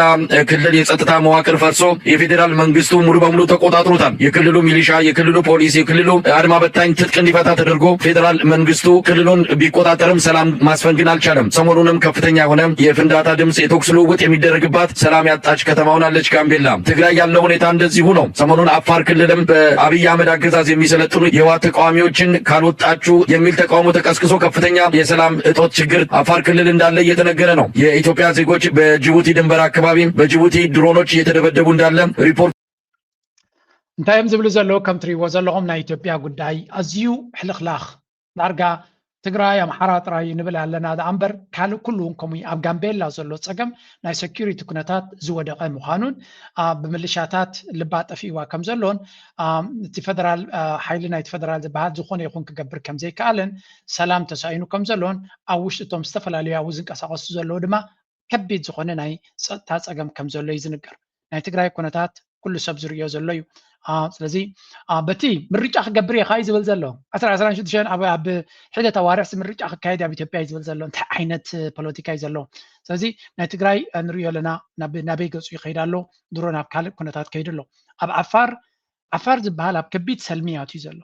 ክልል የጸጥታ መዋቅር ፈርሶ የፌዴራል መንግስቱ ሙሉ በሙሉ ተቆጣጥሮታል። የክልሉ ሚሊሻ፣ የክልሉ ፖሊስ፣ የክልሉ አድማ በታኝ ትጥቅ እንዲፈታ ተደርጎ ፌዴራል መንግስቱ ክልሉን ቢቆጣጠርም ሰላም ማስፈን ግን አልቻለም። ሰሞኑንም ከፍተኛ የሆነ የፍንዳታ ድምፅ፣ የተኩስ ልውውጥ የሚደረግባት ሰላም ያጣች ከተማ ሆናለች ጋምቤላ። ትግራይ ያለው ሁኔታ እንደዚሁ ነው። ሰሞኑን አፋር ክልልም በአብይ አህመድ አገዛዝ የሚሰለጥኑ የህወሓት ተቃዋሚዎችን ካልወጣችሁ የሚል ተቃውሞ ተቀስቅሶ ከፍተኛ የሰላም እጦት ችግር አፋር ክልል እንዳለ እየተነገረ ነው። የኢትዮጵያ ዜጎች በጅቡቲ ድንበር አካባቢ በጅቡቲ ድሮኖች እየተደበደቡ እንዳለ ሪፖርት እንታይ እዮም ዝብሉ ዘለዉ? ከም ትሪእዎ ዘለኹም ናይ ኢትዮጵያ ጉዳይ ኣዝዩ ሕልኽላኽ፣ ዳርጋ ትግራይ ኣምሓራ ጥራይ ንብል ኣለና ደኣ እምበር ካልእ ኩሉ እውን ከምኡ እዩ። ኣብ ጋምቤላ ዘሎ ፀገም ናይ ሴኩሪቲ ኩነታት ዝወደቐ ምዃኑን፣ አ፣ ብምልሻታት ልባ ጠፊእዋ ከም ዘሎን፣ አ፣ እቲ ፈደራል፣ አ፣ ሓይሊ ናይቲ ፈደራል ዝበሃል ዝኾነ ይኹን ክገብር ከም ዘይከኣለን፣ ሰላም ተሳኢኑ ከም ዘሎን፣ ኣብ ውሽጢ እቶም ዝተፈላለዩ ኣብኡ ዝንቀሳቐሱ ዘለዉ ድማ ከቢድ ዝኾነ ናይ ፀጥታ ፀገም ከም ዘሎ እዩ ዝንገር። ናይ ትግራይ ኩነታት ኩሉ ሰብ ዝርእዮ ዘሎ እዩ። አ፣ ስለዚ፣ አ፣ በቲ ምርጫ ክገብር እየ ኸዓ እዩ ዝብል ዘሎ። ዕስራ ዕስራን ሽዱሽተን ኣብ፣ ኣብ ሒደት ኣዋርሕሲ ምርጫ ክካየድ ኣብ ኢትዮጵያ እዩ ዝብል ዘሎ። እንታይ ዓይነት ፖለቲካ እዩ ዘሎ? ስለዚ ናይ ትግራይ፣ አ፣ ንርእዮ ኣለና፣ ናብ፣ ናበይ ገፁ ይኸይድ ኣሎ? ድሮ ናብ ካልእ ኩነታት ከይዱ ኣሎ። ኣብ ዓፋር፣ ዓፋር ዝበሃል ኣብ ከቢድ ሰልሚ ኣትዩ ዘሎ።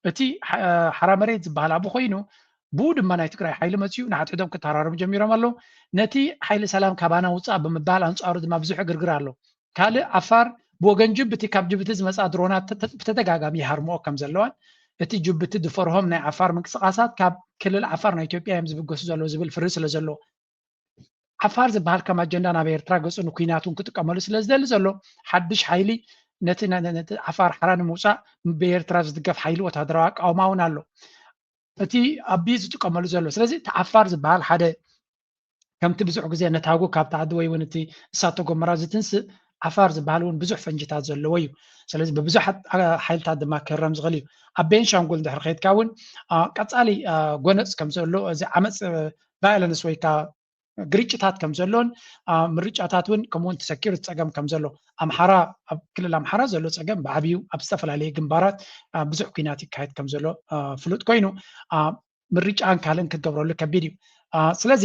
እቲ ሓ-፣ ሓራ መሬት ዝበሃል ኣብኡ ኮይኑ፣ ብኡ ድማ ናይ ትግራይ ሓይሊ መፅዩ ንሓድሕዶም ክተራረሙ ጀሚሮም ኣለዉ። ነቲ ሓይሊ ሰላም ካባና ውፃእ ብምባል ኣንፃሩ ድማ ብዙሕ ዕግርግር ኣሎ። ካልእ ዓፋር ብወገን ጅቡቲ፣ ካብ ጅቡቲ ዝመፃ ድሮናት ተ-፣ ተ-፣ ብተደጋጋሚ ይሃርምኦ ከም ዘለዋን እቲ ጅቡቲ ዝፈርሆም ናይ ዓፋር ምንቅስቃሳት ካብ ክልል ዓፋር ናይ ኢትዮጵያ እዮም ዝብገሱ ዘለዉ ዝብል ፍርሂ ስለ ዘሎ፣ ዓፋር ዝበሃል ከም ኣጀንዳ ናብ ኤርትራ ገፁ ንኩናት እውን ክጥቀመሉ ስለ ዝደሊ ዘሎ ሓድሽ ሓይሊ ነቲ፣ ነ-፣ ነ-፣ ነቲ ዓፋር ሓራ ንምውፃእ ብኤርትራ ዝድገፍ ሓይሊ ወታደራዊ ኣቃውማ እውን ኣሎ። እቲ ኣቢ ዝጥቀመሉ ዘሎ። ስለዚ እቲ ዓፋር ዝበሃል ሓደ ከምቲ ብዙሕ ግዜ ነታጉ ካብቲ ዓዲ ወይ እውን እቲ እሳተ ጎመራ ዝትንስእ ዓፋር ዝበሃል እውን ብዙሕ ፈንጅታት ዘለዎ እዩ። ስለዚ ብብዙሓት፣ አ፣ ሓይልታት ድማ ክህረም ዝኽእል እዩ። ኣብ ቤንሻንጉል እንድሕር ከይድካ እውን፣ አ፣ ቀጻሊ፣ አ፣ ጎነጽ ከም ዘሎ፣ እዚ ዓመጽ፣ አ፣ ቫዮለንስ ወይ ከዓ ግርጭታት ከም ዘሎን፣ አ፣ ምርጫታት እውን ከምኡ እውን እቲ ሰኪሪቲ ጸገም ከም ዘሎ፣ ኣምሓራ፣ ኣብ ክልል ኣምሓራ ዘሎ ጸገም ብዓብዩ ኣብ ዝተፈላለየ ግንባራት፣ አ፣ ብዙሕ ኲናት ይካየድ ከም ዘሎ፣ አ፣ ፍሉጥ ኮይኑ፣ አ፣ ምርጫን ካልእን ክገብረሉ ከቢድ እዩ። አ፣ ስለዚ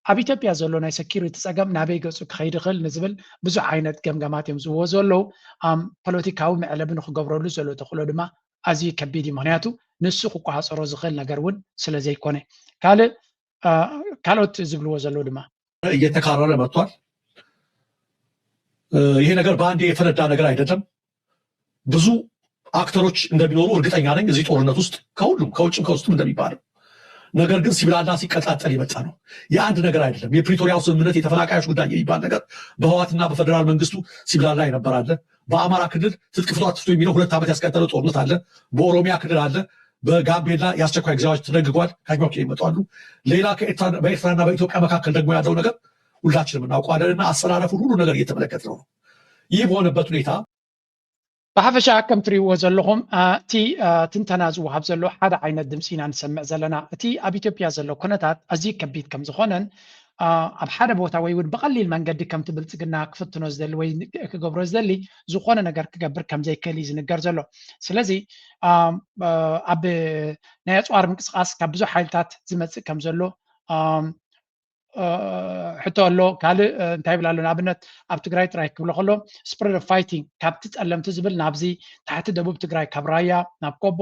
ኣብ ኢትዮጵያ ዘሎ ናይ ሰኪሪቲ ጸገም ናበይ ገጹ ክኸይድ ይኽእል ንዝብል ብዙሕ ዓይነት ገምገማት እዮም ዝብዎ ዘለዉ። ኣም፣ ፖለቲካዊ መዕለቢ ንክገብረሉ ዘሎ ተኽእሎ ድማ ኣዝዩ ከቢድ እዩ። ምኽንያቱ ንሱ ክቆፃፀሮ ዝኽእል ነገር እውን ስለ ዘይኮነ። ካልእ፣ አ፣ ካልኦት ዝብልዎ ዘለዉ ድማ እየተካረረ መጥቷል። እ፣ ይሄ ነገር በአንዴ የፈነዳ ነገር አይደለም። ብዙ አክተሮች እንደሚኖሩ እርግጠኛ ነኝ እዚህ ጦርነት ውስጥ፣ ከሁሉም ከውጭም ከውስጥም እንደሚባለው። ነገር ግን ሲብላላ ሲቀጣጠል የመጣ ነው። የአንድ ነገር አይደለም። የፕሪቶሪያው ስምምነት የተፈናቃዮች ጉዳይ የሚባል ነገር በህወሓትና በፌዴራል መንግስቱ ሲብላላ የነበር አለ። በአማራ ክልል ትጥቅ ፍቱ አትፍቱ የሚለው ሁለት ዓመት ያስቀጠለ ጦርነት አለ። በኦሮሚያ ክልል አለ። በጋምቤላ የአስቸኳይ ጊዜ አዋጅ ተደንግጓል። ከኛው ይመጣሉ። ሌላ ከኤርትራ፣ በኤርትራና በኢትዮጵያ መካከል ደግሞ ያለው ነገር ሁላችንም እናውቀዋለን እና አሰላለፉን ሁሉ ነገር እየተመለከትነው ነው። ይህ በሆነበት ሁኔታ ብሓፈሻ ከም ትሪእዎ ዘለኹም፣ አ፣ እቲ፣ አ፣ ትንተና ዝወሃብ ዘሎ ሓደ ዓይነት ድምፂ ኢና ንሰምዕ ዘለና። እቲ ኣብ ኢትዮጵያ ዘሎ ኩነታት ኣዝዩ ከቢድ ከም ዝኾነን፣ አ፣ ኣብ ሓደ ቦታ ወይ እውን ብቐሊል መንገዲ ከምቲ ብልፅግና ክፍትኖ ዝደሊ ወይ ክገብሮ ዝደሊ ዝኾነ ነገር ክገብር ከም ዘይክእል እዩ ዝንገር ዘሎ። ስለዚ፣ አ፣ አ፣ ኣብ ናይ ኣፅዋር ምንቅስቃስ ካብ ብዙሕ ሓይልታት ዝመፅእ ከም ዘሎ፣ አ፣ እ፣ ሕቶ ኣሎ። ካልእ፣ እ፣ እንታይ ይብል ኣሎ? ንኣብነት ኣብ ትግራይ ጥራይ ክብሎ ከሎ ስፕሪድ ኦፍ ፋይቲንግ ካብቲ ጸለምቲ ዝብል ናብዚ ታሕቲ ደቡብ ትግራይ ካብ ራያ ናብ ቆቦ፣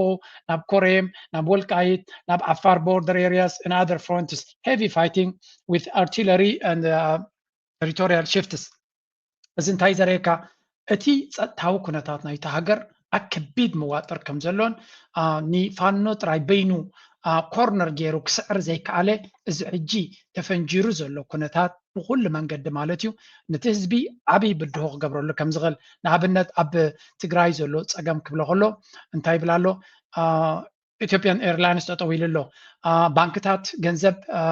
ናብ ኮሬም፣ ናብ ወልቃይት፣ ናብ ዓፋር ቦርደር ኤሪያስ and other fronts heavy fighting with artillery and, uh, territorial shifts። እዚ እንታይ ዘርእየካ? እቲ ጸጥታዊ ኩነታት ናይቲ ሃገር ኣብ ከቢድ መዋጥር ከም ዘሎን፣ አ፣ ንፋኖ ጥራይ በይኑ፣ አ፣ ኮርነር ገይሩ ክስዕር ዘይከኣለ፣ እዚ ሕጂ ተፈንጂሩ ዘሎ ኩነታት ብኹሉ መንገዲ ማለት እዩ፣ ነቲ ህዝቢ ዓብዪ ብድሆ ክገብረሉ ከም ዝኽእል፣ ንኣብነት ኣብ ትግራይ ዘሎ ጸገም ክብሎ ከሎ እንታይ ይብል ኣሎ? አ፣ ኢትዮጵያን ኤርላይንስ ጠጠው ኢሉ ኣሎ። አ፣ ባንክታት ገንዘብ፣ አ፣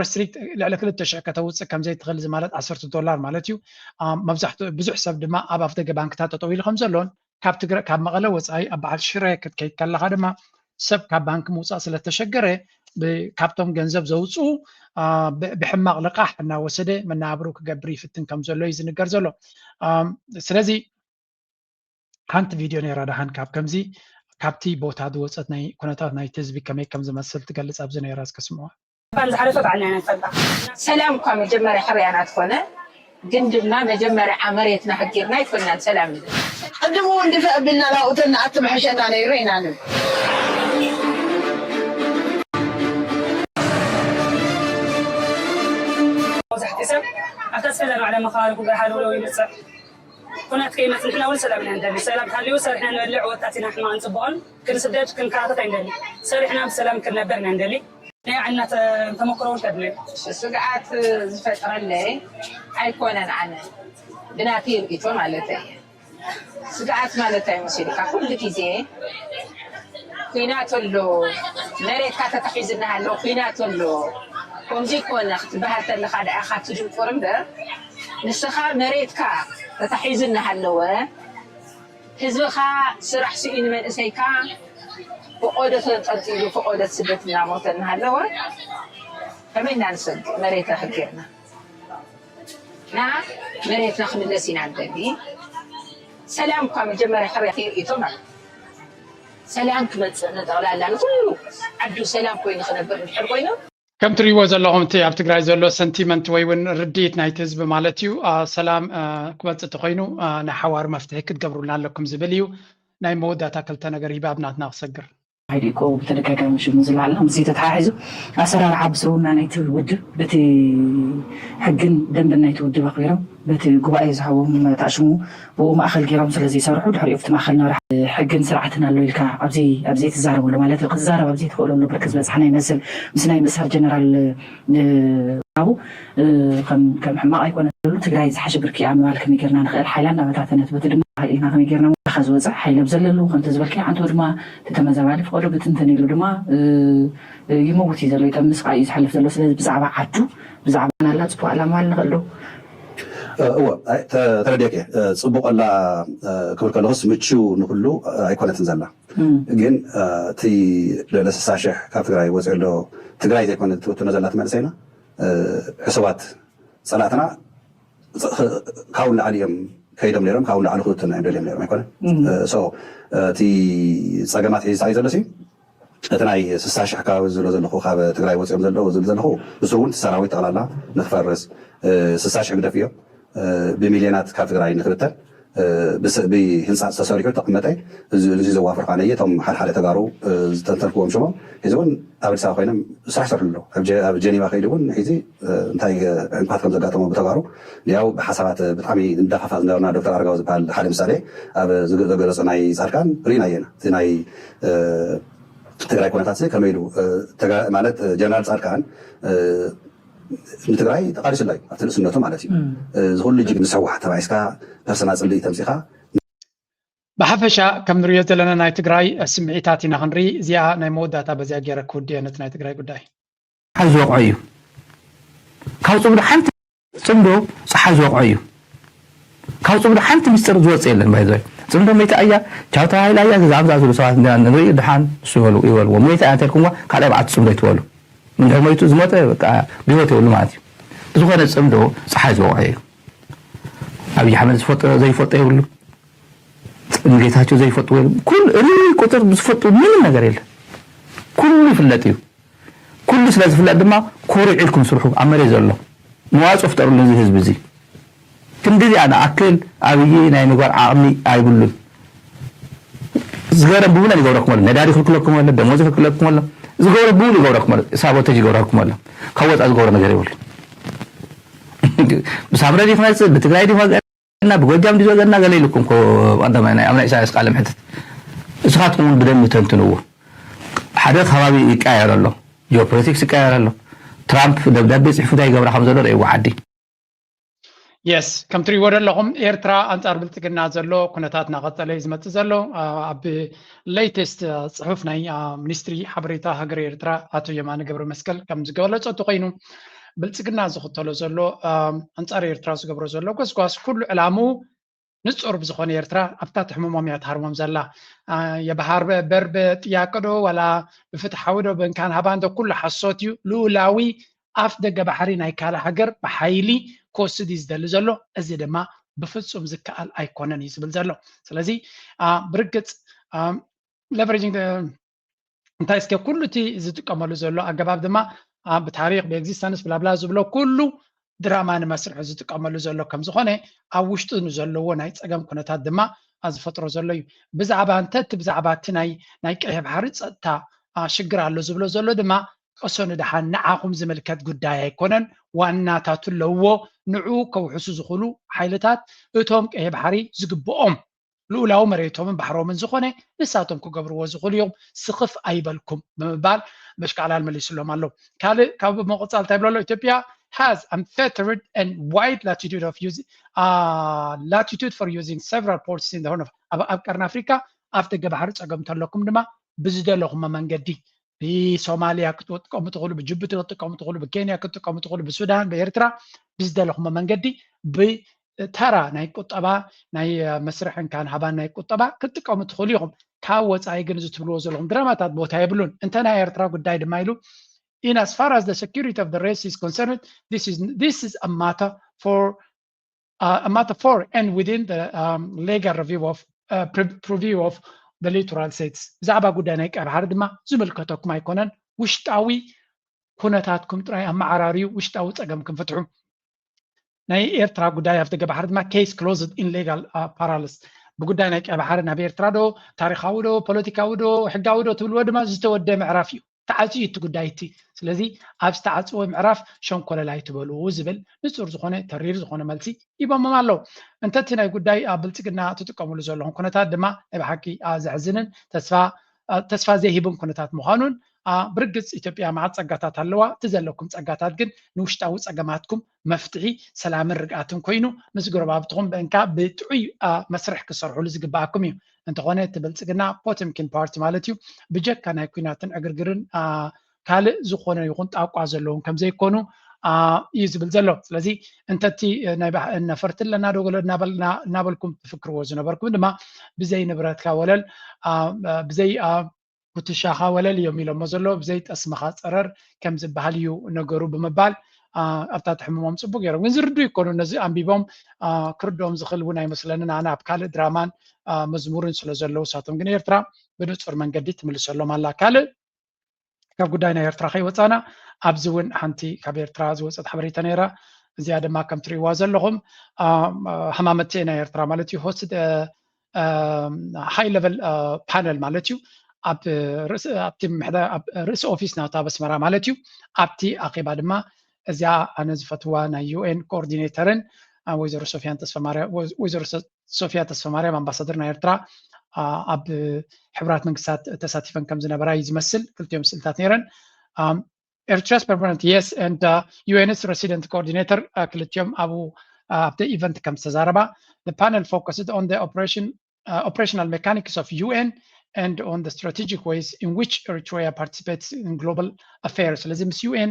ረስትሪክት ልዕሊ ክልተ ሽሕ ከተውፅእ ከም ዘይትኽእል፣ እዚ ማለት ዓሰርተ ዶላር ማለት እዩ። አ፣ መብዛሕትኡ ብዙሕ ሰብ ድማ ኣብ ኣፍደገ ባንክታት ጠጠው ኢሉ ከም ዘሎን ካብ ትግረ-፣ ካብ መቐለ ወፃኢ ኣብ በዓል ሽረ ክትከይድ ከለኻ ድማ ሰብ ካብ ባንክ ምውፃእ ስለተሸገረ ብ-፣ ካብቶም ገንዘብ ዘውፅኡ፣ አ፣ ብ-፣ ብሕማቕ ልቓሕ እናወሰደ መነባብርኡ ክገብር ይፍትን ከም ዘሎ እዩ ዝንገር ዘሎ። አ፣ ስለዚ ሓንቲ ቪድዮ ነይራ ደሓን ካብ ከምዚ ካብቲ ቦታ ዝወፀት ናይ ኩነታት ናይቲ ህዝቢ ከመይ ከም ዝመስል ትገልፅ ኣብዚ ነይራ እስከ ስምዑዋ። እኳ ንዝሓለፈ በዓልና ኢና ንፈልጣ። ሰላም እኳ መጀመርያ ሕርያና ትኾነ፣ ግን ድማ መጀመርያ መሬትና ሕጊርና ኣይኮናን ሰላም ንብል። ቅድም እውን ድፍእ ኣቢልና ናብኡ ተንኣቱ ምሕሸና ነይሩ ኢና ንብል። መብዛሕትኡ ሰብ ኣብታ ዝፈለና ዓለም መኻባሪ ኩሉ ሓደ ውለው ይመፅእ። ኩናት ከይመፅእ ንሕና እውን ሰላም ኢና ንደሊ። ሰላም ተሃልዩ ሰሪሕና ንበልዕ ወጣት ኢና። ሕማቕን ፅቡቕን ክንስደድ ክንከራተት ኣይንደሊ። ሰሪሕና ብሰላም ክንነብር ኢና ንደሊ። ናይ ዕናተ ተመክሮ እውን ከድልዮ። ስግኣት ዝፈጥረለይ ኣይኮነን፣ ኣነ ብናተይ ርእይቶ ማለት እየ። ስግኣት ማለት እንታይ መሲልካ? ኩሉ ግዜ ኩናት ኣሎ፣ መሬትካ ተታሒዙ እናሃለወ ኩናት ኣሎ፣ ከምዚ ይኮነ ክትበሃል ተለኻ ደኣ ኢኻ ትድንቁር እምበር፣ ንስኻ መሬትካ ተታሒዙ እናሃለወ ህዝብኻ ስራሕ ስኢኑ መንእሰይካ ፈቆዶ ተንጠልጢሉ ፈቆዶ ስደት እናሞተ እናሃለወ ከመይ ኢና ንሰግእ? መሬት ረኽብ ጌርና እና መሬትና ክምለስ ኢና ንደሊ። ሰላም እኳ መጀመርያ ሕርያ ርእይቶ ማለት ሰላም ክመፅእ ንጠቕላላ ንኩሉ ዓዱ ሰላም ኮይኑ ክነብር እንድሕር ኮይኑ ከም ትሪእዎ ዘለኹም እቲ ኣብ ትግራይ ዘሎ ሰንቲመንት ወይ እውን ርድኢት ናይቲ ህዝቢ ማለት እዩ። ሰላም ክመፅእ ተኮይኑ ናይ ሓዋሩ መፍትሒ ክትገብሩልና ኣለኩም ዝብል እዩ። ናይ መወዳእታ ክልተ ነገር ሂባብ ናትና ክሰግር። ሓይሊቆ ብተደጋጋሚ ሽሙ ዝለዓል ምስ ተተሓሒዙ ኣሰራርሓ ብስርውና ናይቲ ውድብ በቲ ሕግን ደንብን ናይቲ ውድብ ኣኽቢሮም በቲ ጉባኤ ዝሃቦም ታሽሙ ብኡ ማእኸል ገይሮም ስለ ዘይሰርሑ ድሕሪኡ ኣብቲ ማእኸል ነበረ ሕግን ስርዓትን ኣሎ ኢልካ ኣብዘይ ኣብዘይ ትዛረበሉ ማለት እዩ። ክትዛረብ ኣብዘይ ትኽእለሉ ብርኪ ዝበፅሓና ይመስል ምስ ናይ ምእሳር ጀነራል ራቡ ከም ሕማቕ ኣይኮነ ሉ ትግራይ ዝሓሸ ብርኪ እያ ምባል ከመይ ጌርና ንኽእል ሓይላ እናበታተነት በቲ ድማ ኢልና ከመይ ጌርና ካ ዝወፅእ ሓይለ ብዘለሉ ከምቲ ዝበልከ ሓንቶ ድማ ተመዛባሊ ፍቐዶ ብትንትን ኢሉ ድማ ይመውት እዩ ዘሎ ይጠምስ ቃ እዩ ዝሓልፍ ዘሎ ስለዚ ብዛዕባ ዓዱ ብዛዕባ ናላ ፅቡቅ ኣላማ ንኽእል ዶ እወ ተረዲኦክ እየ። ፅቡቅ ኣላ ክብል ከለኹስ ምችው ንኩሉ ኣይኮነትን ዘላ። ግን እቲ ልዕሊ ስሳ ሽሕ ካብ ትግራይ ወፂኡ ኣሎ ትግራይ ዘይኮነ ትብትኖ ዘላ ትመልሰይና ሕሱባት ፀላእትና ካብኡ ንላዕሊ እዮም ከይዶም ነይሮም ካብኡ ንላዕሊ ክብትኑ እዮም ደልዮም ነይሮም ኣይኮነን። እቲ ፀገማት ሒዝካ እዩ ዘሎ እቲ ናይ ስሳ ሽሕ ከባቢ ዝብሎ ዘለኹ ካብ ትግራይ ወፂኦም ዘለዉ ዝብል ዘለኹ ንሱ እውን እቲ ሰራዊት ጠቕላላ ንክፈርስ ስሳ ሽሕ ግደፍ እዮም ብሚልዮናት ካብ ትግራይ ንክብተን ብህንፃ ዝተሰሪሑ ተቐመጠ እዚ ዘዋፍር ኳነ እየ እቶም ሓደ ሓደ ተጋሩ ዝተንተንክዎም ሽሞም ሕዚ እውን ኣብ ኣዲስ ኣበባ ኮይኖም ስራሕ ይሰርሑ ኣለዉ ኣብ ጀኒቫ ከይዱ እውን ሕዚ እንታይ ዕንቅፋት ከም ዘጋጠሞ ብተጋሩ ያው ብሓሳባት ብጣዕሚ እንዳፋፋ ዝነበርና ዶክተር ኣረጋዊ ዝበሃል ሓደ ምሳሌ ኣብ ዘገለፆ ናይ ፃድቃን ርኢና እየና እቲ ናይ ትግራይ ኩነታት ከመይ ኢሉ ማለት ጀነራል ፃድቃን ንትግራይ ተቃሊሱላ እዩ ኣብቲ ንእስነቱ ማለት እዩ እዚ ኩሉ ጅግንነት ህወሓት ተባኢስካ ፐርሰናል ፅልኢ ተምፂኻ ብሓፈሻ ከም ንሪኦ ዘለና ናይ ትግራይ ስምዒታት ኢና ክንርኢ እዚኣ ናይ መወዳእታ በዚኣ ገይረ ክውድዮ ነቲ ናይ ትግራይ ጉዳይ ሓዚ ዝወቕዖ እዩ ካብ ፅምዶ ሓንቲ ፅምዶ ፀሓይ ዝወቕዖ እዩ ካብ ፅምዶ ሓንቲ ሚስጥር ዝወፅእ የለን ባይዘ ፅምዶ መይታ እያ ቻው ተባሂላ እያ ገዛ ኣምዛ ዝብሉ ሰባት ንርኢ ድሓን ንሱ ይበሉ ይበልዎ መይታ እያ እንተልኩምዋ ካልኣይ በዓልቲ ፅምዶ ይትበሉ እንድሕር መይቱ ዝሞተ በቃ ብህይወት የብሉ ማለት እዩ ብዝኾነ ፅምዶ ፀሓይ ዝወቕዖ እዩ ኣብይ ኣሕመድ ዝፈልጦ ዘይፈልጦ የብሉ ንጌታቸው ዘይፈልጥዎ የለን። ኩሉ ርኡይ ቁፅር ዝፈልጡ ምንም ነገር የለን። ኩሉ ይፍለጥ እዩ። ኩሉ ስለ ዝፍለጥ ድማ ኮሪዕ ኢልኩም ስርሑ ኣብ መሬት ዘሎ መዋፅኦ ፍጠሩሉ እዚ ህዝቢ እዚ። ክንድዚኣ ንኣክል ኣብይ ናይ ምግባር ዓቕሚ ኣይብሉን። ዝገበረ ብሙሉ ይገብረኩም ኣሎ። ነዳዲ ይኽልክለኩም ኣሎ፣ ደሞዝ ይኽልክለኩም ኣሎ። ዝገበረ ብሙሉ ይገብረኩም ኣሎ። ሳቦተጅ ይገብረኩም ኣሎ። ካብ ወፃኢ ዝገብሮ ነገር የብሉን። ብሳምረ ድዩ ክመፅእ ብትግራይ ድዩ እና ብጎጃም ድዩ ዘገና ገለ ኢልኩም ኮ ቀዳማይ ናይ ኣምና ኢሳያስ ቃለ ምሕትት እስኻትኩም እውን ብደንቢ ተንትንዎ ሓደ ከባቢ ይቀያየር ኣሎ ጂኦፖለቲክስ ይቀያየር ኣሎ ትራምፕ ደብዳቤ ፅሕፉ እንታይ ይገብራ ከም ዘሎ ርእይዎ ዓዲ የስ ከም ትሪእዎ ዘለኹም ኤርትራ ኣንጻር ብልጽግና ዘሎ ኩነታት እናቐጸለ እዩ ዝመጽእ ዘሎ ኣብ ሌተስት ጽሑፍ ናይ ሚኒስትሪ ሓበሬታ ሃገር ኤርትራ ኣቶ የማነ ገብረ መስቀል ከም ዝገለጸ እንተኮይኑ ብልጽግና ዝኽተሎ ዘሎ ኣንጻር ኤርትራ ዝገብሮ ዘሎ ጎስጓስ ኩሉ ዕላምኡ ንጹር ብዝኾነ ኤርትራ ኣብታ ትሕምሞም እያ ትሃርሞም ዘላ። የባህር በር ብጥያቄ ዶ ዋላ ብፍትሓዊ ዶ ብእንካን ሃባን ዶ ኩሉ ሓሶት እዩ። ልኡላዊ ኣፍ ደገ ባሕሪ ናይ ካልእ ሃገር ብሓይሊ ክወስድ እዩ ዝደሊ ዘሎ። እዚ ድማ ብፍጹም ዝከኣል ኣይኮነን እዩ ዝብል ዘሎ። ስለዚ ብርግጽ leveraging እንታይ እስከ ኩሉ እቲ ዝጥቀመሉ ዘሎ ኣገባብ ድማ ብታሪክ ብኤግዚስተንስ ብላብላ ዝብሎ ኩሉ ድራማ ንመስርሒ ዝጥቀመሉ ዘሎ ከም ዝኾነ ኣብ ውሽጡ ንዘለዎ ናይ ፀገም ኩነታት ድማ ዝፈጥሮ ዘሎ እዩ። ብዛዕባ እንተ እቲ ብዛዕባ እቲ ናይ ናይ ቀይሕ ባሕሪ ፀጥታ ሽግር ኣሎ ዝብሎ ዘሎ ድማ ቀሶ ንደሓን ንዓኹም ዝምልከት ጉዳይ ኣይኮነን። ዋናታቱ ኣለዎ። ንዕኡ ከውሕሱ ዝኽእሉ ሓይልታት እቶም ቀይሕ ባሕሪ ዝግብኦም ልኡላዊ መሬቶምን ባሕሮምን ዝኾነ ንሳቶም ክገብርዎ ዝኽእሉ እዮም። ስኽፍ ኣይበልኩም ብምባል መሽካዕላል መሊሱሎም ኣሎ። ካልእ ካብ መቆፃል እንታይ ብሎ ኣሎ? ኢትዮጵያ has unfettered and wide latitude of using uh, latitude for using several ports in the Horn of ኣብ ኣብ ቀርኒ ኣፍሪካ ኣፍ ደገ ባሕሪ ፀገም እንተለኩም ድማ ብዝደለኹሞ መንገዲ ብሶማሊያ ክትጥቀሙ ትኽእሉ፣ ብጅቡቲ ክትጥቀሙ ትኽእሉ፣ ብኬንያ ክትጥቀሙ ትኽእሉ፣ ብሱዳን፣ ብኤርትራ ብዝደለኹሞ መንገዲ ብተራ ናይ ቁጠባ ናይ መስርሕን ካን ሃባን ናይ ቁጠባ ክትጥቀሙ ትኽእሉ ኢኹም። ካብ ወፃኢ ግን እዚ ትብልዎ ዘለኹም ድራማታት ቦታ የብሉን። እንተ ናይ ኤርትራ ጉዳይ ድማ ኢሉ in as far as the security of the race is concerned, this is this is a matter for uh, a matter for and within the um, legal review of uh, pre- preview of the littoral states. ብዛዕባ ጉዳይ ናይ ቀይ ባሕሪ ድማ ዝምልከተኩም ኣይኮነን። ውሽጣዊ ኩነታትኩም ጥራይ ኣመዓራርዩ ውሽጣዊ ፀገምኩም ፍትሑ። ናይ ኤርትራ ጉዳይ ኣብ ደገ ባሕሪ ድማ case closed in legal parlance። ብጉዳይ ናይ ቀይ ባሕሪ ናብ ኤርትራ ዶ ታሪካዊ ዶ ፖለቲካዊ ዶ ሕጋዊ ዶ ትብልዎ ድማ ዝተወደ ምዕራፍ እዩ። ተዓፅዩ እቲ ጉዳይ እቲ። ስለዚ ኣብ ዝተዓፅወ ምዕራፍ ሸንኮለል ኣይትበሉ ዝብል ንፁር ዝኾነ ተሪር ዝኾነ መልሲ ሂቦሞም ኣለዉ። እንተ እቲ ናይ ጉዳይ ኣብ ብልፅግና ትጥቀምሉ ዘለኹም ኩነታት ድማ ናይ ብሓቂ ዘሕዝንን ተስፋ ተስፋ ዘይህብን ኩነታት ምዃኑን ብርግፅ ኢትዮጵያ መዓት ፀጋታት ኣለዋ። እቲ ዘለኩም ፀጋታት ግን ንውሽጣዊ ፀገማትኩም መፍትሒ ሰላምን ርግኣትን ኮይኑ ምስ ጎረባብትኹም ብእንካ ብጥዑይ መስርሕ ክሰርሕሉ ዝግበኣኩም እዩ። እንተኾነ እቲ ብልፅግና ፖተምኪን ፓርቲ ማለት እዩ ብጀካ ናይ ኩናትን ዕግርግርን ካልእ ዝኾነ ይኹን ጣቋ ዘለዎም ከም ዘይኮኑ እዩ ዝብል ዘሎ። ስለዚ እንተቲ ናይ ነፈርቲ ኣለና ዶ ገለ እናበልኩም ትፍክርዎ ዝነበርኩም ድማ ብዘይ ንብረትካ ወለል ብዘይ ኩትሻኻ ወለል እዮም ኢሎሞ ዘሎ። ብዘይ ጠስምኻ ፀረር ከም ዝበሃል እዩ ነገሩ ብምባል ኣብታ ትሕምሞም ፅቡቅ ገይሮም ግን ዝርዱ ይኮኑ። ነዚ ኣንቢቦም ክርድኦም ዝኽእል እውን ኣይመስለንን። ኣነ ኣብ ካልእ ድራማን መዝሙርን ስለ ዘለዉ ሳቶም ግን ኤርትራ ብንፁር መንገዲ ትምልሰሎም ኣላ። ካልእ ካብ ጉዳይ ናይ ኤርትራ ከይወፃና ኣብዚ እውን ሓንቲ ካብ ኤርትራ ዝወፀት ሓበሬታ ነይራ። እዚኣ ድማ ከም ትርእይዋ ዘለኹም ሃማመቴ ናይ ኤርትራ ማለት እዩ host high level panel ማለት እዩ ኣብቲ ርእሲ ኦፊስ ናታ ኣብ ኣስመራ ማለት እዩ። ኣብቲ ኣኼባ ድማ እዚኣ ኣነ ዝፈትዋ ናይ ዩኤን ኮኦርዲኔተርን ወይዘሮ ሶፊያን ተስፋማርያም ወይዘሮ ሶፊያ ተስፋማርያም ኣምባሳደር ናይ ኤርትራ ኣብ ሕቡራት መንግስታት ተሳቲፈን ከም ዝነበራ እዩ ዝመስል። ክልቲኦም ስእልታት ነይረን። Eritrea's permanent yes and uh, U N's resident coordinator ክልቲኦም ኣብኡ ኣብቲ event ከም ዝተዛረባ the panel focused on the operation uh, operational mechanics of U N and on the strategic ways in which Eritrea participates in global affairs። ስለዚ ምስ ዩኤን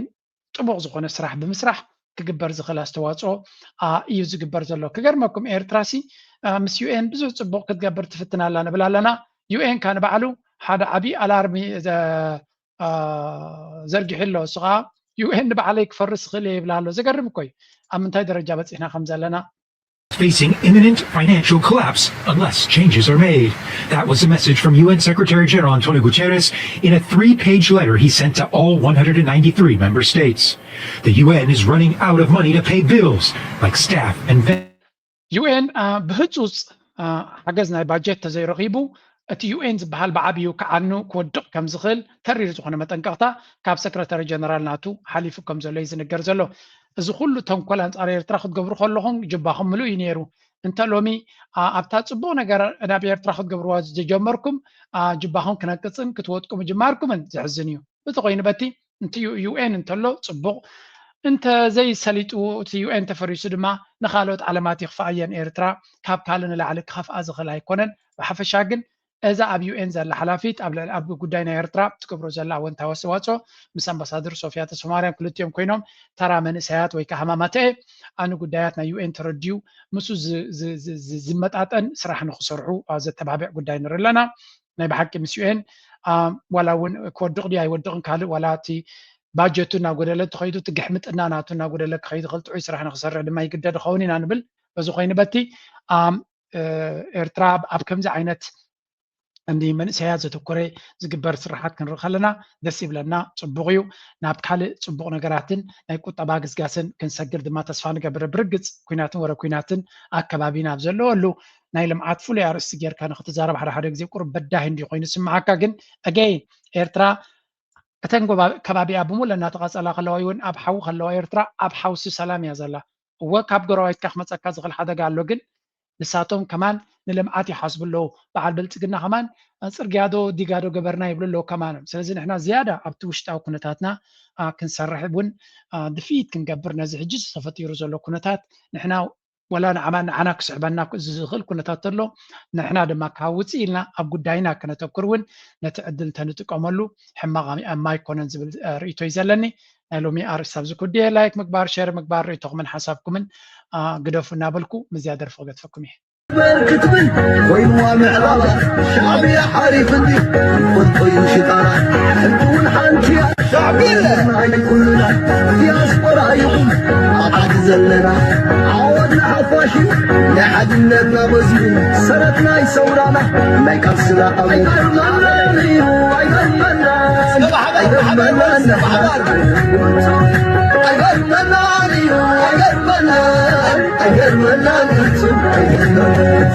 ጥቡቕ ዝኾነ ስራሕ ብምስራሕ ክግበር ዝኽእል ኣስተዋፅኦ እዩ ዝግበር ዘሎ። ክገርመኩም ኤርትራ ሲ ምስ ዩኤን ብዙሕ ፅቡቕ ክትገብር ትፍትን ኣላ ንብል ኣለና። ዩኤን ካ ንባዕሉ ሓደ ዓብዪ ኣላርሚ ዘርጊሑ ኣሎ። እሱ ከዓ ዩኤን ንባዕለይ ክፈርስ ይኽእል እየ ይብላ ኣሎ። ዘገርም እኮ እዩ ኣብ ምንታይ ደረጃ በፂሕና ከም ዘለና። Facing imminent financial collapse unless changes are made. That was a message from U N Secretary General Antonio Guterres in a three page letter he sent to all one hundred ninety-three member states. The U N is running out of money to pay bills like staff and vendors. ዩኤን ብህፁፅ ሓገዝ ናይ ባጀት ተዘይረኺቡ እቲ ዩኤን ዝበሃል ብዓብዩ ክዓኑ ክወድቕ ከም ዝኽእል ተሪር ዝኾነ መጠንቀቕታ ካብ ሰክረታሪ ጀነራል ናቱ ሓሊፉ ከም ዘሎ እዩ ዝንገር ዘሎ። እዚ ኩሉ ተንኮል ኣንፃር ኤርትራ ክትገብሩ ከለኹም ጅባኹም ምሉእ እዩ ነይሩ። እንተ ሎሚ ኣብታ ፅቡቕ ነገር ናብ ኤርትራ ክትገብርዋ ዝጀመርኩም ጅባኹም ክነቅፅን ክትወጥቁ ምጅማርኩምን ዘሕዝን እዩ። እቲ ኮይኑ በቲ እንተ ዩኤን እንተሎ ፅቡቕ እንተ ዘይሰሊጡ እቲ ዩኤን ተፈሪሱ ድማ ንካልኦት ዓለማት ይኽፍኣየን። ኤርትራ ካብ ካልእ ንላዕሊ ክኸፍኣ ዝኽእል ኣይኮነን። ብሓፈሻ ግን እዛ ኣብ ዩኤን ዘላ ሓላፊት ኣብ ልዕሊ ኣብ ጉዳይ ናይ ኤርትራ ትገብሮ ዘላ ኣወንታዊ ኣስተዋፅኦ ምስ ኣምባሳደር ሶፊያ ተስፋማርያም ክልቲኦም ኮይኖም ተራ መንእሰያት ወይ ከዓ ሃማማተኤ ኣነ ጉዳያት ናይ ዩኤን ተረዲኡ ምስ ዝመጣጠን ስራሕ ንክሰርሑ ዘተባብዕ ጉዳይ ንርኢ ኣለና። ናይ ብሓቂ ምስ ዩኤን ዋላ እውን ክወድቕ ድዩ ኣይወድቕን ካልእ ዋላ እቲ ባጀቱ እናጎደለ ተኸይዱ እቲ ግሕምጥና ናቱ እናጎደለ ክኸይድ ክእል ጥዑይ ስራሕ ንክሰርሕ ድማ ይግደድ ይኸውን ኢና ንብል። በዚ ኮይኑ በቲ ኤርትራ ኣብ ከምዚ ዓይነት እንዲ መንእሰያት ዘተኮረ ዝግበር ስራሓት ክንርኢ ከለና ደስ ይብለና፣ ጽቡቕ እዩ። ናብ ካልእ ጽቡቕ ነገራትን ናይ ቁጠባ ግስጋስን ክንሰግር ድማ ተስፋ ንገብር። ብርግጽ ኩናትን ወረ ኩናትን ኣከባቢና ኣብ ዘለወሉ ናይ ልምዓት ፍሉይ ኣርእስቲ ጌርካ ንክትዛረብ ሓደ ሓደ ግዜ ቁሩብ በዳሂ እንዲ ኮይኑ ዝስምዓካ፣ ግን ኣገይን ኤርትራ እተን ጎባ- ከባቢኣ ብሙሉ እናተቓጸላ ከለዋ እውን ኣብ ሓዊ ከለዋ ኤርትራ ኣብ ሓውሲ ሰላም እያ ዘላ። እወ ካብ ጎረባይትካ ክመጸካ ዝኽእል ሓደጋ ኣሎ፣ ግን ንሳቶም ከማን ንልምዓት ይሓስቡ ኣለዉ። በዓል ብልጽግና ከማን ጽርግያዶ ዲጋዶ ገበርና ይብሉ ኣለዉ ከማኖም። ስለዚ ንሕና ዝያዳ ኣብቲ ውሽጣዊ ኩነታትና ክንሰርሕ እውን ድፍኢት ክንገብር ነዚ ሕጂ ተፈጢሩ ዘሎ ኩነታት ንሕና ወላ ንዓማ ንዓና ክስዕበና ዝኽእል ኩነታት ተሎ ንሕና ድማ ካብ ውፅእ ኢልና ኣብ ጉዳይና ክነተኩር እውን ነቲ ዕድል እንተንጥቀመሉ ሕማቕ ኣይኮነን ዝብል ርእቶ እዩ ዘለኒ። ናይ ሎሚ ኣርእስቲ ኣብዚ ኩዲየ ላይክ ምግባር፣ ሸር ምግባር፣ ርእቶኹምን ሓሳብኩምን ግደፉ እናበልኩ ምዝያ ደርፊ ክገድፈኩም እየ። ክትብል ኮይንዋ ምዕራባ ሻዕብያ ሓሪፍኒ ይፈልጦ እዩ ሽጣራ ሕጂ እውን ሓንቲ እያ ሻዕብያ ናይ ኩልና ዲያስፖራ ይኹን ኣብ ዓዲ ዘለና ዓወት ንሓፋሽ እዩ ናይ ሓድነትና መዝሙር ሰረትና ይሰውራና ናይ ቃልስና ኣቡ ኣይገርመናን እዩ ኣይገርመናን ኣይገርመናን ኣይገርመናን እዩ ኣይገርመናን ኣይገርመናን ፍጹም ኣይገርመናን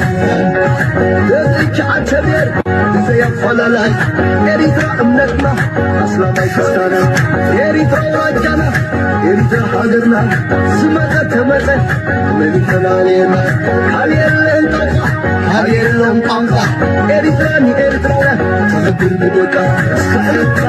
ደብቻ ኣተቤር ብዘይ ኣፈላላይ ኤሪትራ እምነትና ኣስላማይ ክርስታና ኤሪትራ ዋጃና ኤሪትራ ሃገርና ዝመጸ ተመጸ መን ይፈላልየና ካብ የለን ጣንቃ ካብ የለን ቋንቋ ኤሪትራ ንኤሪትራውያን ትኽብር ንደቃ እስከ ኤሪትራ